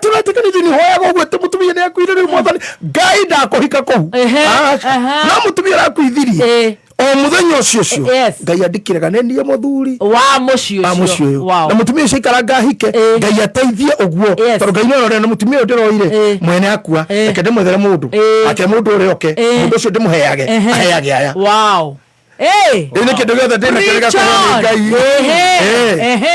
Tũretĩkanĩtie nĩ hoyaga ũguo atĩ mũtumia nĩ akuire rĩu, mwathani Ngai ndakũhika kũu. Aca. No mũtumia ũrakuithirie o mũthenya ũcio ũcio, Ngai andĩkĩraga nĩ niĩ mũthuri wa mũciĩ wa ũcio. Mũciĩ ũyũ. Na mũtumia ũcio aikaranga ahike, Ngai ateithie ũguo. Tondũ Ngai nĩ arorera na mũtumia ũyũ ndĩroire mwene akua, reke ndĩmwethere mũndũ ake, mũndũ ũrĩa oke, mũndũ ũcio ndĩmũheage, aheage aya. Hey. Rĩu nĩ kĩndũ gĩothe ndĩna kĩo Preach gĩgakorwo nĩ on. Ngai.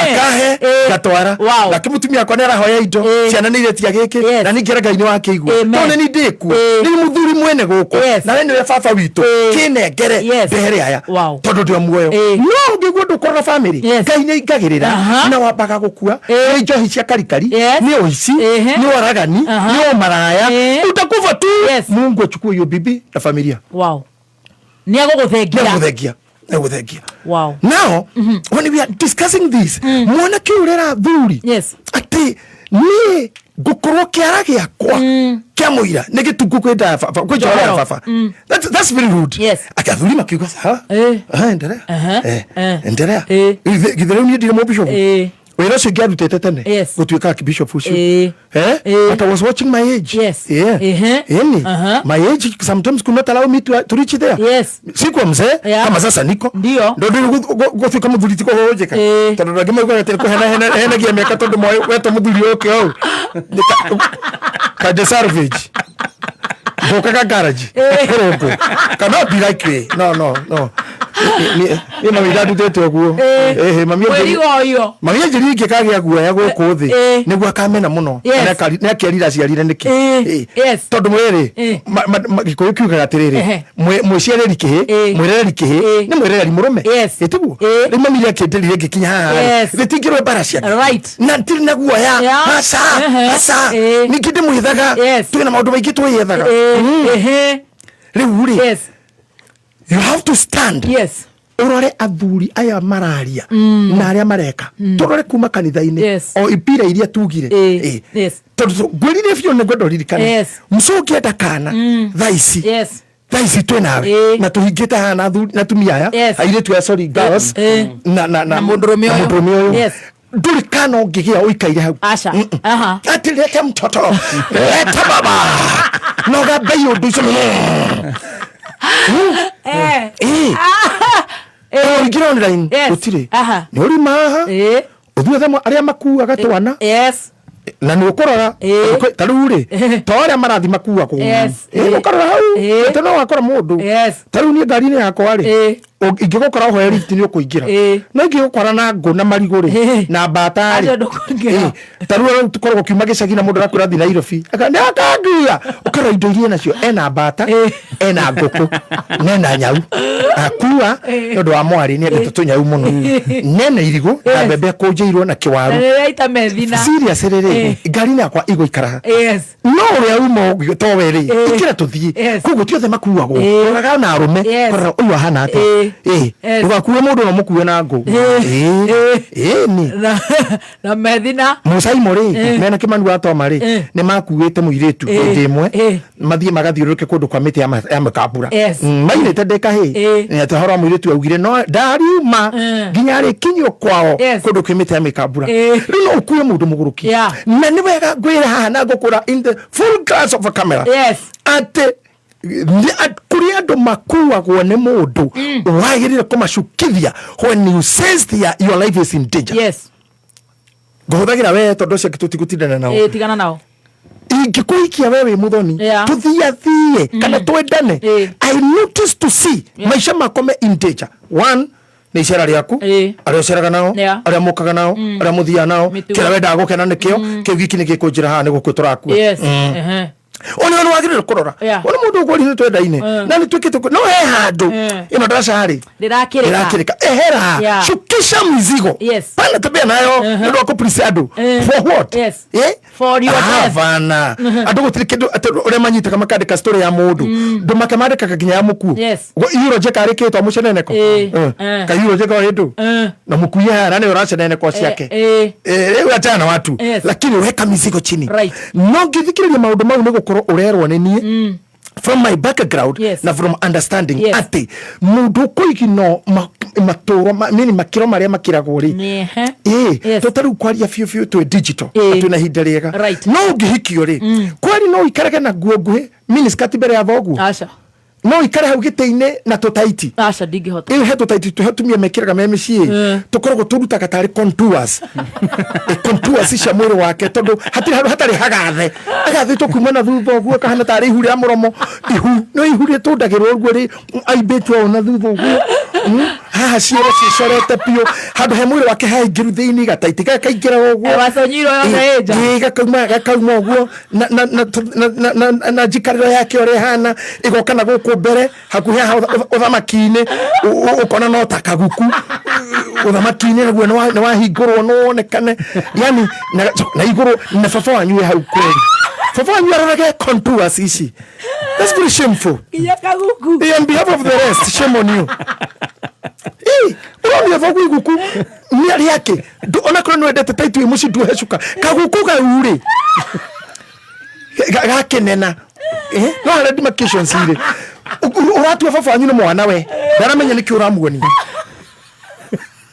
Akahe ngatwara. Nake mũtumia wakwa nĩ arahoya indo, ciana nĩ iretia gĩkĩ, na ningĩ Ngai nĩ wakĩigua. Amen. Tondũ nĩ niĩ ndĩkuo, nĩ mũthuri mwene gũkũ na we nĩwe baba witũ, kĩnengere ndehere aya tondũ ndĩ o muoyo. No ũngĩigua ndũkorwo na family, Ngai nĩ aingagĩrĩra na wambaga gũkua nĩ njohi cia karikari, nĩ ũici, nĩ waragani, nĩ ũmaraya. Utakufa tu. Mungu achukue hiyo bibi na familia. Nĩ agũgũthengia. Nĩagũthengia, nĩagũthengia. Now when we are discussing this, mwanake ũyũ ũrera thuri atĩ niĩ ngũkorwo kĩara gĩakwa kĩa mũira nĩ gĩtungu kwĩ nda ya baba, kwĩ njoro ya Njohero. baba. That's very rude. Ati athuri makiuga sawa. Ah, endelea. Endelea. Githĩ rĩu niĩ ndirĩ mũbishopu? Wĩra ũcio ingĩarutĩte tene gũtuĩka archbishop ũcio. Eh? But I was watching my age. Yeah. Yani, my age sometimes could not allow me to reach there. Sikuwa mzee kama sasa niko. Ndo ndĩ gũtuĩka mũthuri ti kũhũnjĩka. Tondũ andũ angĩ maugaga atĩ kũhenahenagia mĩaka tondũ moĩ wetwo mũthuri ũke ũũ. Kande salvage. Ngũkaga garage. Kũrũngwo. Cannot be like me. No, no, no. Niĩ mami ndandutĩte ũguo. Ĩhĩ, mami Mwĩrigo ũyũ. Mami anjĩrire ingĩkagĩa guoya gũkũ thĩ Eh. nĩguo akamena mũno. Yes. Na nĩ akerira aciarire nĩkĩ. Eh, Eh. yes. Tondũ mwĩrĩ Eh. Gĩkũyũ kiugaga atĩrĩrĩ, Ehe. mwĩciarĩri kĩhĩ, Eh. mwĩrereri kĩhĩ, Eh. nĩ mwĩrereri mũrũme. Yes. Ĩ tiguo? Eh. Rĩu mami rĩa kĩndĩrire ngĩkinya haha rĩ, Yes. rĩtingĩrwo mbara ciake. Right. Na ndirĩ na guoya. Yeah. Aca, Ehe. aca. Eh. Ningĩ ndĩmwĩthaga. Yes. Twĩna maũndũ maingĩ twĩyethaga. Eh, ehe. Rĩu rĩ, Yes. you have to stand. Yes. Urore athuri aya mararia na aria mareka, turore kuma kanitha-inĩ, Yes. o ipira iria tugire. Eh, Eh. yes. Tondũ ngwĩrire biũ nĩ ngwenda ũririkane, Yes. mũcũngĩenda kana thaa ici, Yes. thaa ici twĩ nawe Eh. na tũhingĩte haha na athuri na tumia aya, Yes. airĩtu aya, sorry, girls, Eh. na Na mũndũrũme na ũyũ. mũndũrũme ũyũ. Yes. Ndũrĩ kana ũngĩgĩa ũikaire hau. Aca. Aha. Ati lete mtoto, leta baba, noga mbei ũndũ ũcio. Eh. Eh. Eh. Ũingĩre online, Yes. gũtirĩ. Aha. Nĩ ũrima haha, Eh. ũthiĩ wethe arĩa makuaga twana, Yes. na nĩ ũkũrora. Eh. Ta rĩu rĩ, to arĩa marathi makuagwo. Yes. Eh, ũkarora hau, Eh. atĩ no wakora mũndũ. Yes. Ta rĩu niĩ ngari-inĩ yakwa rĩ, Eh. ingĩgũkora ũhoe lift nĩ ũkũingĩra. Eh. No ingĩgũkora na ngũ na marigũ rĩ, Eh. na mbata rĩ, Acio ndũkũingĩra. Eh, ta rĩu rĩu tũkoragwo kiuma gĩcagi na mũndũ arakwĩra thiĩ Nairobi. Aka, nĩ akanguia. Ũkarora indo iria enacio, ena mbata, Eh. ena ngũkũ, na ena nyau. Akua Eh. nĩ ũndũ wa mwarĩ nĩ endete tũnyau mũno. Nena irigũ na Yes. mbembe akũnjĩirwo na Na kĩwaru. rĩrĩa aita methina. Serious rĩrĩ, Eh. ngari-inĩ yakwa ĩgũikara ha. Yes. No ũrĩa uma ũguo to we rĩ, Eh. ikĩra tũthiĩ. Yes. Koguo ti othe makuagwo. Eh. Roraga na arũme, Yes. kũrora ũyũ ahana atĩa. Eh. Eh. Yes. Ndũgakue mũndũ no mũkue na ngũ. Eh. Eh. Eh. Eh, nĩ. Na methina. Mũcaimo rĩ, Eh. mena Kĩmani wa Toma rĩ, Eh. nĩ makuĩte mũirĩtu Eh. hĩndĩ ĩmwe, Eh. mathiĩ magathiũrũrũke kũndũ kwa mĩtĩ ya mĩkambura. Yes. Mainĩte ndĩ kahĩĩ. Eh. Nĩ atĩ ũhoro wa mũirĩtu augire no ndariuma Eh. nginya arĩkinyio kwao Yes. kũndũ kwĩ mĩtĩ ya mĩkambura. Eh. Rĩu no ũkue mũndũ mũgũrũki. Yeah. Na nĩ wega ngwĩre haha na ngũkũra in the full glass of a camera, Yes. atĩ kũrĩ andũ makuagwo nĩ mũndũ wagĩrĩire kũmacukithia when you sense your life is in danger. Yes. Ngũhũthagĩra we tondũ ũcio angĩ tũtigũtindana nao. Eh, tigana nao. Ingĩkũhikia we wĩ mũthoni, Yeah. tũthiathie kana twendane, Eh. I notice to see maica makwa me in danger. One nĩ icera rĩaku, Eh. arĩa ũceraga nao, Yeah. arĩa mũkaga nao, arĩa mũthiaga nao, Mĩtugo. kĩrĩa wendaga gũkena nĩkĩo kĩu giki nĩ gĩkũnjĩra haha nĩ gũkua tũrakua. Yes. Ehe. Ona nĩ wagĩrĩire kũrora. Yeah. Ona mũndũ ũkwori nĩ twendaine na nĩ twĩkĩte no he handũ Mm. ĩno ndaraca rĩ, Ndĩrakĩrĩka. ĩrakĩrĩka, ehera. Yeah. Shukisha mzigo. Yes. Pana tabia nayo nĩ ũndũ wa kũplease andũ. Eh. For what? Yes. Eh? For your Ah, death. bana andũ gũtirĩ kĩndũ atĩ ũrĩa manyitaga makandĩka story ya mũndũ ndũmake mandĩkaga nginya ya mũkuũ. Yes. Eulogy karĩkĩtwo mũceneneko. Eh. Eh. Ka eulogy ka hĩndũ Eh. na mũkuie haha na nĩwe ũraceneneko ciake. Eh. Eh, rĩu achana na watu. Yes. Lakini weka mizigo chini. Right. No ngĩthikĩrĩria maũndũ mau nĩ gũkorwo ũrerwo nĩ niĩ from my background Yes. na from understanding, Yes. atĩ mũndũ ũkũigino matũro nini makĩro marĩa makĩragwo rĩ. Ehe. Ĩ, Yes. to tarĩu kwaria biũ biũ twĩ digital Ĩ. na twĩna ihinda rĩega. Right. No ũngĩhikio rĩ, kweri no ũikarage na nguo nguhĩ, miniskirt mbere ya thoguo? Aca. No ũikare hau gĩtĩ-inĩ na tũtaiti? Aca, ndingĩhota. Ĩyo he tũtaiti twĩho tumia mekĩraga me mĩciĩ, tũkoragwo tũrutaga tarĩ contours. Eh, contours cia mwĩrĩ wake, tondũ hatirĩ handũ hatarĩ hagathe, agathĩtwo kuma na thutha ũguo kahana tarĩ ihu rĩa mũromo, ihu no ihu rĩtũndagĩrwo ũguo rĩ aimbĩtwo ũũ na thutha ũguo. Haha cioro ciĩcorete biũ handũ he mwĩrĩ wake haingĩru thĩinĩ, gataiti gakaingĩra ũguo. Eh, waconyirwo yothe ĩnja. Ĩ, gakauma ũguo na njikarĩro yake ũrĩa ĩhana ĩgoka na gũkũ mbere hakuhĩ haha ũthamaki-inĩ, ũkona no ta kaguku ũthamaki-inĩ naguo nĩ wahingũrwo no wonekane yani na igũrũ na baba wanyu wĩ hau kweri, baba wanyu arorage contours ici. That's very shameful. Nginya kaguku. Eh, on behalf of the rest, shame on you. Eh, ũronio thoguo iguku nĩ rĩake. Onakorwo nĩ wendete taitũ ĩ mũciĩ nduohe cuka kaguku kau rĩ gakenena. Eh, no harĩa demarcations irĩ. Ũratua baba wanyu nĩ mwana, we ndaramenya nĩkĩ ũramuonia,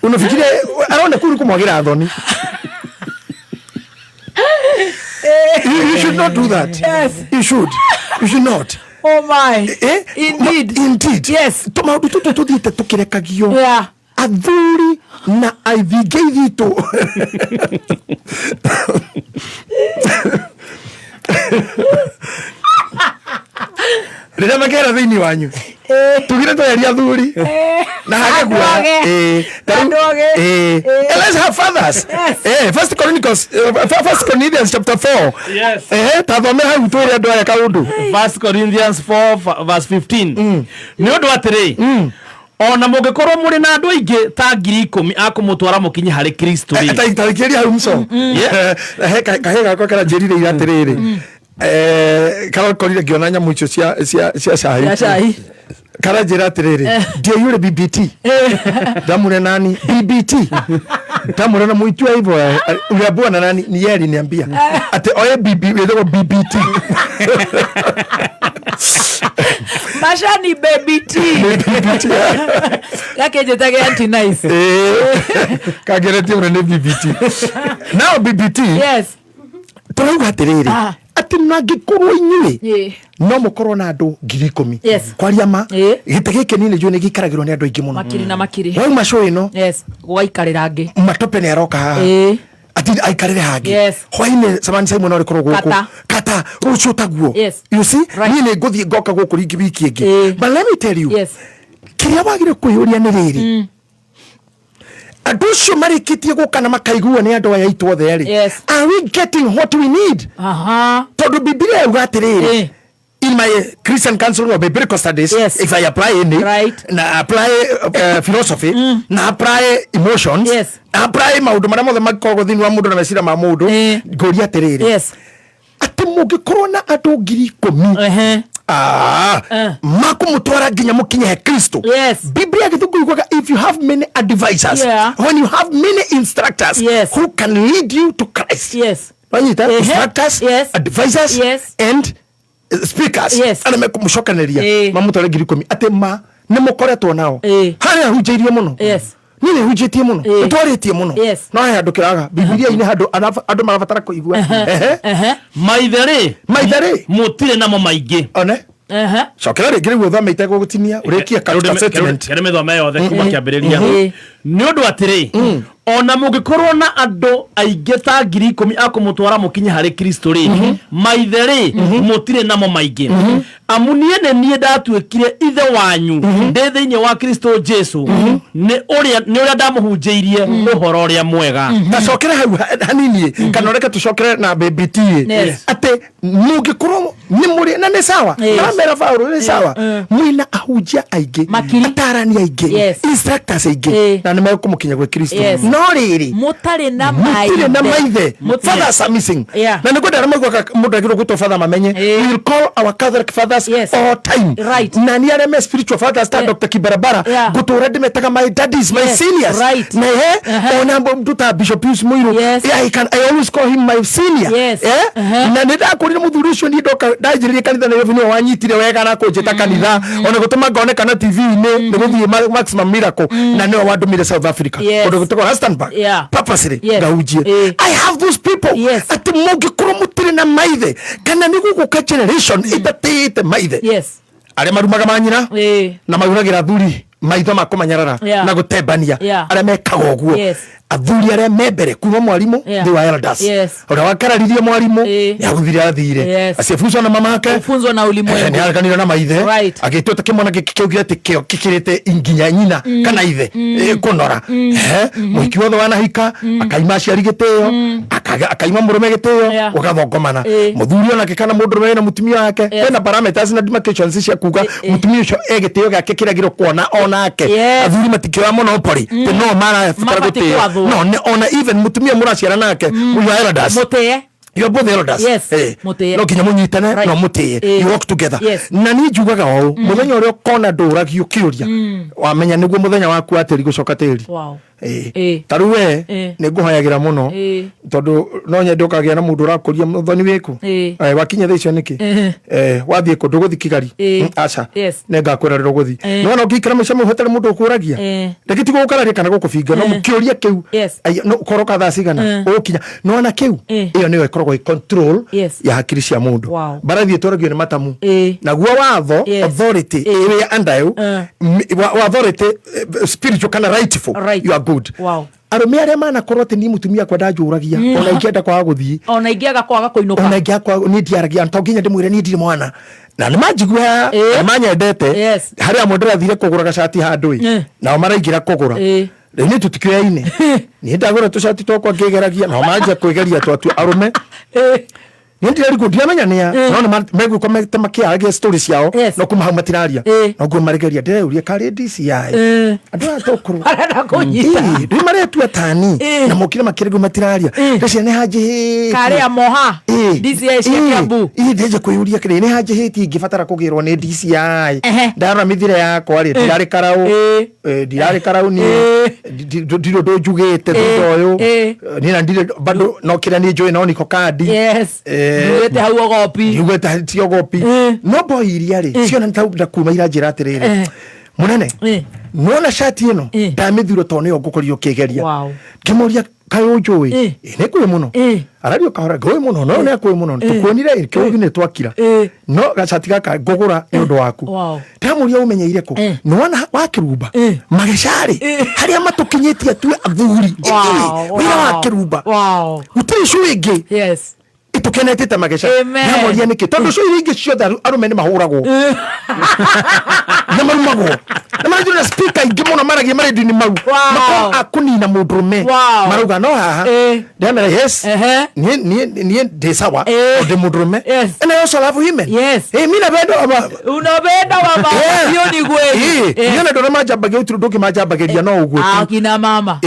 unafikiria arona kuu nĩ kũmwagĩra thoni. You should not do that. Yes. You should not. Oh my. Eh? Indeed. Indeed. Yes. Tũmaũndũ tũtũ tũthiĩte tũkĩrekagio. Athuri na ithinge ithitũ rĩrĩa makera thĩinĩ wanyu, tugire tweheria athuri. Na hage guoya. Andũ oge. Ĩĩ. Ta rĩu- Andũ oge. Ĩĩ. Ĩĩ. Eh, let's have fathers. Yes. Eh, First Chronicles, First Corinthians chapter 4. Yes. Eh, ta thomera hau twĩre andũ aya kaũndũ. First Corinthians 4 verse 15. Nĩ ũndũ atĩrĩ, ona mũngĩkorwo mũrĩ na andũ aingĩ ta 10,000 a kũmũtwara mũkinye harĩ Kristo rĩ. Tarĩkĩria hau mco. He kahĩ gakwa karanjĩrire ira atĩrĩrĩ, karakorire ngĩona nyamũ icio cia cai. Ya cai. Karanjĩra atĩrĩrĩ, ndiaiyũre BBT ndamũre nani BBT ndamũre na mũitua hivyo, uliambiwa na nani? Ni yeye aliniambia atĩ oye BB wĩtagwo BBT. Macani baby tea. BBT. Gakenjĩtage anti nice. Kangeretie mũno nĩ BBT. Now BBT. Yes. Tũrauga atĩrĩrĩ, atĩ mangĩkorwo inyuĩ no mũkorwo na andũ 10,000, kwaria ma, gĩtĩ gĩkĩ niĩ nĩ njũĩ nĩ gĩikaragĩrwo nĩ andũ aingĩ mũno. Makiri na makiri. Wauma show ĩno, Yes, gwaikarĩra angĩ. Matope nĩ aroka haha ati aikarĩre hangĩ. Hwainĩ Samani Simon arĩkorwo gũkũ. Kata. Kata rũciũ taguo. You see, niĩ nĩ ngũthiĩ ngoka gũkũ rĩngĩ wiki ĩngĩ. But let me tell you, kĩrĩa wagĩrĩire kwĩyũria nĩ rĩrĩ, andũ acio marĩkĩtie gũka na makaigua nĩ andũ aya aitũ othe rĩ, are we getting what we need? Tondũ Bibilia yauga atĩrĩrĩ, in my Christian counseling or biblical studies, if I apply any, na apply philosophy, na apply emotions, na apply maũndũ marĩa mothe makoragwo thĩinĩ wa mũndũ na meciria ma mũndũ, ngũria atĩrĩrĩ, atĩ mũngĩkorwo na andũ 10,000 makũmũtwara nginya mũkinye he Kristo. Biblia gĩthũngũ yugaga, if you have many advisors, when you have many instructors who can lead you to Christ. Wanyita? Instructors, advisors, and speakers, arĩa mekũmũcokanĩria mamũtware 10,000, atĩ ma nĩ mũkoretwo nao harĩa hunjĩirie mũno. Niĩ nĩ hunjĩtie mũno, nĩ twarĩtie mũno, no he handũ kĩraga Bibilia-inĩ, handũ andũ marabatara kũigua. Ehe. Maithe rĩ, Maithe rĩ, mũtirĩ namo maingĩ. One, cokera rĩngĩ rĩu ũthome itegũgũtinia ũrĩkie statement. Kere mĩthome yothe kuma kĩambĩrĩria. Nĩ ũndũ atĩrĩ, ona mũngĩkorwo na andũ aingĩ ta 10,000 a kũmũtwara mũkinye harĩ Kristo rĩ, maithe rĩ, mũtirĩ namo maingĩ, amu niĩ nĩ niĩ ndatuĩkire ithe wanyu ndĩ thĩinĩ wa Kristo Jesu nĩ ũrĩa ndamũhunjĩirie ũhoro ũrĩa mwega. Tacokere hau hanini, kana ũreke tũcokere na BBT, atĩ mũngĩkorwo nĩ mũrĩ na nĩ sawa, aramera Paũlũ nĩ sawa, mwĩna ahunjia aingĩ, Makiri. atarani aingĩ, instructors aingĩ, na nĩ megũkũmũkinya gwĩ Kristo, no rĩrĩ, Mũtarĩ na mũtirĩ na maithe. Mũtirĩ. Fathers are missing. Na nĩ kwenda arĩa maiguaga mũndũ agĩrĩirwo gwĩtwo father mamenye, we will call our Catholic fathers all time, na nĩ arĩa me spiritual fathers ta Dr. Kibarabara, ngũtũra ndĩmetaga my daddies, my seniors. Na he ona mũndũ ta Bishop Pius Muiru, yeah, I always call him my senior. Eh? Na nĩ ndakũrire mũthuri ũcio, niĩ ndoka ndanjĩrĩria kanitha Nairobi, nĩwe wanyitire wega na kũnjĩta kanitha, ona gũtũma ngonekana TV-inĩ nĩ gũthiĩ Maximum Miracle, na nĩwe wandũmire South Africa, kũndũ gwĩtagwo Rustenburg, purposely ngahunjie. I have those people. Atĩ mũngĩkorwo mũtirĩ na maithe, kana nĩ gũgũka generation ĩtatĩĩte maithe, arĩa marumaga manyina na mahuragĩra athuri maitho ma kũmanyarara na gũtembania, arĩa mekaga ũguo, athuri arĩa me mbere kuma mwarimũ, they were elders. Ũrĩa wakararirie mwarimũ nĩ aguthire athire, asiyefunzwa na mamake Kufunzwa na ulimwengu. Nĩ areganire na maithe, agĩtua ta kĩmwana gĩkĩ kĩaugire atĩ kĩo gĩkĩrĩte nginya nyina kana ithe, kũnora. Mũhiki wothe wanahika akaima aciari gĩtĩo, akaima mũrũme gĩtĩo, ũgathongomana. Mũthuri onake kana mũndũrũme wĩna mũtumia wake, kwĩna parameters na demarcations cia kuga mũtumia ũcio e gĩtĩo gĩake kĩrĩa agĩrĩirwo kuona onake. Athuri matikĩoya monopoly atĩ no marabatara Mabatiĩ gũtĩo. gwathwo. No ona even mũtumia mũraciara nake, you are elders. Mũtĩe. You are both elders. Mũtĩe. No nginya mũnyitane, no mũtĩe. You work together. Na niĩ njugaga ũũ, mũthenya ũrĩa ũkona ndũragio kĩũria, wamenya nĩguo mũthenya waku wa tĩri gũcoka tĩri. Ta rĩu we, nĩ ngũhoyagĩra mũno, tondũ no nyende ũkagĩa na mũndũ ũrakũria, mũthoni wĩkũ? Wakinya thaa icio nĩkĩ? Wathiĩ kũ? Ndũgũthi Kigali? Aca. Nĩ ngakwĩra rĩrĩa ũgũthi. Nĩwona ũngĩikara maica mau hatarĩ mũndũ ũkũragia, reke ti gũgũkararia kana gũkũbinga, no kĩũria kĩu, no ũkoroka thaa cigana ũgũkinya, nĩwona kĩu, ĩyo nĩyo ĩkoragwo ĩ control ya hakiri cia mũndũ. Mbarathi ĩtwaragio nĩ matamu. Naguo watho, authority ĩrĩa under you, wa authority, spiritual kana rightful, you are good. Arũme arĩa manakorwo atĩ niĩ mũtumia akwa ndanjũragia, ona ingĩenda kwaga gũthiĩ, Ona ingĩaga kwaga kũinũka, ona ingĩaga kwaga, niĩ ndiaragia, to nginya ndĩmwĩre niĩ ndirĩ mwana. Na nĩ manjigua, nĩ manyendete. Harĩ amwe ndĩrathire kũgũra gacati handũ ĩ, nao maraingĩra kũgũra. Rĩu niĩ tũtikĩoyaine, niĩ ndagũra tũcati twakwa ngĩgeragia, nao manjia kwĩgeria twatuo arũme. Niĩ ndirarigwo, ndiramenya nĩa, no nĩ megwĩkwa mete makĩaragia story ciao. No kuma hau matiraria. No nguo maregeria, ndĩreyũria karĩ DCI andũ aya tũkũrũ Marenda kũnyita. Rĩu maretua tani na mokire makĩrĩgwo matiraria, ndĩcia nĩ hanjĩhĩtie. Karĩ amoha DCI cia Kiambu. Ĩ, ndenja kwĩyũria kĩrĩ nĩ hanjĩhĩtie ingĩbatara kũgĩrwo nĩ DCI. Ndarora mĩthire yakwa rĩ, ndirarĩ karaũ. Ndirarĩ karaũ niĩ. Ndirĩ ũndũ njugĩte thutha ũyũ. Niĩ na ndirĩ bado, no kĩrĩa niĩ njũĩ no niko kandi. Nduĩte hau ogopi. Ndiugĩte ti ogopi. No boy iria rĩ ciona nĩ ta kuma iranjĩra atĩrĩrĩ, mũnene, nona cati ĩno ndamĩthura tondũ nĩyo ngũkorirwo ũkĩgeria. Ngĩmũria, kaĩ ũnjũĩ? Ĩ, nĩ ngũĩ mũno. Arario kahora, ngũĩ mũno, no nĩ akũĩ mũno tũkuonire kĩu nĩ twakira. No gacati gaka ngũgũra nĩ ũndũ waku. Ndamũria, ũmenyeire kũ? Nĩwona wakĩrumba magecarĩ harĩa matũkinyĩtie atue athuri ithuĩ, wĩra wa kĩrumba gũtirĩ cũ ĩngĩ ĩtũkenetete mageca. Ndamũria nĩkĩ, tondũ cũ iria ingĩ ciothe arũme nĩ mahũragwo na marumagwo na maranjĩra na speaker ingĩ mũno maragia marendio-inĩ mau. Makorwo a kũnina mũndũrũme. Marauga no haha. Ndamera yes. Niĩ ndĩ sawa. Ndĩ mũndũrũme. And I also love women. Mi napenda wamama. Unapenda wamama. Hiyo ni kweli. Niĩ ona ndona manjambagia ũtirĩ ũndũ ũngĩ manjambagĩria no ũguo tu. Akina mama.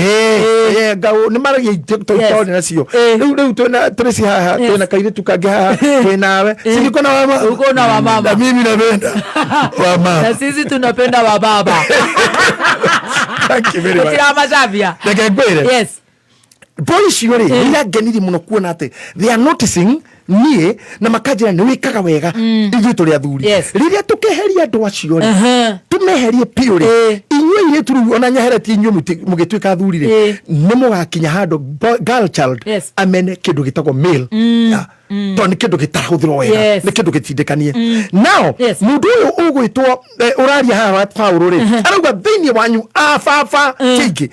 Ngau nĩ maragia itoni nacio. Rĩu twĩna Tracy haha, twĩna kairĩtu kangĩ haha, twĩnawe si niko na wamama. Uko na wamama. Na mimi napenda wamama. Na sisi tunapenda wababa. Thank you very much. Gũtiramacambia. Reke ngwĩre, boy icio rĩ, nĩ irangenirie mũno kuona atĩ they are noticing niĩ na makanjĩra nĩ wĩkaga wega, ithuĩ tũrĩ athuri. Rĩrĩa tũkeheria andũ acio rĩ, tũmeherie biũ rĩ, inyuĩ airĩtu rĩu ona nyeheretie inyuĩ mũgĩtuĩka athuri rĩ, nĩ mũgakinya handũ girl child amene kĩndũ gĩtagwo male. Yeah. Tondũ nĩ kĩndũ gĩtarahũthĩrwo wega. Nĩ kĩndũ gĩtindĩkanie now. Mũndũ ũyũ ũgwĩtwo ũraria haha wa Paulo rĩ, arauga thĩinĩ wanyu a baba kĩingĩ,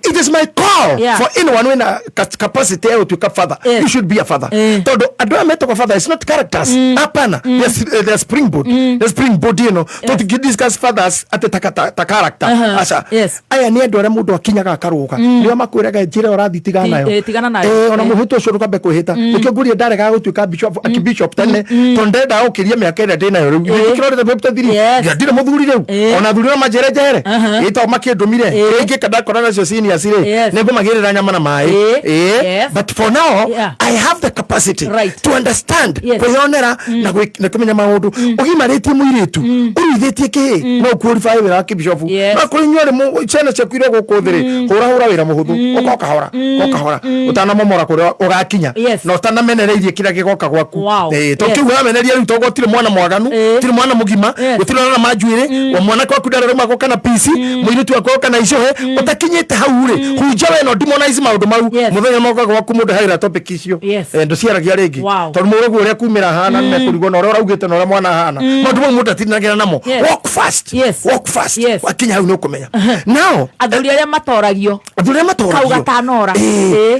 it is my call for anyone wĩna capacity ya gũtuĩka father. You should be a father, tondũ andũ aya metagwo father is not characters, hapana. They are springboard, the springboard ĩno tũtingĩ discuss fathers atĩ ta character, aca. Aya nĩ andũ arĩa mũndũ akinyaga akarũga, nĩo makwĩraga njĩra ĩyo ũrathiĩ tigana nayo. Tigana nayo. Ona mũhĩto ũcio ndũkambe kwĩhĩta. Nĩkĩo ngũria ndaregaga gũtuĩka bishop, archbishop tene, tondũ ndendaga gũkĩria mĩaka ĩrĩa ndĩnayo rĩu. Ndikĩrorete 53. Ndirĩ mũthuri rĩu. Ona athuri no manjĩre njehere. Ĩ, to makĩndũmire. Ingĩka ndakora nacio seniors rĩ, nĩngũmagĩrĩra nyama na maĩ. But for now, I have the capacity to understand, kwĩyonera na kũmenya maũndũ. Ũgimarĩtie mũirĩtu ũruithĩtie kĩĩ, no ũqualify wĩra wa kĩbishofu. No kũrĩ inyuĩ arĩ ciana ciaku iria gũkũ thĩ rĩ, hũra hũra wĩra mũhũthũ, ũka ũkahora ũkahora ũtanamomora kũrĩa ũgakinya na ũtanamenereirie kĩrĩa gĩgoka gwaku. To kĩu ũrameneria rĩu, toguo tirĩ mwana mwaganu, tirĩ mwana mũgima. Gũtirĩ ũrona manjuĩrĩ wa mwanake waku ndararũma goka na pici, mũirĩtu waku goka na icũhĩ ũtakinyĩte hau rĩ, hunja we no demonize maũndũ mau. Mũthenya moka gwaku mũndũ haira topic icio. Ndũciaragia rĩngĩ, tondũ mũrũgu ũrĩa kumĩra hana nĩmekũrigwo na ũrĩa ũraugĩte na ũrĩa mwana hana. Maũndũ mau mũndũ atindanagĩra namo. Walk fast. Walk fast. Wakinya hau nĩ ũkũmenya now. Athuri arĩa matoragio. Athuri arĩa matoragio. Kau gatanora.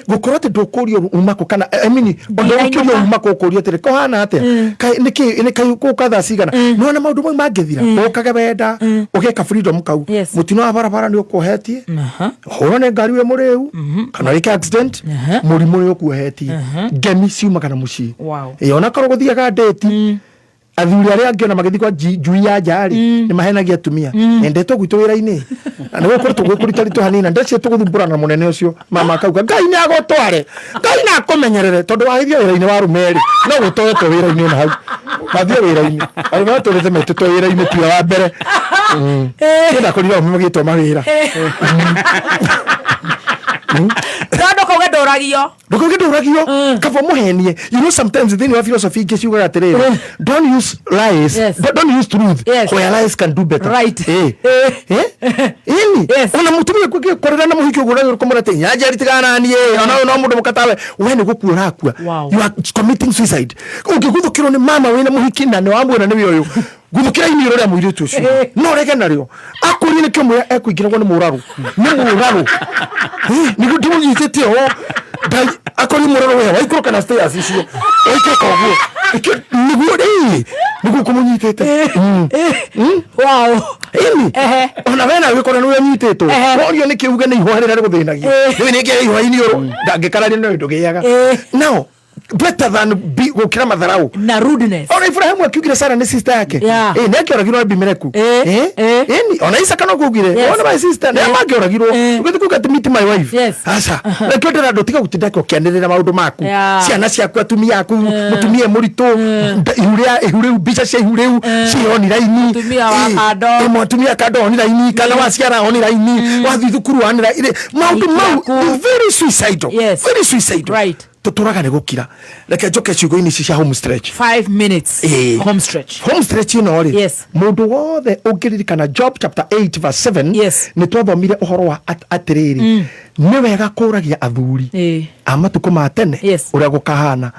Gũkorwo atĩ ndũkũrio uma kũ kana, I mean, ũndũ ũkĩũrio uma kũ, ũkũrio atĩrĩ kũhana atĩa, Kaĩ nĩkĩ nĩ kaĩ gũka thaa cigana, nĩwona maũndũ mau mangĩthira ũkage wenda ũgeka freedom kau. Mũtino wa barabara nĩ ũkuohetie, hũrwo nĩ ngari wĩ mũrĩu kana wĩke accident, mũrimũ nĩ ũkuohetie, ngemi ciumaga na mũciĩ. Ĩ, ona korwo gũthiaga ndĩti athuri arĩa angĩ ona magĩthiĩ kwa njui ya nja rĩ, nĩ mahenagia atumia endetwo gwitũ wĩra-inĩ na nĩ gũkoretwo gwĩ kũritaritũ hanini na ndeci tũgũthumbũrana na mũnene ũcio mama akauga Ngai nĩ agũtware, Ngai nĩ akũmenyerere, tondũ wahithio wĩra-inĩ wa arũme rĩ, no gũtoetwo wĩra-inĩ ona hau mathio wĩra-inĩ arũme matũrĩte metĩtwo wĩra-inĩ tiwe wa mbere. Niĩ ndakorire arũme magĩtwo mawĩra. No ndũkauge ndũragio. Ndũkauge ndũragio, kaba mũhenie. Sometimes thĩinĩ wa philosophy ingĩ ciugaga atĩrĩrĩ, don't use lies. Don't use truth where lies can do better. Ĩni. Ona mũtumia kũrĩra na mũhiki ũguo ũramwĩra atĩ nyanjari tigana na niĩ, ona ũyũ no mũndũ mũkatawe, we nĩ gũkua ũrakua. You are committing suicide ũngĩguthũkĩrwo nĩ mama wĩna mũhiki na nĩ wamwĩra nĩwe ũyũ guthũkĩra iniũrũ rĩa mũirĩtu ũcio, no rege narĩo akũrie nĩkĩo mwĩra ekũingĩragwo nĩ mũrarũ, nĩ mũrarũ. Nĩguo ndimũnyitĩte ũũ. Akorie mũrarũ we waikũrũka na stairs icio waikũrũka ũguo. Nĩkĩo nĩguo rĩ nĩguo. Ũkũmũnyitĩte. Ĩni. Ona we nawe ũgĩkora nĩwe ũnyitĩtwo. Worio nĩkĩ uge nĩ ihũa rĩrĩa rĩgũthĩnagia. Rĩu nĩngĩ ihũa iniũrũ ndangĩkararia no ndũgĩaga. Now better than be gũkĩra matharau na rudeness. Ona Ibrahimu akiugire Sara nĩ sister yake. Nĩ angĩoragirwo Abimeleku. Ĩni ona Isaka no kuugire ona my sister nĩ mangĩoragirwo. Ũgĩthiĩ kuuga atĩ meet my wife. Aca. Nakĩo ndĩra andũ tiga gũtinda ũkĩanĩrĩra maũndũ maku. Ciana ciaku, atumia aku, mũtumia mũritũ, ihu rĩa ihu rĩu, mbica cia ihu rĩu ciĩ online. Mũtumia wa kando. Mũtumia kando online, kana waciara online, wathiĩ thukuru online. Maũndũ mau very suicidal. Very suicidal. Tũtũraga nĩ gũkira. Reke njoke ciugo-inĩ ici cia home stretch. 5 minutes. Home stretch. Home stretch ĩno rĩ, mũndũ wothe ũngĩririkana Job chapter 8 verse 7, nĩ twathomire ũhoro wa atĩrĩrĩ, nĩ wega kũragia athuri a matukũ ma tene ũrĩa gũkahana.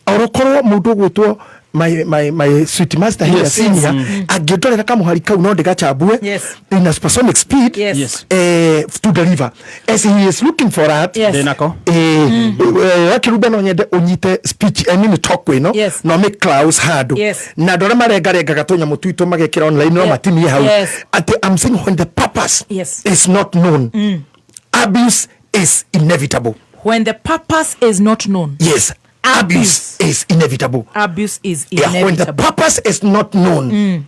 Orokorwo mũndũ ũgwĩtwo my sweet master here, senior, angĩndorera kamũhari kau no ndĩgachambue in a supersonic speed, to deliver as he is looking for that. Ndĩnako. Akĩrumbe no nyende ũnyite speech, I mean talk ĩno, no make Klaus handũ na andũ arĩa marengarengaga tũnyamũ twitũ magekĩra online no matinie hau, atĩ I'm saying when the purpose is not known, abuse is inevitable. When the purpose is not known. Yes, abuse is inevitable. Abuse is Yeah, when the inevitable. Purpose is not known,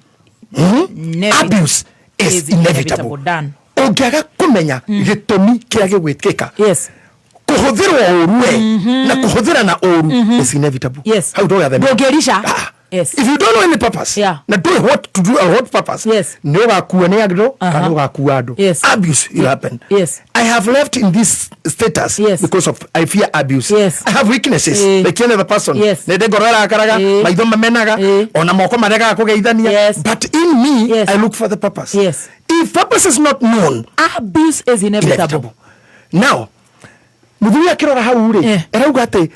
abuse is is inevitable. inevitable. Done. Ũngĩaga kũmenya gĩtũmi kĩrĩa gĩgwĩkĩka, kũhũthĩrwo ũru we na kũhũthĩra na ũru is inevitable. Hau ndũgathema. Ndũngĩrica. Ah. If you don't know any purpose, na ndũĩ what to do or what purpose, nĩ ũgakua nĩ andũ kana ũgakua andũ. Abuse will happen. I have left in this status because of I fear abuse. I have weaknesses like any other person. Nĩ ndĩ ngoro ĩrakaraga, maitho mamenaga, ona moko maregaga kũgeithania. But in me, I look for the purpose. If purpose is not known, abuse is inevitable. Inevitable. Now, mũthuri akĩrora hau rĩ, arauga atĩ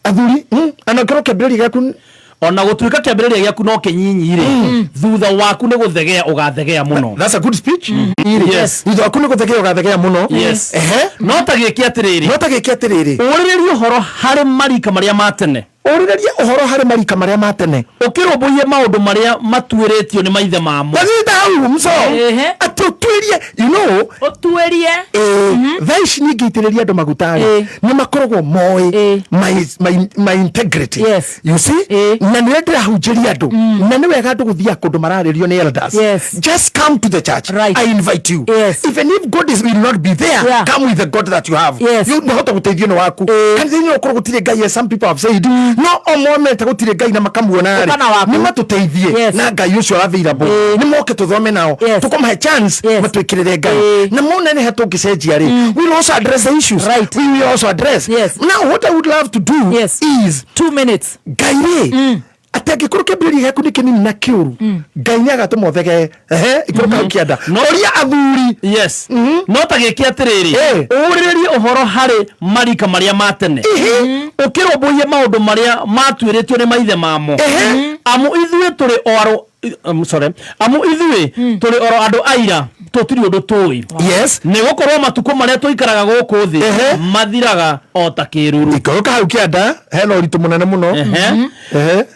athuri, ana kĩro kĩambĩrĩria gĩaku Ona gũtuĩka kĩambĩrĩria gĩaku no kĩnyinyi rĩ, thutha waku nĩ gũthegea ũgathegea mũno. That's a good speech. Thutha waku nĩ gũthegea ũgathegea mũno. No ta gĩke atĩrĩrĩ, No ta gĩke atĩrĩrĩ, ũrĩrĩrie ũhoro harĩ marika marĩa ma tene, ũrĩrĩrie ũhoro harĩ marika marĩa ma tene, ũkĩrũmbũiye maũndũ marĩa matuĩrĩtio nĩ maithe mamo. Tanyita hau mso. Atĩ ũtuĩrie, Ũtuĩrie. Thaa ici ningĩitĩrĩria andũ maguta rĩ, nĩ makoragwo moĩ my integrity. You see? Na nĩrĩa ndĩrahunjĩria andũ, na nĩ wega andũ gũthiaga kũndũ mararĩrio nĩ elders. Just come to the church. I invite you. Even if God is, will not be there, come with the God that you have. You nĩhota gũteithio nĩ waku. Kanitha-inĩ ũkorwo gũtirĩ Ngai, as some people have said, no o momete gũtirĩ Ngai na makamuona Ũka rĩ, na waku. nĩ matũteithie na Ngai ũcio available. Nĩ moke tũthome nao, tũkũmahe chance, matwĩkĩrĩre Ngai na mone nĩ ha tũngĩcenjia rĩ. We will also address the issues. We will also address. Now what I would love to do is 2 minutes. Ngai rĩ, atĩ angĩkorwo kĩambĩrĩria gĩaku nĩ kĩnini na kĩũru, Ngai nĩ agatũma ũthegee. Ehe, ikũrũka hau kĩanda, ũria athuri. Yes, no ta gĩke atĩrĩrĩ, ũrĩrĩrie ũhoro harĩ marika marĩa ma tene, ũkĩrũmbũiye maũndũ marĩa matuĩrĩtio nĩ maithe mamo, amu ithuĩ tũrĩ o arũ sorry, amu ithuĩ tũrĩ oro andũ aira, tũtirĩ ũndũ tũĩ, nĩ gũkorwo matukũ marĩa tũikaraga gũkũ thĩ mathiraga o ta kĩruru. Ikũrũka hau kĩanda, hena ũritũ mũnene mũno.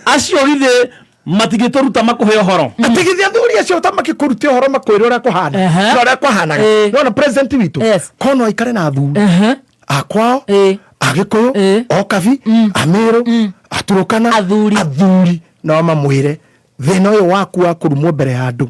Acio githĩ matingĩtũruta makũhe ũhoro? Atĩ githĩ athuri acio ta makĩkũrute ũhoro makwĩre ũrĩa kũhana na ũrĩa kwahanaga. Nona president witũ kono aikare na athuri akwao, agĩkũyũ, okabi, amĩrũ, aturũkana. Athuri. Athuri nao mamwĩre thĩna ũyũ waku wa kũrumwo mbere ya andũ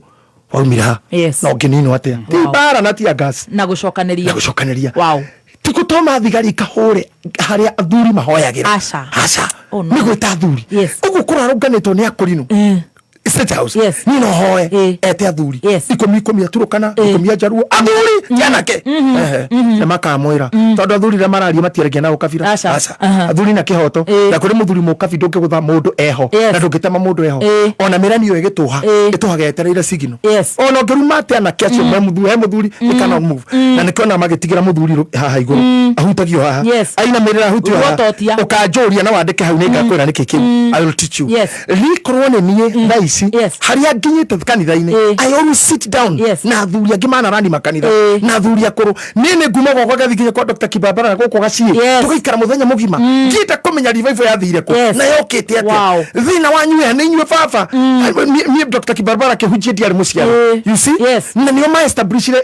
waumire ha na ũngĩninwo atĩa, ti mbara na tear gas na gũcokanĩria. Na gũcokanĩria. Ti gũtũma thigari ikahũre harĩa athuri mahoyagĩra. Aca. Aca. Oh, no. Nĩ gwĩta athuri. Ũguo kũrarũnganĩtwo nĩ akũrinũ State House. Niĩ no hoe ete athuri 10 10 aturũkana, 10 anjaruo, athuri ti anake. Ehe. Nĩ makamwĩra tondũ athuri rĩrĩa mararia matiaragia na ũkabira. Aca. Aca. Athuri na kĩhoto. Na kũrĩ mũthuri mũkabi ndũngĩgũtha mũndũ eho na ndũngĩtema mũndũ eho. Ona mĩranio ĩgĩtũha, ĩtũhaga yetereire signal. Ona ũngĩruma atĩa anake acio me mũthuri, he mũthuri, they cannot move. Na nĩkĩo ona magĩtigĩra mũthuri haha igũrũ ahutagio haha, ainamĩrĩra ahutio haha. Ruototia. Ũkanjũria na wandĩke hau, nĩ ngakwĩra nĩkĩ kĩu. I will teach you. Rikorwo nĩ niĩ thaa ici. ici harĩa nginyĩte kanitha-inĩ, I always sit down na athuri angĩ manarani makanitha na athuri akũrũ. Niĩ nĩ nguma gwakwa ngathi nginya kwa Dr. Kibabara na gũkũ gaciĩ, tũgaikara mũthenya mũgima ngĩenda kũmenya revival yathire kũ na yokĩte atĩa. Thĩna wanyu wĩ nĩ inyuĩ baba. Niĩ Dr. Kibabara akĩhunjia ndiarĩ mũciaro. You see? Na nĩo ma establishire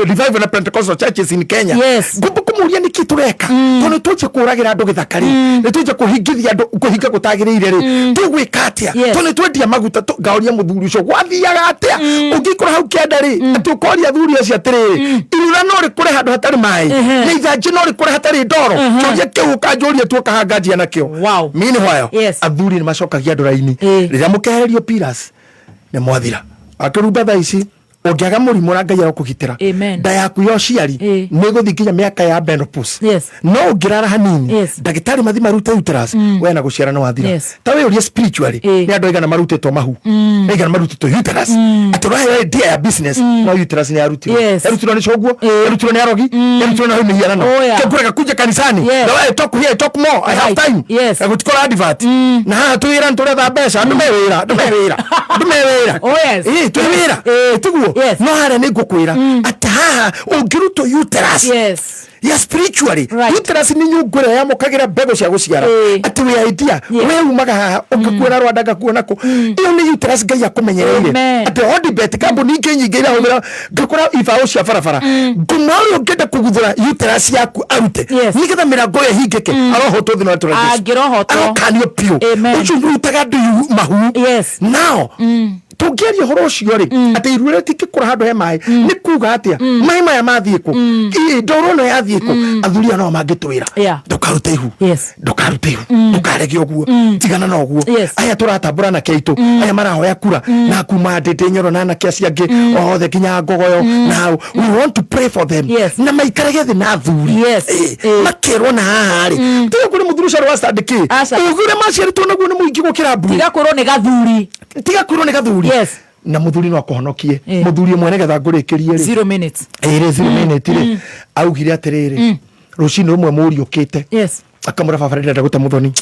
revival na Pentecostal churches in Kenya. Ngũmba kũmũria nĩkĩ tũreka, tondũ nĩ tũnjia kũragĩra andũ gĩthaka rĩ, nĩ tũnjia kũhingithia andũ kũhinga gũtagĩrĩire rĩ, tũgwĩka atĩa? Tondũ nĩ twendia maguta ngaũria mũthuri ũcio gwathiaga atĩa ũngĩikũra hau kĩanda rĩ, atĩ ũkoria athuri acio atĩrĩrĩ, irura no rĩkũre handũ hatarĩ maĩ na ithanjĩ no rĩkũre hatarĩ ndoro? Kĩũria kĩu ũkanjũria tu ũkahanganjia nakĩo. Meanwhile, athuri nĩ macokagia andũ raini. Rĩrĩa mũkehererio pillars nĩ mwathira akĩrumba. Thaa ici ũngĩaga mũrimũ na Ngai arokũgitĩra, nda yaku ya ũciari nĩ ĩgũthiĩ nginya mĩaka ya menopause. No ũngĩrara hanini, ndagĩtarĩ mathi marute uterus, we na gũciara nĩ wathira. Ta wĩyũrie spiritually, nĩ andũ aigana marutĩtwo mahu, nĩ aigana marutĩtwo uterus, atĩ ũraheo idea ya business no uterus nĩ yarutirwo. Yarutirwo nĩ coguo, yarutirwo nĩ arogi, yarutirwo na mĩhianano. Kĩngũrega kunja kanisani. The way I talk here, I talk more, I have time. Na gũtikora advert na haha twĩ wĩra, nĩ tũretha mbeca, andũ me wĩra, andũ me wĩra, andũ me wĩra. Ĩĩ, twĩ wĩra. Tiguo? No harĩa nĩ ngũkwĩra atĩ haha ũngĩrutwo uterus ya spiritually, uterus nĩ nyũngũ ĩrĩa yamũkagĩra mbegũ cia gũciara. Atĩ wĩ idea we umaga haha ũkakuona Rwanda, ngakuona kũ, ĩyo nĩ uterus Ngai akũmenyereire. Atĩ Odibet kambuni ingĩ nyingĩ irahũthĩra, ngakora ibaũ cia barabara ngũma ũrĩa ũngĩenda kũguthũra uterus yaku arute nĩgetha mĩrango ĩyo ĩhingĩke, arohotwo thĩinĩ wa rĩtwa rĩa Jesũ. Angĩrohotwo. Arokanio biũ. Ũcio ũrutaga andũ mahu. Now tũngĩaria ũhoro ũcio rĩ, atĩ iru rĩtingĩkũra handũ he maĩ, nĩ kuga atĩa? Maĩ maya mathiĩ kũ? Ĩ, ndoro ĩno yathiĩ kũ? Athuri aya no mangĩtwĩra, ndũkarute ihu, ndũkarute ihu, ndũkarege ũguo, tigana na ũguo. Aya tũratambũra anake aitũ aya marahoya kura na kuma ndĩndĩ nyoro na anake acio angĩ othe nginya ngogoyo na hau, we want to pray for them na maikarage thĩ na athuri. Makerwo na haha rĩ, tiga kũrĩ mũthuri ũcio wa stand kĩ. Aca. Ũgĩ ũrĩa maciarĩtwo naguo nĩ mũingĩ gũkĩra mbuĩ. Tiga kwĩrwo nĩ gathuri. Tiga kwĩrwo nĩ gathuri. Na mũthuri no akũhonokie. Mũthuri ũmwe, nĩgetha ngũrĩkĩrie rĩ, 0 minutes. Ĩrĩ 0 minute rĩ, augire atĩrĩrĩ, rũcinĩ rũmwe mũriũkĩte, akamũra, "Baba, ndĩrenda gũte mũthoni."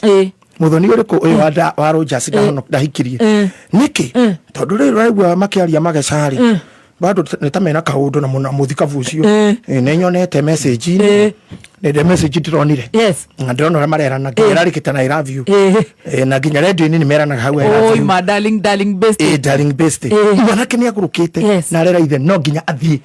"Mũthoni ũrĩkũ?" "Ũyũ wa Rogers ndahikirie." "Nĩkĩ?" "Tondũ rĩrĩ ũraigua makĩaria magecarĩ bado nĩ ta mena kaũndũ na mũna mũthikabu ũcio. Nĩ nyonete message-inĩ, nĩ message ndĩronire na ndĩrona ũrĩa marerana nginya ĩrarĩkĩte na I love you." Na nginya radio-inĩ nĩ meranaga hau, "I love Oi you." My darling, darling bestie. Darling bestie. Mwanake nĩ agũrũkĩte na arera ithe no nginya athiĩ.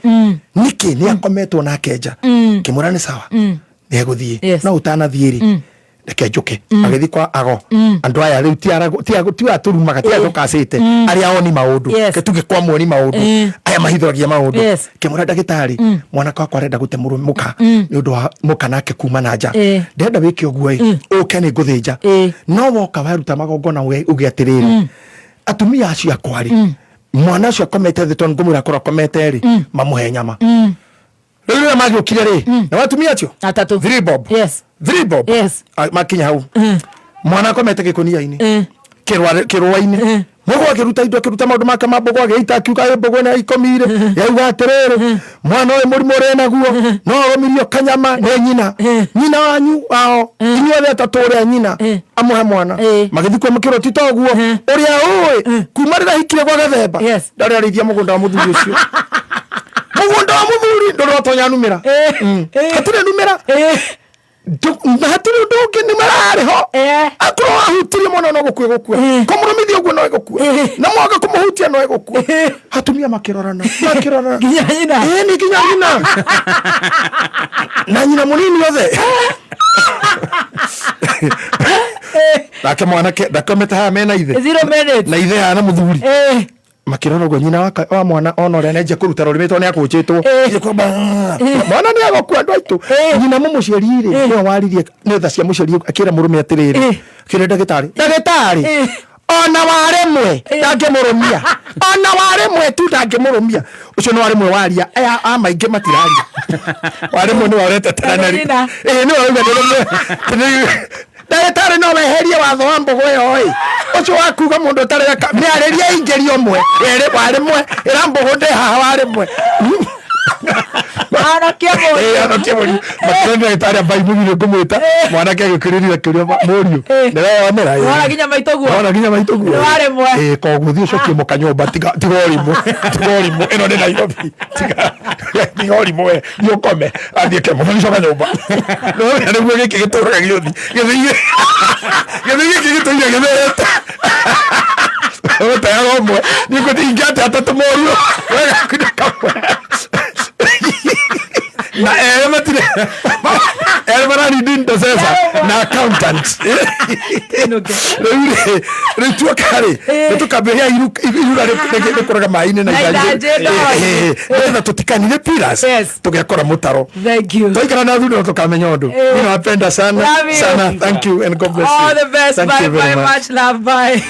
Nĩkĩ? Nĩ akometwo nake nja. Kĩmwĩra nĩ sawa, nĩ egũthiĩ. No ũtanathiĩ rĩ, reke njũke. Agĩthiĩ kwa ago, andũ aya rĩu ti ti aya tũrumaga, ti aya tũkacĩte, arĩa oni maũndũ. Ke tuge kwa muoni maũndũ, aya mahithũragia maũndũ. Kĩmwĩra, "Ndagĩtarĩ, mwanake wakwa arenda gũte mũrũme mũka nĩ ũndũ wa mũka nake kuma na nja. Ndĩrenda wĩke ũguo ĩ, ũke nĩ ngũthĩnja. No woka waruta magongona uge atĩrĩrĩ, atumia acio akwa rĩ, mwana ũcio akomete thĩ, tondũ ngũmwĩra akorwo akomete rĩ, mamũhe nyama." Rĩu rĩrĩa magĩũkire rĩ, na watumia acio Atatũ. Three bob. Three bob. Ah, makinya hau, mwana akomete gĩkũnia-inĩ, kĩrũa-inĩ. Mũgũ akĩruta indo, akĩruta maũndũ make ma mbũgũ, agĩita, akiuga, "Ĩ mbũgũ ĩno ya ikũmi rĩ, yauga atĩrĩrĩ, mwana ũyũ mũrimũ ũrĩa naguo no agomirio kanyama nĩ nyina, nyina wanyu wao inyuothe atatũ, ũrĩa nyina amũhe mwana." Magĩthiĩ kwa makĩrwo ti toguo ũrĩa ũĩ kuma rĩrĩa ahikire gwa Gĩthemba, ndarĩ arĩithia mũgũnda wa mũthuri ũcio, mũgũnda wa mũthuri ndũrĩ watonya numĩra. Hatirĩ numĩra. Na hatirĩ ũndũ ũngĩ nĩ mararĩ ho. Akorwo wahutirie mwana no gũkua gũkua, kũmũrũmithia ũguo no ĩgũkua, na mwaga kũmũhutia no ĩgũkua. Atumia makĩrorana, makĩrorana. Nginya nyina. Ĩĩ, nĩ nginya nyina na nyina mũnini othe. Nake mwanake ndakomete haha mena ithe. 0 minutes. Na ithe haha na mũthuri makĩrora ũguo nyina wa mwana ona ũrĩa nenjia kũruta rũrĩmĩ tondũ nĩakũnjĩtwo. Mwana nĩ agũkua, andũ aitũ. Nyina mũmũciari rĩ, nĩwe waririe nĩ tha cia mũciari, akĩra mũrũme atĩrĩrĩ, akĩra ndagĩtarĩ, "Ndagĩtarĩ, ona warĩmwe ndangĩmũrũmia, ona warĩmwe tu ndangĩmũrũmia." Ũcio nĩ warĩmwe waria, aya a maingĩ matiraria. Warĩmwe nĩ waretetera Na nĩ nyina. Ĩĩ, nĩ wauga nĩ rĩmwe. "Ndagĩtarĩ, no weherie watho wa mbũgũ ĩyo ĩ, ũcio wa kuga mũndũ ũtarĩ mĩarĩrie aingĩrie ũmwe werĩ warĩmwe, ĩra mbũgũ ndĩ haha warĩmwe." Honokia mũriũ. Honokia mũriũ. Makĩona ndagĩtarĩ ambai mũgire ngũmwĩta mwanake agĩkĩrĩria akĩũria mũriũ nĩweyonera. Wona nginya maitũguo. Wona nginya maitũguo. Nĩwaremwo. Ĩĩ, koguo thiĩ ũcokie mũkanyũmba, tiga tiga ũrimũ, tiga ũrimũ, ĩno nĩ Nairobi, tiga tiga ũrimũ, we thiĩ ũkome. Athiĩ kĩmwe coka nyũmba. Nĩwona nĩguo gĩkĩ gĩtũraga gĩũthi gĩthĩ gĩthĩ gĩkĩ gĩtũire gĩtherete ũteaga ũmwe nĩngũthiĩ ingĩate atatũ mũriũ wega kamwe na erĩ matirĩ erĩ mararindi intercessor na accountant. Rĩu rĩ, rĩu tuoka rĩ, nĩ tũkambĩrĩria irura rĩkũraga maĩ-inĩ na Na ithanjĩ. ithanjĩ ndoo. Nĩgetha tũtikanire pillars. Tũgekora mũtaro. Thank you. Twaikara na athuri no tũkamenya ũndũ. Mimi nawapenda sana Love you. sana. Thank you and God bless All you. the best. Thank Bye you very bye. much. Much love. Bye.